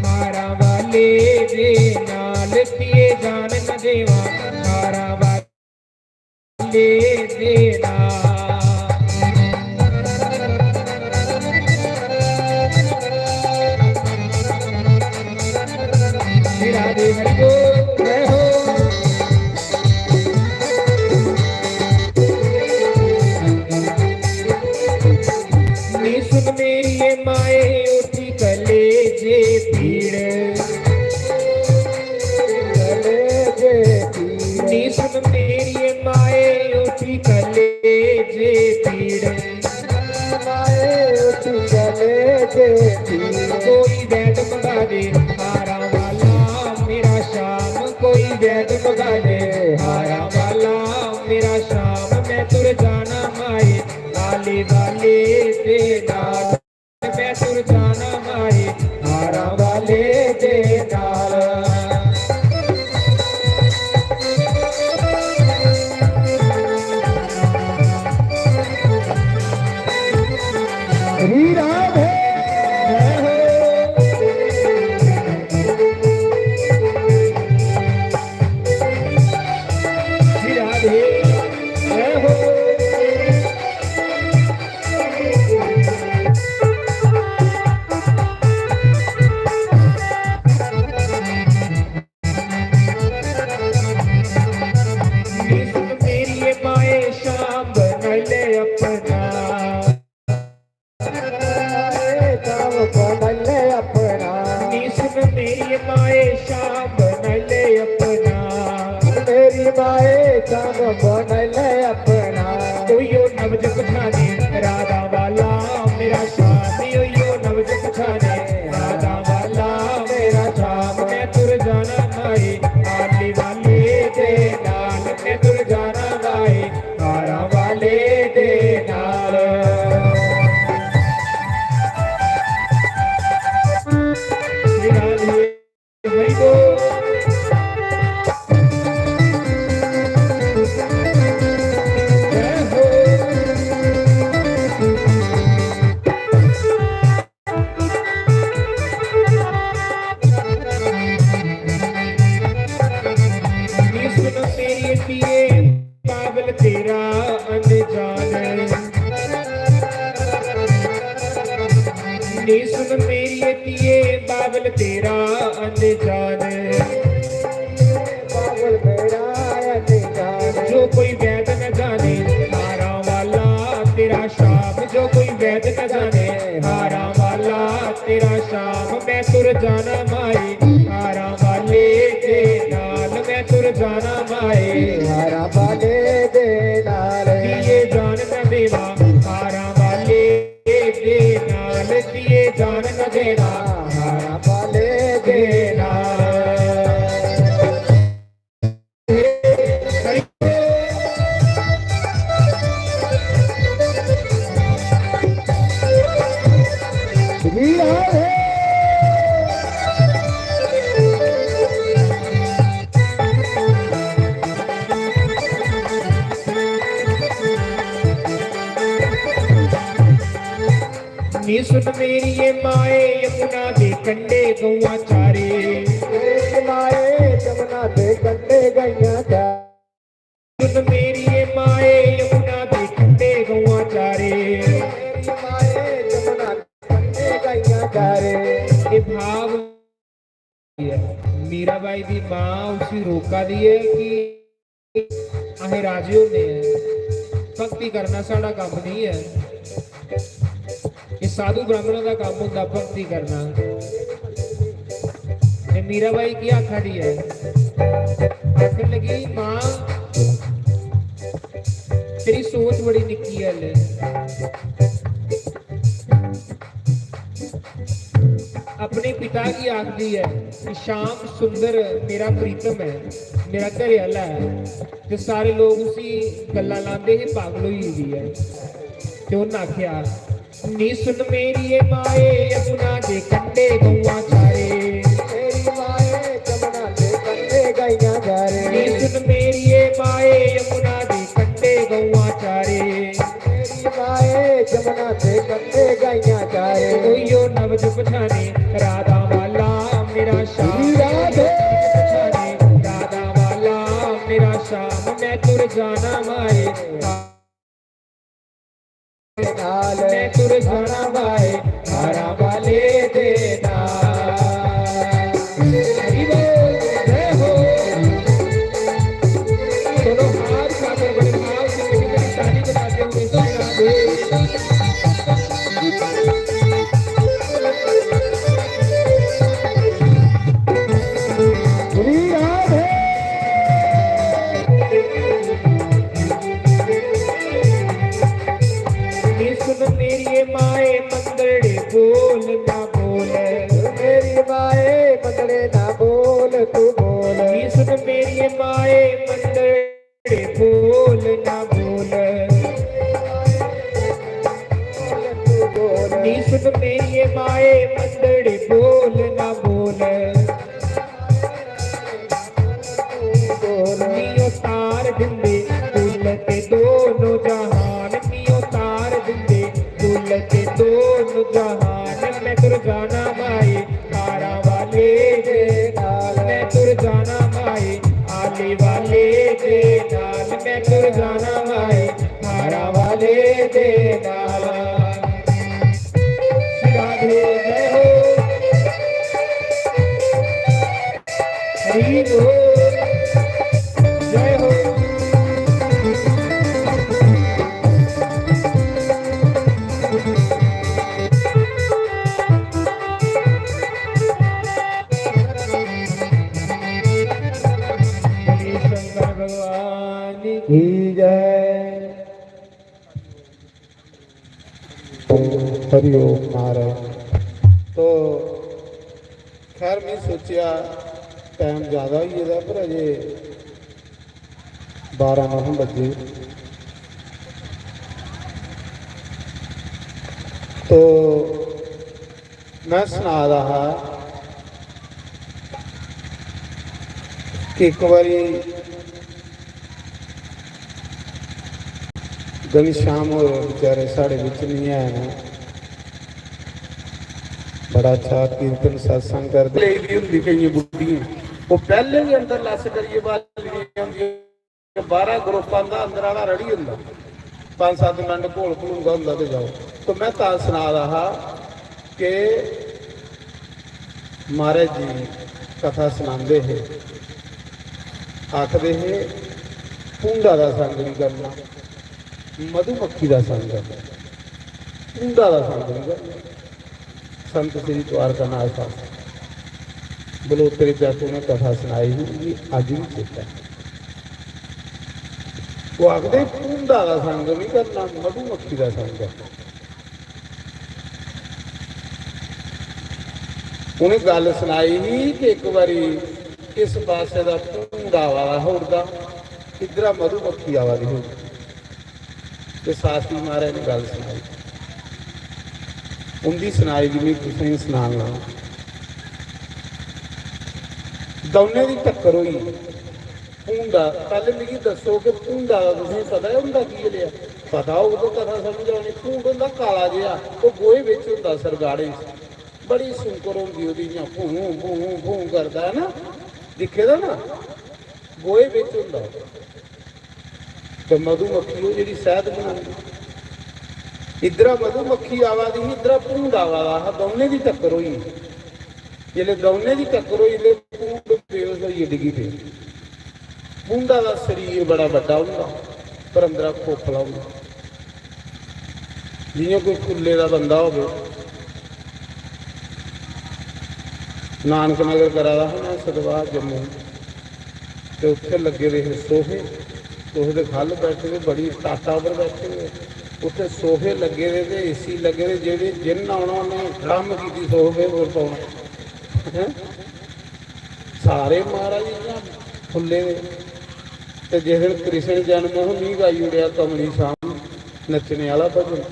हारां वाले दे नाल, पिए जान न देवा हारां वाले दे नाल। श्री राधे हरि बोल, जय हो। नी सुन मेरी ये माए उठी कलेजे पीड़। कलेजे पीड़। नी सुन मेरी ये माए उठी कलेजे पीड़। माए उठी कलेजे पीड़। कोई वैद मंगा दे हारां वाला मेरा श्याम, कोई वैद मंगा दे हारां वाला मेरा श्याम। मैं तुर जाना माए आले वाले दे नाल, मैं तुर जाना माए हारां वाले दे नाल। श्री राधे। श्री राधे। जय हो। आए काम बन ले अपना। ओयो नवज पछाने राधा वाला मेरा श्याम, ओयो नवज पछाने राधा वाला मेरा श्याम। मैं तुर जाना माए आली वाले दे नाल, मैं तुर जाना माए हारा वाले दे नाल। श्री राधे। भाई को जय हो। नी सुन मेरी पिए, बाबल तेरा अनजान। नी सुन मेरी पिए, बाबल तेरा अनजान। बाबल मेरा अनजान। जो कोई वैद न जाने हारा वाला तेरा श्याम, जो कोई वैद न जाने हारा वाला तेरा श्याम। मैं तुर जाना माए हारा वाले दे नाल, मैं तुर जाना माए हारा वाले दे नाल। दिए जान न देवा हारा वाले दे नाल, दिए जान न देवा हारा वाले दे नाल। नी सुन मेरी ये माए, यमुना दे कंडे गौआं चारे। मेरी माए, यमुना दे कंडे गैयां चारे। सुन मेरी ये माए, यमुना दे कंडे गौआं चारे। मेरी माए, यमुना दे कंडे गैयां चारे। ये भाव मीराबाई दी मां उसी रोका दी है कि असें राजे होने हैं, भक्ति करना साढ़ा कम्म नहीं है। ये साधु ब्राह्मणों का कम्म होंदा भक्ति करना। ते मीराबाई की आखा दी है, आखन लगी, मां, तेरी सोच बड़ी निक्की है ले। अपने पिता गी आखदी ऐ कि श्याम सुंदर मेरा प्रीतम ऐ, मेरा घरै आह्ला ऐ। ते सारे लोक उसी गल्लां लांदे हे, पागल होई गेदी ऐ। ते उन्न आखेआ, "नी सुन मेरिये माए, यमुना दे कंढे गौआं चारे।" मेरी माए, यमुना दे कंढे गैयां चारे। "नी सुन मेरिये माए, यमुना दे कंढे गौआं चारे।" मेरी माए, यमुना दे कंढे गैयां चारे। उइयो नवज पछाने राधा वाला मेरा श्याम। श्री राधे। पछाने राधा वाला मेरा श्याम। मैं तुर जाना माए नाल। मैं तुर जाना माए हारा वाले दे नाल। हरि बोल, जय हो। दोनों हाथ उठाकर बड़े भाव से मीठी मीठी ताली बजाते हुए श्री राधे। श्री राधे। नी सुन मेरिये माए मंदड़े बोल ना बोल। मेरी माए मंदड़े ना बोल तू बोल। नी सुन मेरिये माए मंदड़े बोल ना बोल। नी सुन मेरिये माए मंदड़े बोल ना बोल। नी ओ तार दिंदे कुल ते दोनों जहान, नी ओ तार दिंदे कुल ते दोनों जहान। मैं तुर जाना माए हारा वाले दे नाल, मैं तुर जाना माए आले वाले दे नाल, मैं तुर जाना माए हारा वाले दे नाल। श्री राधे जय हो। हरि बोल। जय हो। शंकर भगवान भगवान की जय। हरि ओम महाराज। तो खैर, मैं सोचेआ टाइम ज्यादा होई गेदा, पर अजे बारां नौ बज्जे। तो मैं सना दा हा कि इक बारी घनश्याम होर बेचारे साढ़े बिच निं हैन। बड़ा अच्छा कीर्तन सत्संग करदे। लेई दी होंदी केइयें बुड्ढियें, ओह् पैह्लें गै अंदर लस्स करियै बाहर निकली औंदियां। बाहरा ग्रुप आंदा, अंदर आह्ला रड़ी होंदा, पंज सत्त मिंट घोल घलूंदा होंदा ते जाओ। तो मैं तां सना दा हा कि महाराज जी कथा सनांदे हे, आखदे हे, "भूंडा दा संग निं करना, मधुमक्खी दा संग करना, भूंडा दा संग निं करना।" संत श्री द्वारकानाथ शास्त्री बलोतरे च आपूं ने कथा सनाई ही, मिगी अज्ज बी चेता ऐ। ओह् आखदे, "भूंडा दा संग निं करना, मधुमक्खी दा संग करना।" उ'नें गल्ल सनाई ही कि इक बारी इस पासै दा भूंड आवा दा हा उड़दा, इद्धरा मधुमक्खी आवा दी ही। ते शास्त्री महाराज ने गल्ल सनाई, उं'दी सनाई दी में तुसें गी सनान लगा। दौनें दी टक्कर होई। भूंडा, पैह्लें मिगी दस्सो कि भूंडा दा तुसें गी पता ऐ, होंदा की लेआ? पता होग तो कथा समझ आनी। भूंड होंदा काला जेहा, ओह् गोहे बिच होंदा सरगाड़ें च। बड़ी सुंकर होंदी ओह्दी, इ'यां भूं, भूं, भूं करदा ऐ ना, दिक्खे दा ना? गोहे बिच होंदा। ते मधुमक्खी ओह् जेह्ड़ी शैह्द बनांदी। इद्धरा मधुमक्खी आवा दी ही, इद्धरा भूंड आवा दा हा, दौनें दी टक्कर होई। जिसलै दौनें दी टक्कर होई ते भूंड बेहोश होइयै डिग्गी पेई। भूंडा दा शरीर बड़ा बड्डा होंदा, पर अंदरा खोखला होंदा। जि'यां कोई फुल्ले दा बंदा होवे। नानक नगर करा दा हा मैं सतवाह जम्मू, ते उत्थै लग्गे दे हे सोफे, सोफे दे ख'ल्ल बैठे दे, बड़ी टाटा पर बैठे दे, उत्थै सोफे लग्गे दे ते एसी लग्गे दे, जेह्ड़े जिन्न औना उन्नै ड्रम कीती सोफे पर पौना। हैं? सारे महाराज इ'यां फुल्ले दे। ते जिस दिन कृष्ण जन्म हा, मी गाई ओड़ेआ कमली शाम नच्चने आह्ला भजन।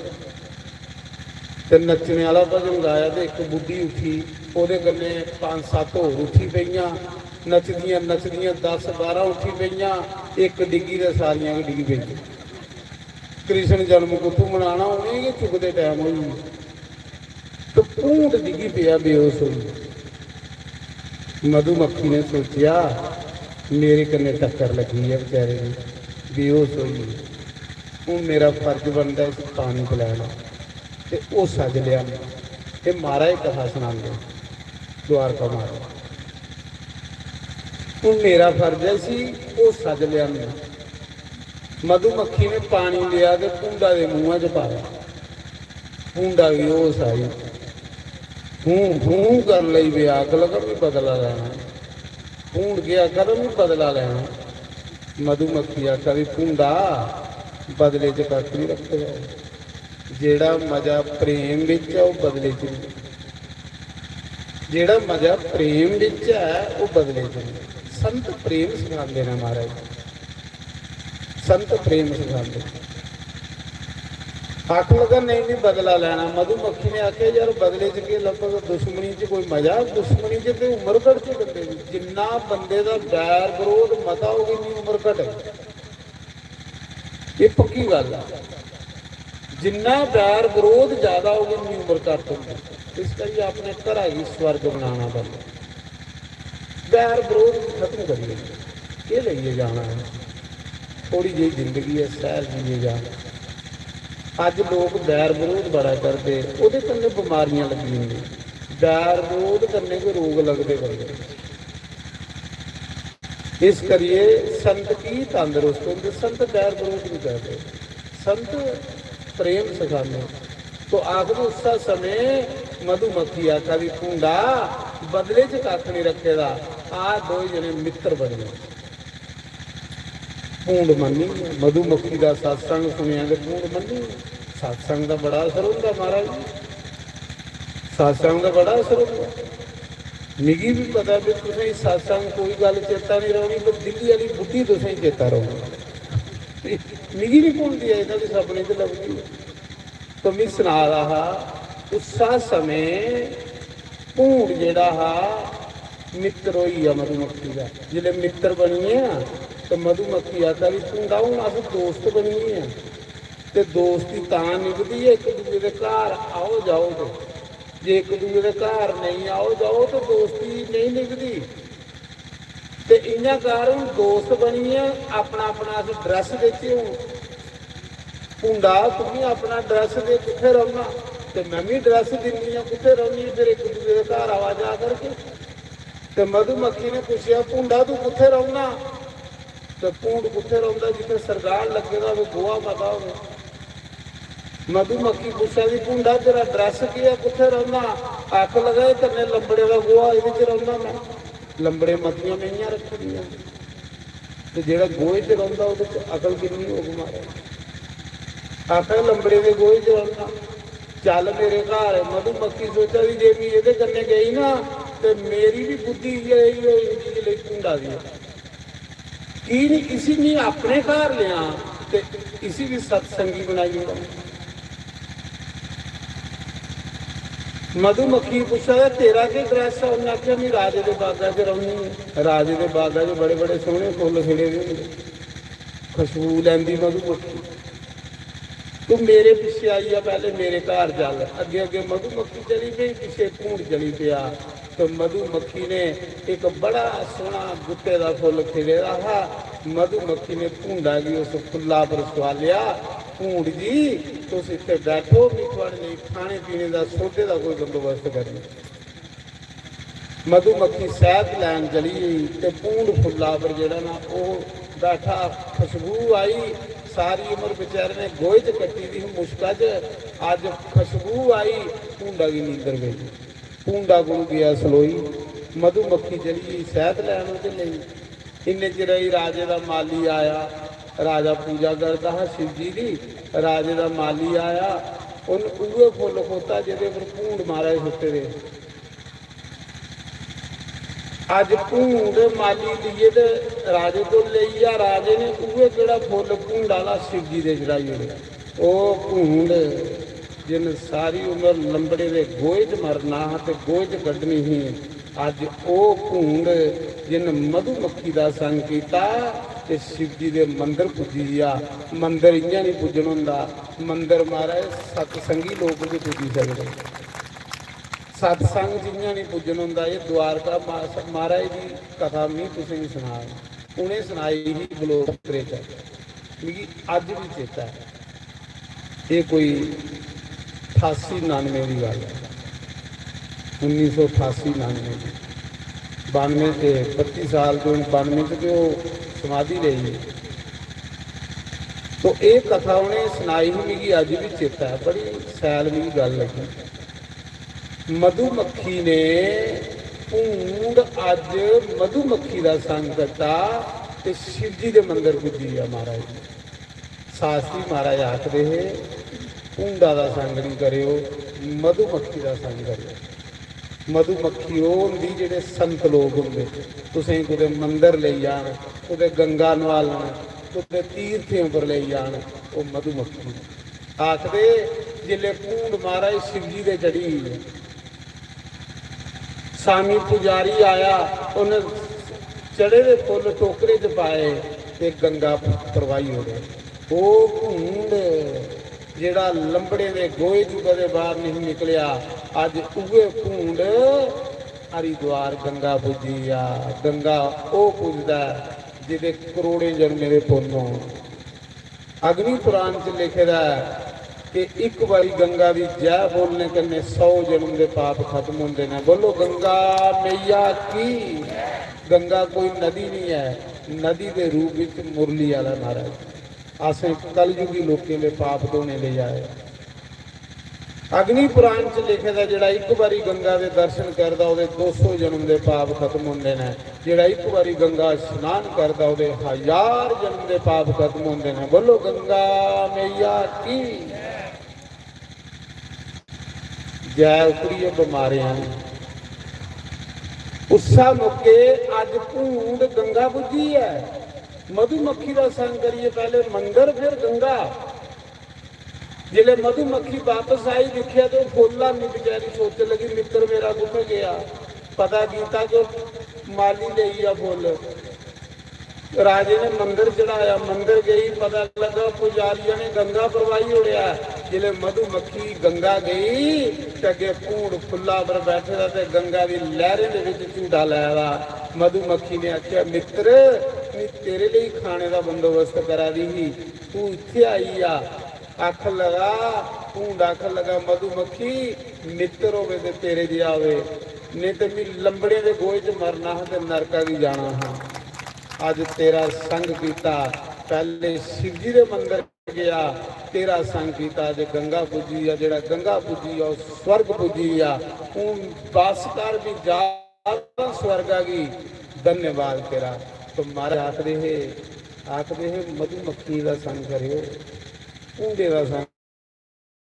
ते नच्चने आह्ला भजन गाया ते इक बुड्ढी उट्ठी, ओह्दे कन्नै पंज सत्त होर उट्ठी पेइयां, नचदियां नचदियां दस बारां उट्ठी पेइयां, इक डिग्गी ते सारियां गै डिग्गी पेइयां। कृष्ण जन्म कुत्थूं मनाना, उ'नें गै चुकदे टैम होई गे। ते भूंड डिग्गी पेआ बेहोश होई। मधुमक्खी ने सोचेआ, "मेरे कन्नै टक्कर लग्गी ऐ बेचारे दी, बेहोश होई गेई। हून मेरा फर्ज बनदा इसी पानी पलैना ते होशा च लेआना।" ते महाराज कथा सनांदे, द्वारका महाराज, "हून मेरा फर्ज ऐ इसी होशा च लेआना।" मधुमक्खी ने पानी लेआ ते भूंडा दे मुंहा च पाया। भूंडा गी होश आई, हूं हूं करन लगी पेआ, आखन लगा, "मैं बदला लैना।" भूंड केह् आखा दा, "मैं बदला लैना।" मधुमक्खी आखा दी, "भूंडा, बदले च कक्ख नहीं रक्खे दा। जेह्ड़ा मजा प्रेम बिच ऐ, ओह् बदले च नहीं। जेह्ड़ा मजा प्रेम बिच ऐ, ओह् बदले च नहीं।" संत प्रेम सखांदे ने महाराज। संत प्रेम सखांदे। आखन लगा, "नहीं, नहीं, बदला लैना।" मधुमक्खी ने आखेआ, "यार, बदले च केह् लब्भग? दुश्मनी च कोई मजा? दुश्मनी च ते उम्र घटदी बंदे दी। जिन्ना बंदे दा बैर बरोध मता होग, इन्नी उम्र घटग। एह् पक्की गल्ल ऐ। जिन्ना बैर बरोध ज्यादा होग, इन्नी उम्र घट्ट होंदी। इस करियै अपने घरा गी स्वर्ग बनाना बनदा।" बैर बरोध खत्म करियै केह् लेइयै जाना ऐ? थोड़ी जेही जिंदगी ऐ, सैह् जियै जा। अज्ज लोक बैर बरोध बड़ा करदे, ओह्दे कन्नै बमारियां लग्गी जंदियां। बैर बरोध कन्नै गै रोग लगदे बंदे। इस करियै संत की तंदरुस्त होंदे, संत बैर बरोध नहीं करदे, संत प्रेम सखांदे। तो आखदे उस्सै समें मधुमक्खी आखा दी, "भूंडा, बदले च कक्ख नहीं रक्खे दा, आ दोए जने मित्तर बनिए।" भूंड मन्नी ऐ। मधुमक्खी दा सत्संग सुनेआ ते भूंड मन्नी ऐ। सत्संग दा बड़ा असर होंदा महाराज जी, सत्संग दा बड़ा असर होंदा। मिगी बी पता ऐ कि तुसेंगी सत्संग कोई गल्ल चेता निं रौह्नी, पर दिल्ली आह्ली बुड्ढी तुसेंगी चेता रौह्नी। मिगी निं भुलदी ऐ, इ'नें बी सपने च लभदी ऐ। तो मी सना दा हा, उस्सा समें भूंड जेह्ड़ा हा, मित्तर होई गेआ मधुमक्खी दा। जिसलै मित्तर बनी गेआ, ते मधुमक्खी आखा दी, "भूंडा, हून अस दोस्त बनी गे आं।" ते दोस्ती तां निभदी ऐ, इक दूए दे घर आओ जाओ ते। जे इक दूए दे घर नेईं आओ जाओ, ते दोस्ती नेईं निभदी। ते इ'यां कर, हून दोस्त बनियै अपना, अपना अस ड्रैस देचै। हून भुंडा, तुगी अपना ड्रैस दे, कुत्थै रौह्ना? ते में बी ड्रैस दिन्नी आं, कुत्थै रौह्नी? फिर इक दूए दे घर आवा जा करगे। ते मधुमक्खी ने पुच्छेआ, "भुंडा, तू कुत्थै रौह्ना?" ते भूंड कुत्थै रौंह्दा? जित्थै सरगाल लग्गे दा होवे, गोहा मता होवे। मधुमक्खी पुच्छा दी, "भूंडा, तेरा ड्रैस केह् ऐ, कुत्थै रौह्ना?" आख लगा, "एह् कन्नै लंबड़े दा गोहा, एह्दे च रौह्ना में।" लंबड़े मतियां मेहियां रक्खी दियां, ते जेह्ड़ा गोहे च रौंह्दा, ओह्दे च अकल किन्नी होग महाराज? आखा, "लंबड़े दे गोहे च रौह्ना, चल मेरे घर।" मधुमक्खी सोचा दी, "जे मी एह्दे कन्नै गेई ना, ते मेरी बी बुद्धि इ'यै जेही होई जंदी जिसलै भूंडा दी ऐ।" की निं इसी मी अपने घर लेआं ते इसी बी सत्संगी बनाई ओड़ां। मधुमक्खी पुच्छा दा, "तेरा केह् ड्रैस ऐ?" उन्नै आखेआ, "मी राजे दे बागा च रौह्नी आं। राजे दे बागा च बड़े-बड़े सोह्ने फुल्ल खिड़े दे होंदे, खुशबू लैंदी मधुमक्खी। तू मेरे पिच्छे आई जा, पैह्ले मेरे घर चल।" अग्गें-अग्गें मधुमक्खी चली पेई, पिच्छे भूंड चली पेआ। तो मधुमक्खी ने इक बड़ा सोह्ना गुट्टे दा फुल्ल खिड़े दा हा। मधुमक्खी ने भूंडा गी उस फुल्ला पर सुआलेआ, "भूंड जी, तुस इत्थै बैठो, मी थुआड़े लेई खाने पीने दा, सौदे दा कोई बंदोबस्त करनी।" मधुमक्खी सैह्त लैन चली गेई ते भूंड फुल्ला पर जेह्ड़ा ना, ओह् बैठा। खुशबू आई, सारी उम्र बेचारे ने गोहे च कट्टी दी ही, मुश्का च, अज्ज खुशबू आई, भूंडा गी नींदर पेई। भूंडा कोल गेआ सलोई, मधुमक्खी चली गेई सैह्त लैन ओह्दे लेई। इन्ने चिरै गी राजे दा माली आया। राजा पूजा करदा हा शिव जी दी। राजे दा माली आया, उन्न उ'ऐ फुल्ल खोता जेह्दे पर भूंड महाराज सुत्ते दे। अज्ज भूंड माली लेइयै ते राजे कोल लेई गेआ। राजे ने उ'ऐ केह्ड़ा फुल्ल भूंड आह्ला शिव जी दे चढ़ाई ओड़ेआ। ओह् भूंड, जिन्न सारी उम्र लंबड़े दे गोहे च मरना हा ते गोहे च कड्ढनी ही, अज्ज ओह् भूंड जिन्न मधुमक्खी दा संग कीता ते शिव जी दे मंदर पुज्जी गेआ। मंदर इ'यां निं पुज्जन होंदा, मंदर, महाराज, सत्संगी लोक गै पुज्जी सकदे। सत्संग च इ'यां निं पुज्जन होंदा। एह् द्वारका मा-, महाराज दी कथा में तुसें गी सनाऽ, उ'नें सनाई ही बलोत्रे च, मिगी अज्ज बी चेता ऐ। एह् कोई ठासी नानुए दी गल्ल ऐ, उन्नी सौ ठासी नानुए दी। बानुए ते बत्ती साल ते हून बानुए च ते ओह् समाधि लेई। तो एह् कथा उ'नें सनाई ही, मिगी अज्ज बी चेता ऐ, बड़ी शैल मिगी गल्ल लग्गी। मधुमक्खी ने भूंड अज्ज मधुमक्खी दा संग करता ते शिवजी दे मंदर पुज्जी गेआ महाराज। शास्त्री महाराज आखदे हे, "भूंडा दा संग निं करेओ, मधुमक्खी दा संग करेओ।" मधुमक्खी ओह् होंदी जेह्ड़े संत लोक होंदे, तुसें कुतै मंदर लेई जान, कुतै गंगा नुआलन, कुतै तीर्थें उप्पर लेई जान, ओह् मधुमक्खी। आखदे, जिसलै भूंड महाराज शिवजी दे चढ़ी गेई, सामी पुजारी आया, उन्न चढ़े दे फुल्ल टोकरे च पाए ते गंगा परवाही ओड़े। ओह् भूंड जेह्ड़ा लंबड़े दे गोहे च कदें बाहर नहीं निकलेआ, अज्ज उ'ऐ भूंड हरिद्वार गंगा पुज्जी गेआ। गंगा ओह् पुजदा ऐ जेह्दे करोड़ें जन्में दे पुन्न होन। अग्नि पुराण च लिखे दा ऐ कि इक बारी गंगा दी जय बोलने कन्नै सौ जन्म दे पाप खत्म होंदे न। बोलो, गंगा मैया की। गंगा कोई नदी नहीं ऐ, नदी दे रूप विच मुरली आह्ला महाराज। असें कलयुगी लोकें दे पाप धोने लेई आए। अग्नि पुराण च लिखे दा, जेह्ड़ा इक बारी गंगा दे दर्शन करदा, ओह्दे दो सौ जन्म दे पाप खत्म होंदे न। जेह्ड़ा इक बारी गंगा स्नान करदा, ओह्दे हजार जन्म दे पाप खत्म होंदे न। बोलो गंगा मैया की जय। उतरियै बमारेआं ने। उस्सै मौके अज्ज भूंड गंगा पुज्जी ऐ। मधुमक्खी दा संग करियै पैह्ले मंदर, फिर गंगा। जिसलै मधुमक्खी वापस आई, दिक्खेआ ते ओह् फुल्ल आनी, बेचारी सोचन लगी, "मित्तर मेरा कुत्थै गेआ?" पता कीता कि ओह् माली लेई गेआ फुल्ल। राजे ने मंदर चढ़ाया, मंदर गई, पता लगा पुजारिया ने गंगा परवाही ओड़ेआ। जिसलै मधुमक्खी गंगा गई ते अग्गें भूंड फुल्ला पर बैठे दा ते गंगा दी लैह्रें दे बिच झूटा लै दा। मधुमक्खी ने आखेआ, "मित्तर, में तेरे लेई खाने दा बंदोबस्त करा दी ही, तू इत्थै आई आ।" आखन लगा, भूंड आखन लगा, "मधुमक्खी, मित्तर होवे ते तेरे जेहा होवे, नेईं ते मी लंबड़ें दे गोहे च मरना हा ते नरका गी जाना हा। अज्ज तेरा संग कीता, पैह्ले शिव जी दे मंदर गया, तेरा संग कीता, अज्ज गंगा पुज्जी आ, जेह्ड़ा गंगा पुज्जी आ, ओह् स्वर्ग पुज्जी आ। हून बस कर, भी जा स्वर्गा गी, धन्यवाद तेरा।" तो महाराज आखदे हे, आखदे हे, "मधुमक्खी दा संग करेओ, भूंडे दा संग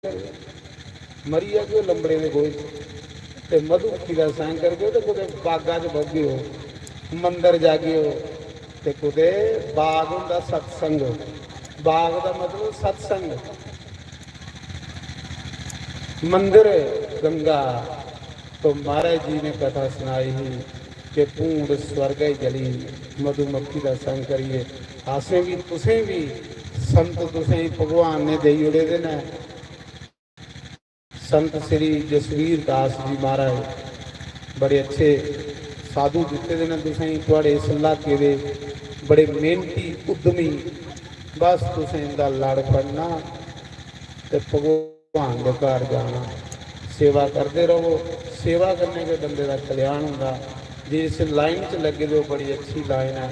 करेओ, मरी जागेओ लंबड़ें दे गोहे च, ते मधुमक्खी दा संग करगेओ, ते कुतै बागा च बौह्गेओ, मंदर जागेओ, ते कुतै बाग होंदा सत्संग, बाग दा मतलब सत्संग, मंदर गंगा।" तो महाराज जी ने कथा सनाई ही कि भूंड स्वर्ग च चली, मधुमक्खी दा संग करियै। असें बी, तुसें बी, संत तुसें गी भगवान ने देई ओड़े दे न। संत श्री जसवीर दास जी महाराज बड़े अच्छे साधु दित्ते दे न तुसें गी, थुआढ़े इस इलाके दे बड़े मेहनती, उद्यमी। बस तुसें इंदा लड़ फड़ना ते भगवान दे घर जाना। सेवा करदे रवो, सेवा कन्नै गै बंदे दा कल्याण होंदा। जे इस लाइन च लग्गे दे ओ, बड़ी अच्छी लाइन ऐ।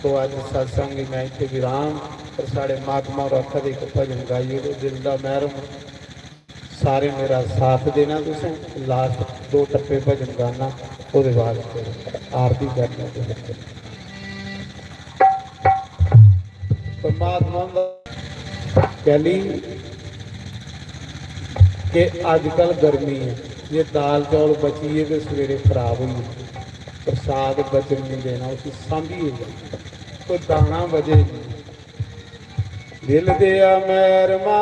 तो अज्ज सत्संग गी मैं इत्थै विराम, पर साढ़े महात्मा होर आखा दे इक भजन गाई ओड़ो, दिल दा मैह्रम। सारे मेरा साथ देना तुसें। लास्ट दो टप्पे भजन गाना, ओह्दे बाद फिर आरती करनी तुसें। परमात्मा हुंदा कैली कि अज्जकल गर्मी ऐ, जे दाल चौल बची गे ते सवेरे खराब होई गे। प्रसाद बचन नहीं देना, उसी सांभियै जाना, कोई दाना बचे नहीं। दिल दिया मैरमा,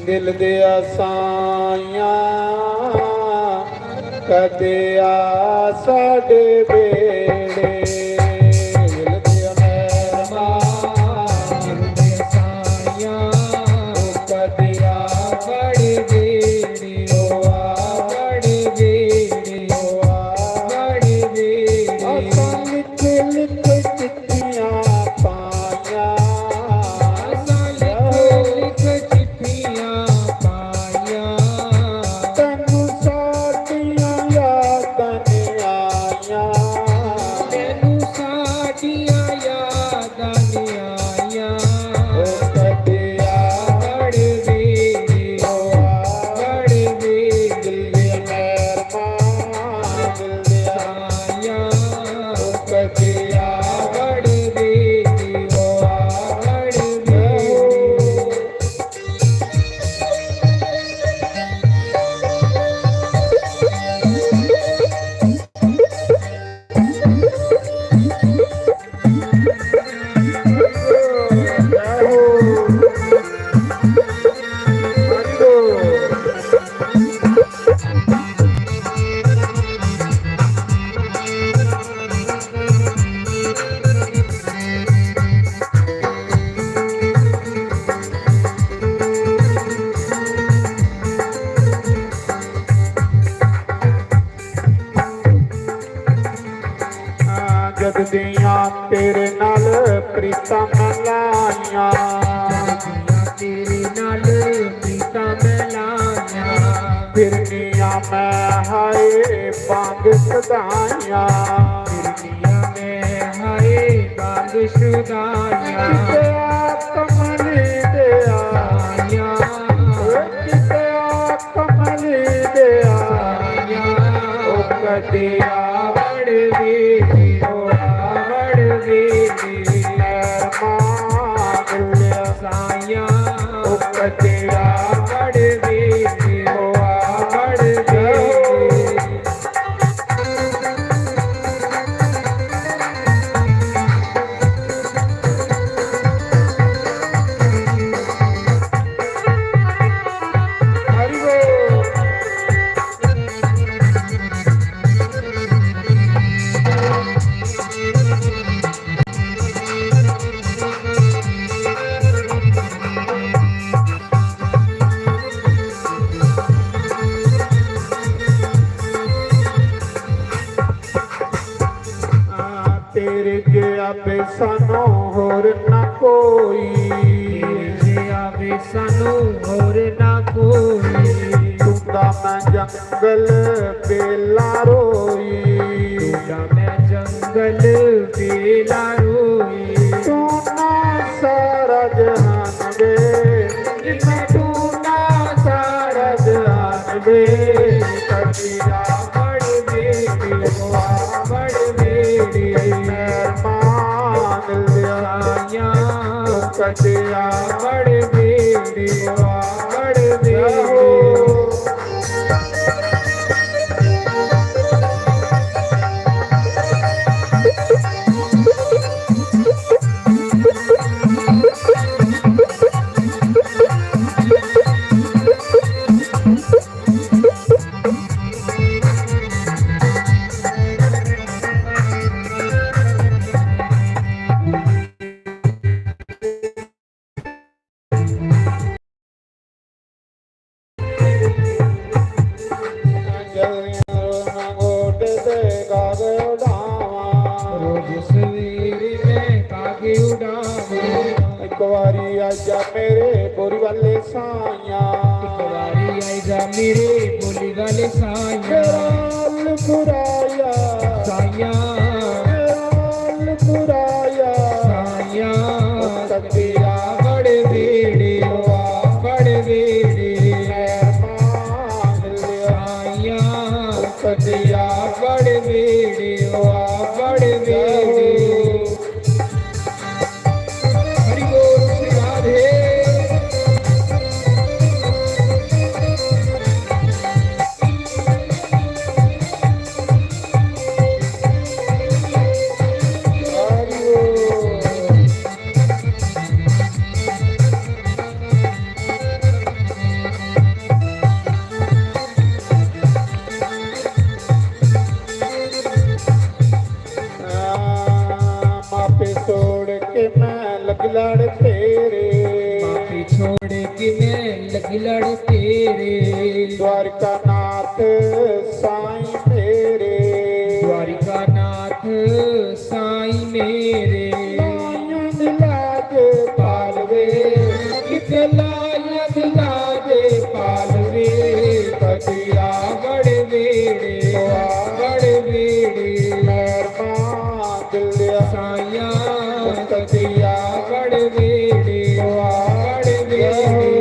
दिल दिया साइयां, कदे आ साडे बेड़े। दिल दिया मैरमा, दिल दिया साइयां, कदे आ साडे बेड़े, ओ आ साडे बेड़े, ओ आ साडे बेड़े। असां लिख लिख चिट्ठियां पाइयां। असां लिख लिख चिट्ठियां पाइयां। तैनू साडियां यादां नी आइयां। तैनू साडियां यादां नी आइयां। ओ कदे आ साडे बेड़े, ओ आ साडे बेड़े, दिल दिया मैरमा, दिल दिया साइयां। जद दियां तेरे नाल प्रीतां मैं लाइयां। जद दियां तेरे नाल प्रीतां मैं लाइयां। फिरनियां मैं हाय बांग सदाइयां। फिरनियां मैं हाय बांग सदाइयां। किते आ कमली दे आइयां। सानू होर ना कोई। तेरे जिया वे सानू होर ना कोई। तू तां मैं जंगल बेला रोई। तू तां मैं जंगल बेला रोई। तू ना सारा जहान वे, मैं तू ना सारा जहान वे। कटिया बड़ बेड़ी, वाह बड़ बेड़ी। मेहरबान लिया। साइयां। कटिया बड़ बेड़ी, वाह बड़ बेड़ी। रोज सवेरे मैं कागे उड़ावां। एक बारी आजा मेरे बोरी वाले साइयां। एक बारी आजा मेरे बोरी वाले साइयां। मेरा अलमुराया। साइयां। मेरा अलमुराया। साइयां। ओ कटिया बड़ बेड़ी, वाह बड़ बेड़ी। मेहरबान लिया। साइयां। कटिया बड़ बेड़ी, वाह बड़ बेड़ी। हरि बोल श्री राधे। हरि बोल। माफी छोड़ के मैं लग लड़ तेरे। माफी छोड़ के मैं लग लड़ तेरे। द्वारका नाथ साईं मेरे। द्वारका नाथ साईं मेरे। लायन लाज पालवे, कित लायन लाज पालवे। कटिया बड़ बेड़ी, बड़ बेड़ी। मेहरबान दिलिया। साइयां। कटिया बड़ बेड़ी, बड़ बेड़ी।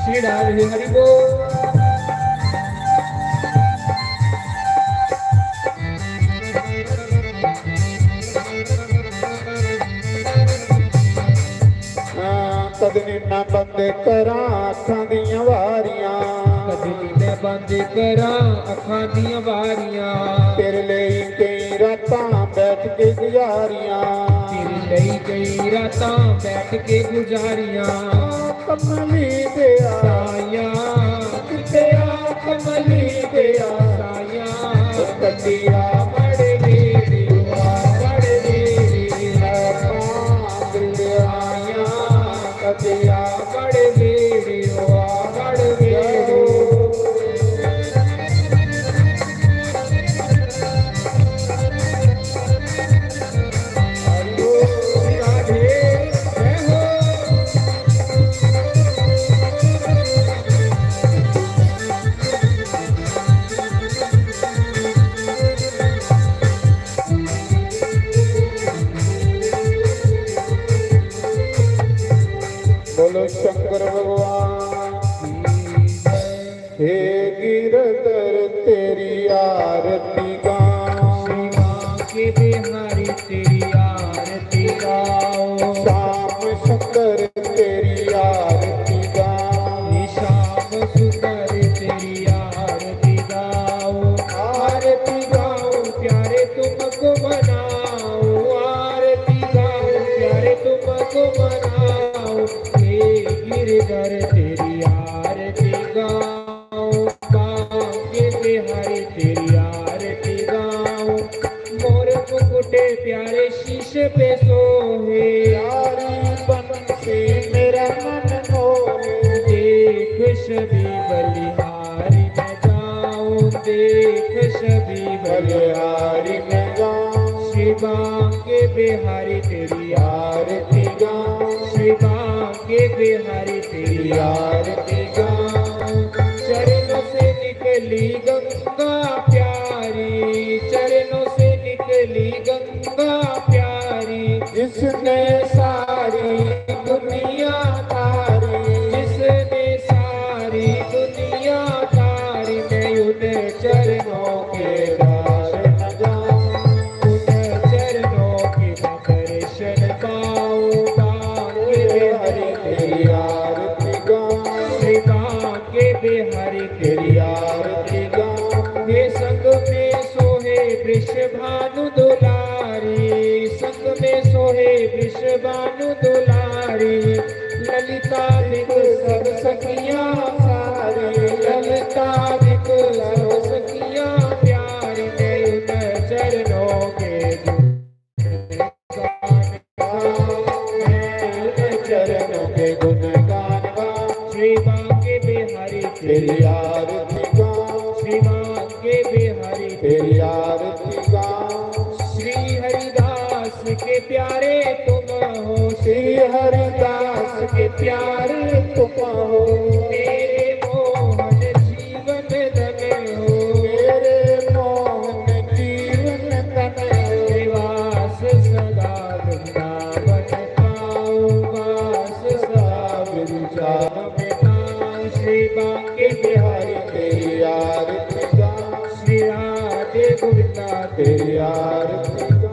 श्री राधे हरि बोल। हाँ, कद नी मैं बंद करां अखां दियां वारियां। कद नी मैं बंद करां अखां दियां वारियां। तेरे लेई केई रातां बैठ के गुजारियां। तेरे लेई केई रातां बैठ के गुजारियां। कमली देआ। साइयां। कित्ते आ कमली देआ। साइयां। कटिया बड़ बेड़ी, बड़ बेड़ी। साइयां। कटिया बड़ बेड़ी, बड़ बेड़ी। बोलो शंकर भगवान की जय। हे गिरधर तेरी आरती गाऊं। श्री बांके बिहारी तेरी आरती गाऊं। श्याम सुंदर तेरी आरती गाऊं। श्याम सुंदर तेरी आरती गाऊं। आरती गाऊं प्यारे तुमको मनाऊं। आरती गाऊं प्यारे तुमको मनाऊं। हे गिरधर तेरी आरती गाऊं। बांके बिहारी तेरी आरती गाऊं। मोर मुकुटे प्यारे शीश पे सो प्यारी बंसी मेरा मन मोहे। देख छवि बलिहारी मैं गाऊं, देख छवि बलिहारी मैं गाऊं। शिवांगे बिहारी तेरी आरती गाऊं, शिवांगे बिहारी तेरी आरती गाऊं। चरणों से निकली गंगा प्यारी, चरणों से निकली गंगा प्यारी। जिसने सारी दुनिया तारी, जिसने सारी दुनिया तारी, मैं उन चरणों के दर्शन जाऊं, उन चरणों के मैं दर्शन पाऊं। बांके बिहारी तेरी आरती गाऊं, श्री बांके बिहारी तेरी आरती गाऊं। हे संग में सोहे वृषभानु दुलारी, संग में सोहे वृषभानु दुलारी। ललिता दिख सब सखियां सारी, ललिता दिख सब सखियां प्यारी। मैं उन चरणों के गुणगान गाऊं, मैं उन चरणों के गुणगान गाऊं। श्री बांके बिहारी तेरी आरती गाऊं, श्री बांके बिहारी तेरी आरती गाऊं। श्री हरिदास के प्यारे तुम हो, श्री हरिदास के प्यारे तुम हो। मेरे मोहन जीवन धन हो, मेरे मोहन जीवन धन हो। निवास सदा वृंदावन पाओ, वास सदा वृंदावन पाओ। श्री बांके बिहारी तेरी आरती गाऊं, श्री राधे गोविंदा तेरी आरती गाऊं।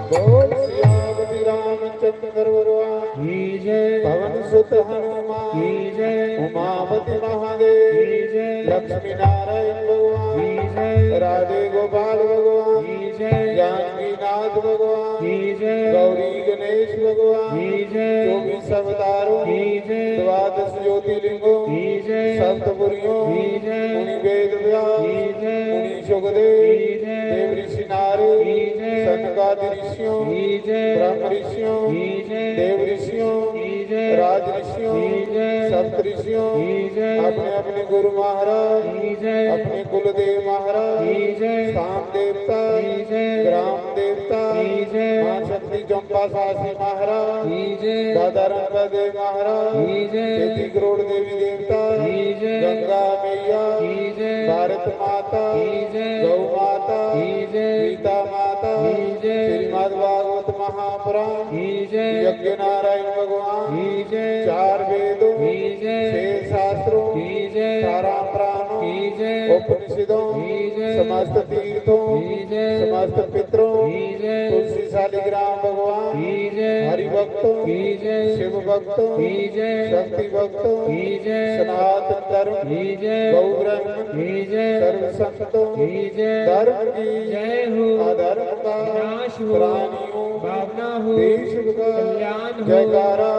बोल सियापति रामचंद्र भगवान की जय। पवन सुत हनुमान की जय। उमापति महादेव की जय। लक्ष्मी नारायण भगवान की जय। राधे गोपाल भगवान की जय। जानकीनाथ भगवान की जय। गौरी गणेश भगवान की जय। चौबीस अवतारों की जय। द्वादश ज्योतिर्लिंगों की जय। सप्तपुरियों की जय। मुनि वेद व्यास की जय। मुनि सुखदेव की जय। देव ऋषि नारद की जय। सनकादि ऋषियों की जय। ब्रह्म ऋषियों की जय। देव ऋषियों की जय। राज ऋषियों की जय। सप्त ऋषियों की जय। अपने अपने गुरु महाराज की जय। अपने कुलदेव महाराज की जय। स्थान देवता की जय। ग्राम देवता की जय। माँ शक्ति चंपा सासी महाराज की जय। दादा रंगा देव महाराज की जय। तेती करोड़ देवी देवता की जय। गंगा मैया की जय। भारत माता की जय। गौ माता की जय। गीता माता की जय। श्रीमद् भागवत महापुराण की जय। यज्ञ नारायण भगवान की जय। चार वेदों की जय। छह शास्त्रों की जय। चारा प्राणों की जय। उपनिषदों की जय। समस्त तीर्थों की जय। समस्त पितरों की जय। तुलसी शालिग्राम भगवान की जय। हरि भक्तों की जय। शिव भक्तों की जय। शक्ति भक्तों की जय। सनातन धर्म की जय। गौ ब्राह्मण की जय। सर्व संतों की जय। धर्म की जय हो। अधर्म का विनाश हो। प्राणियों भावना हो। देश का कल्याण हो। जयकारा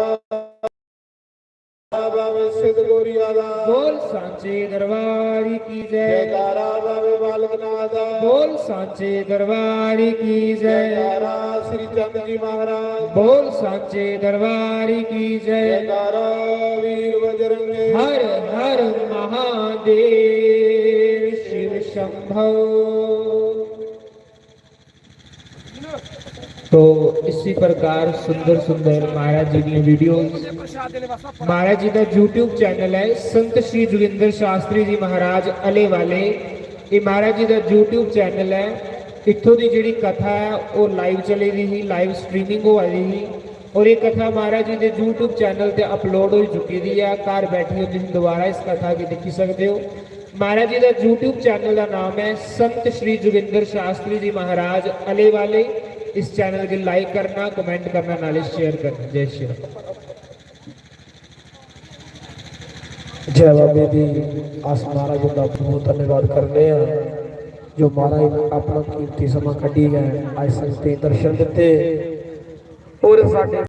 बाबे सिद्ध गोरिया दा। बोल सांचे दरबार की जय। जयकारा बाबे बालकनाथ दा। बोल सांचे दरबार की जय। जयकारा श्री चंद जी महाराज। बोल सांचे दरबार की जय। जयकारा वीर बजरंगे। हर हर महादेव शिव शंभो। तो इसी प्रकार सुंदर सुंदर महाराज जी दी वीडियोस। महाराज जी का YouTube चैनल है संत श्री जोगिंदर शास्त्री जी महाराज अले वाले। ये महाराज जी का YouTube चैनल है। इत्थों की जिहड़ी कथा है वो लाइव चली दी ही, लाइव स्ट्रीमिंग होआ दी ही। और ये कथा महाराज जी के YouTube चैनल ते अपलोड हो चुकी दी है। घर बैठे हो तुम दोबारा इस कथा की देखी सकते हो। महाराज जी का YouTube चैनल का नाम है संत श्री जोगिंदर शास्त्री जी महाराज अले वाले। इस चैनल के लाइक करना, कमेंट करना, नाले शेयर करना। जय श्री राम। जय बाबे दी। अस महाराज दा बहुत धन्यवाद करने हैं जो महाराज ने अपना कीमती समा कड्ढी गै अज संगतें गी दर्शन दित्ते और साडे